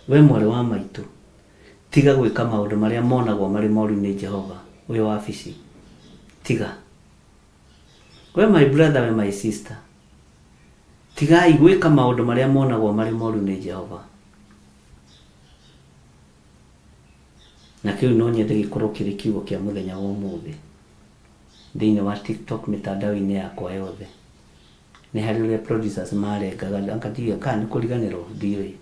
we mwarĩ wa maitũ, tiga gwĩka maũndũ marĩa monagwo marĩ moru nĩ Jehova wĩ wabici. Tiga. We my brother, we my sister, tigai gwĩka maũndũ marĩa monagwo marĩ moru nĩ Jehova. Na kĩu no nyende gĩkorwo kĩrĩ kiugo kĩa mũthenya wa ũmũthĩ thĩinĩ wa TikTok mĩtandao-inĩ yakwa yothe. Nĩ harĩ ũrĩa producers marengaga anga ndiũĩ kana nĩ kũriganĩrwo ndiũĩ.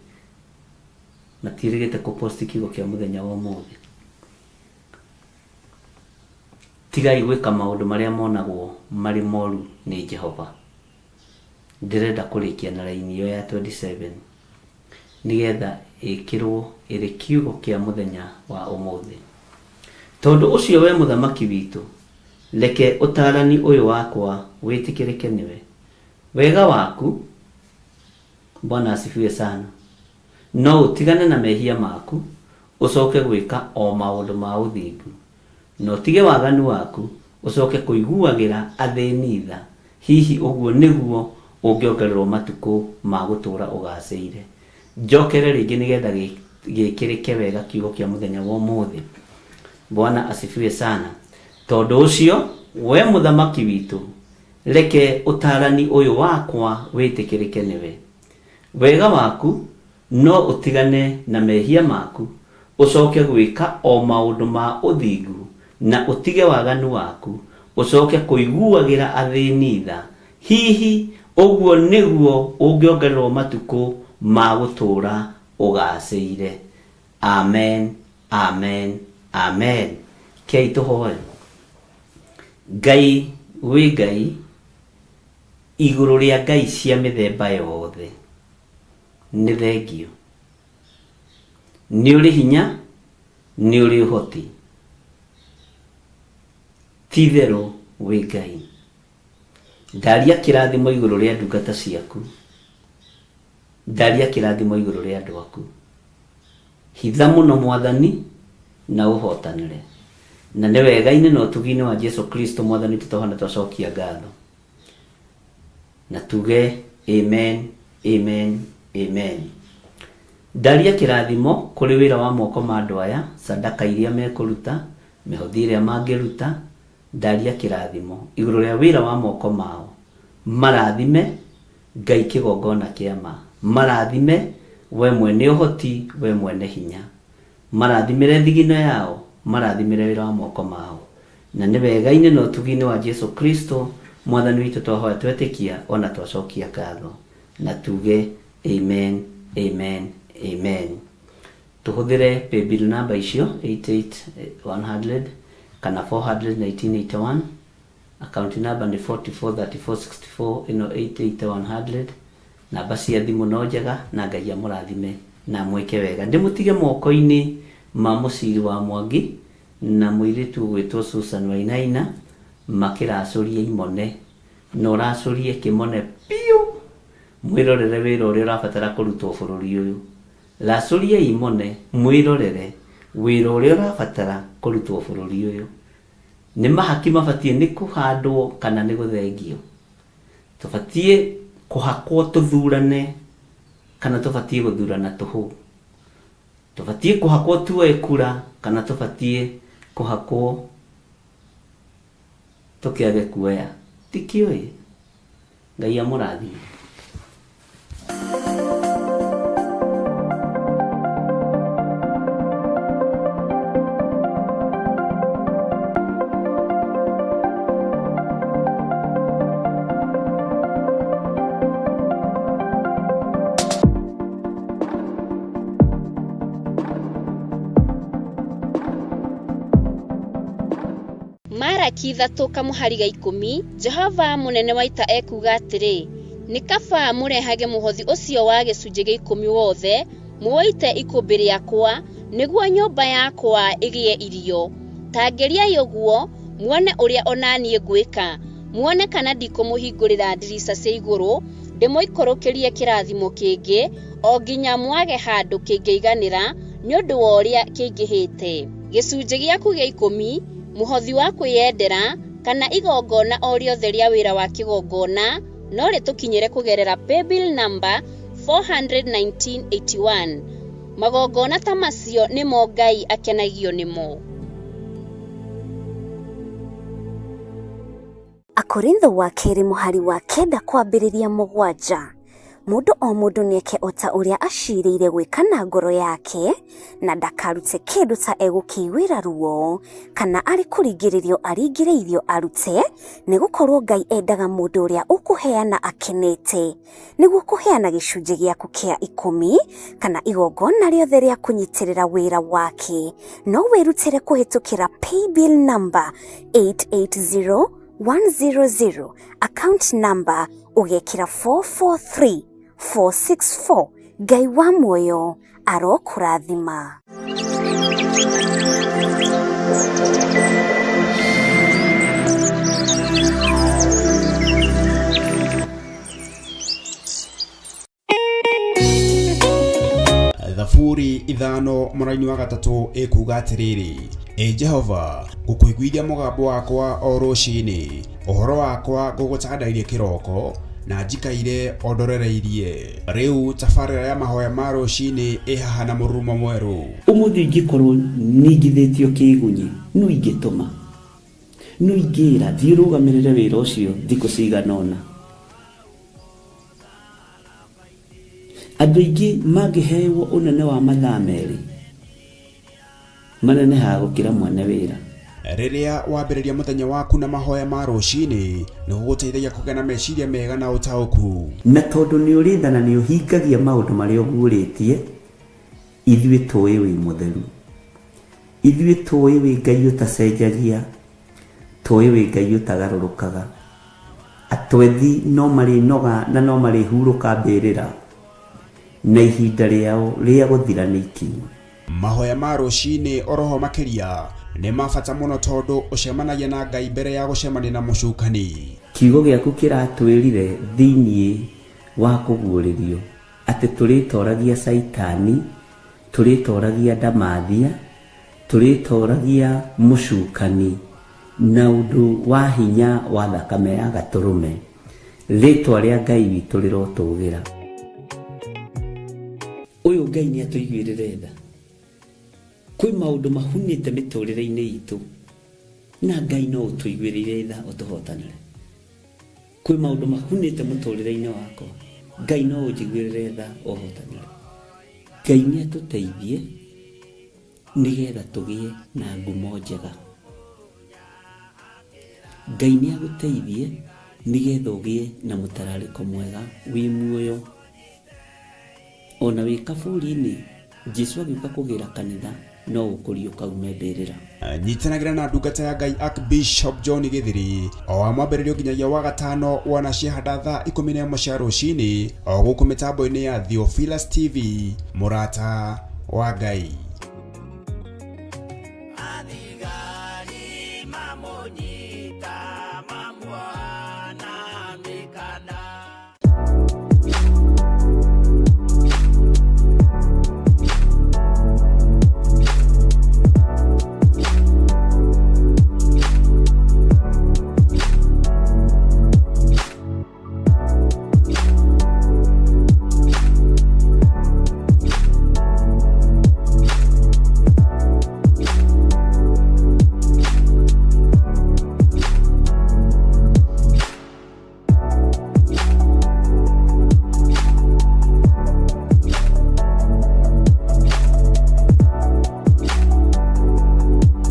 Matiĩrĩgĩte kũ post kiugo kĩa mũthenya wa ũmũthĩ. Tigai gwĩka maũndũ marĩa monagwo marĩ moru nĩ Jehova. Ndĩrenda kũrĩkia na raini ĩyo ya 27 nĩgetha ĩkĩrwo ĩrĩ kiugo kĩa mũthenya wa ũmũthĩ. Tondũ ũcio we mũthamaki witũ, reke ũtaarani ũyũ wakwa wĩtĩkĩrĩke nĩwe. Wega waku, Bwana asifiwe sana, no ũtigane na mehia maku, ũcoke gwĩka o maũndũ ma ũthingu. Na ũtige waganu waku, ũcoke kũiguagĩra athĩni tha, hihi ũguo nĩguo ũngĩongererwo matukũ ma gũtũũra ũgacĩire. Njokere rĩngĩ nĩgetha gĩkĩrĩke wega kiugo kĩa mũthenya wa ũmũthĩ. Bwana asifiwe sana. Tondũ ũcio, we mũthamaki witũ, reke ũtaarani ũyũ wakwa wĩtĩkĩrĩke nĩwe. Wega waku no ũtigane na mehia maku, ũcoke gwĩka o maũndũ ma ũthingu, na ũtige waganu waku, ũcoke kũiguagĩra athĩni tha, hihi ũguo nĩguo ũngĩongererwo matukũ ma gũtũũra ũgacĩire. Amen, amen, amen. Kei tũhoe. Ngai wĩ Ngai igũrũ rĩa ngai cia mĩthemba yothe. Nĩ thengio. Nĩ ũrĩ hinya, nĩ ũrĩ ũhoti. Ti itherũ wĩ Ngai. Ndaria kĩrathimo igũrũ rĩa ndungata ciaku. Ndaria kĩrathimo igũrũ rĩa andũ aku. Hitha mũno Mwathani na ũhotanĩre. Na nĩ wega-inĩ na ũtugi-inĩ wa Jesu Kristo Mwathani witũ twahoya na twacokia ngatho. Na tuge amen, amen, amen. Ndaria kĩrathimo kũrĩ wĩra wa moko ma andũ aya, sadaka iria mekũruta, mĩhothi ĩrĩa mangĩruta, ndaria kĩrathimo igũrũ rĩa wĩra wa moko mao. Marathime Ngai kĩgongona kĩa ma. Marathime we mwene ũhoti, we mwene hinya. Marathimĩre thigino yao, marathimĩre wĩra wa moko mao. Na nĩ wega-inĩ na ũtugi-inĩ wa Jesu Kristo Mwathani witũ twahoya twetĩkia o na twacokia ngatho. Na tuge Amen, amen, amen. Tũhũthĩre paybill number icio 88100 kana 400 1981. Account number nĩ 443464 ĩno 88100. Namba cia thimũ no njega na Ngai amũrathime na amwĩke wega. Ndĩmũtige moko-inĩ ma mũciri wa Mwangi na mũirĩtu ũgwĩtwo Susan Wainaina makĩracũria imone. Na ũracũrie kĩmone biũ mwĩrorere wĩra ũrĩa ũrabatara kũrutwo bũrũri ũyũ. Racũriai imone mwĩrorere wĩra ũrĩa ũrabatara kũrutwo bũrũri ũyũ. Nĩ mahaki mabatiĩ nĩ kũhandwo kana nĩ gũthengio? Tũbatiĩ kũhakwo tũthurane kana tũbatiĩ gũthurana tũhũ? Tũbatiĩ kũhakwo tuoe kura kana tũbatiĩ kũhakwo tũkĩage kuoya? Ndikĩũĩ. Ngai amũrathime. Maraki 3 kamũhari ga 10, Jehova mũnene wa ita ekuuga atĩrĩ, Nĩ kaba mũrehage mũhothi ũcio wa gĩcunjĩ gĩa ikũmi wothe, mũũite ikũmbĩ rĩakwa, nĩguo nyũmba yakwa ĩgĩe irio. Ta ngeriai ũguo, muone ũrĩa o na niĩ ngwĩka, muone kana ndikũmũhingũrĩra ndirica cia igũrũ, ndĩmũikũrũkĩrie kĩrathimo kĩngĩ, o nginya mwage handũ kĩngĩiganĩra nĩ ũndũ wa ũrĩa kĩingĩhĩte. Gĩcunjĩ gĩaku gĩa ikũmi, mũhothi wa kwĩyendera, kana igongona o rĩothe rĩa wĩra wa kĩgongona no rĩtũkinyĩre kũgerera paybill number 41981. Magongona ta macio nĩmo Ngai akenagio nĩmo. Akorintho wa kerĩ mũhari wa kenda kwambĩrĩria mũgwanja. Mũndũ o mũndũ nĩeke o ta ũrĩa aciirĩire gwĩka na ngoro yake, na ndakarute kĩndũ ta egũkĩiguĩra ruo, kana arĩ kũringĩrĩrio aringĩrĩirio arute, nĩgũkorwo Ngai endaga mũndũ ũrĩa ũkũheana akenete. Nĩguo kũheana gĩcunjĩ gĩaku kĩa ikũmi, kana igongona rĩothe rĩa kũnyitĩrĩra wĩra wake, no wĩrutĩre kũhĩtũkĩra paybill number 880100, account number ũgekĩra 443464. Ngai wa muoyo arokũrathima. Thaburi 5 mũraini wa 3 ĩkuuga atĩrĩrĩ, Ĩ Jehova, ngũkũiguithia mũgambo wakwa o rũcinĩ, ũhoro wakwa ngũgũtandairie kĩroko, na njikaire o ndorereirie. Rĩu tabarĩra ya mahoya ma rũcinĩ ĩ haha na mũrurumo mwerũ. Ũmũthĩ ingĩkorwo ningithĩtio kĩgunyi, nũ ingĩtũma? Nũ ingĩra thiĩ ũrũgamĩrĩre wĩra ũcio thikũ cigana ũna? Andũ aingĩ mangĩhewo ũnene wa mathaa merĩ, manenehaga gũkĩra mwene wĩra. Rĩrĩa wambĩrĩria mũthenya waku na mahoya ma rũcinĩ, nĩ gũgũteithagia kũgĩa na meciria mega na ũtaũku. Na tondũ nĩ ũrĩ tha na nĩ ũhingagia maũndũ marĩa ũguũrĩtie, ithuĩ tũĩ wĩ mũtheru. Ithuĩ tũĩ wĩ Ngai ũtacenjagia, tũĩ wĩ Ngai ũtagarũrũkaga. Atwethi no marĩnoga na no marĩhurũka mbĩrĩra, na ihinda rĩao rĩa gũthira nĩ ikinyu. Mahoya ma rũcinĩ oroho makĩria nĩ ma bata mũno tondũ ũcemanagia na Ngai mbere ya gũcemania na mũcukani. Kiugo gĩaku kĩratwĩrire thĩinĩ wa kũguũrĩrio. Atĩ tũrĩtoragia Caitani, tũrĩtoragia ndamathia, tũrĩtoragia mũcukani na ũndũ wa hinya wa thakame ya gatũrũme. Rĩtwa rĩa Ngai witũ rĩrotũgĩra. Ũyũ Ngai nĩ atũiguĩrĩre tha. Kwĩ maũndũ mahunĩte mĩtũrĩre-inĩ itũ na Ngai no ũtũiguĩrĩire tha ũtũhotanĩre. Kwĩ maũndũ mahunĩte mũtũrĩre-inĩ wakwa, Ngai no ũnjiguĩrĩre tha ũhotanĩre. Ngai nĩ atũteithie nĩgetha tũgĩe na ngumo njega. Ngai nĩ agũteithie nĩgetha ũgĩe na mũtararĩko mwega wĩ muoyo. Ona wĩ kaburi-inĩ, Jesu agĩũka kũgĩra kanitha no ũkũriũka ume mbĩrĩra. Nyitanagĩra na ndungata ya Ngai Archbishop John Gĩthiri o wa mwambĩrĩrio nginyagia wa gatano wanacihanda thaa 11 cia rũcinĩ o gũkũ mĩtambo-inĩ ya Theophilus TV, mũrata wa Ngai.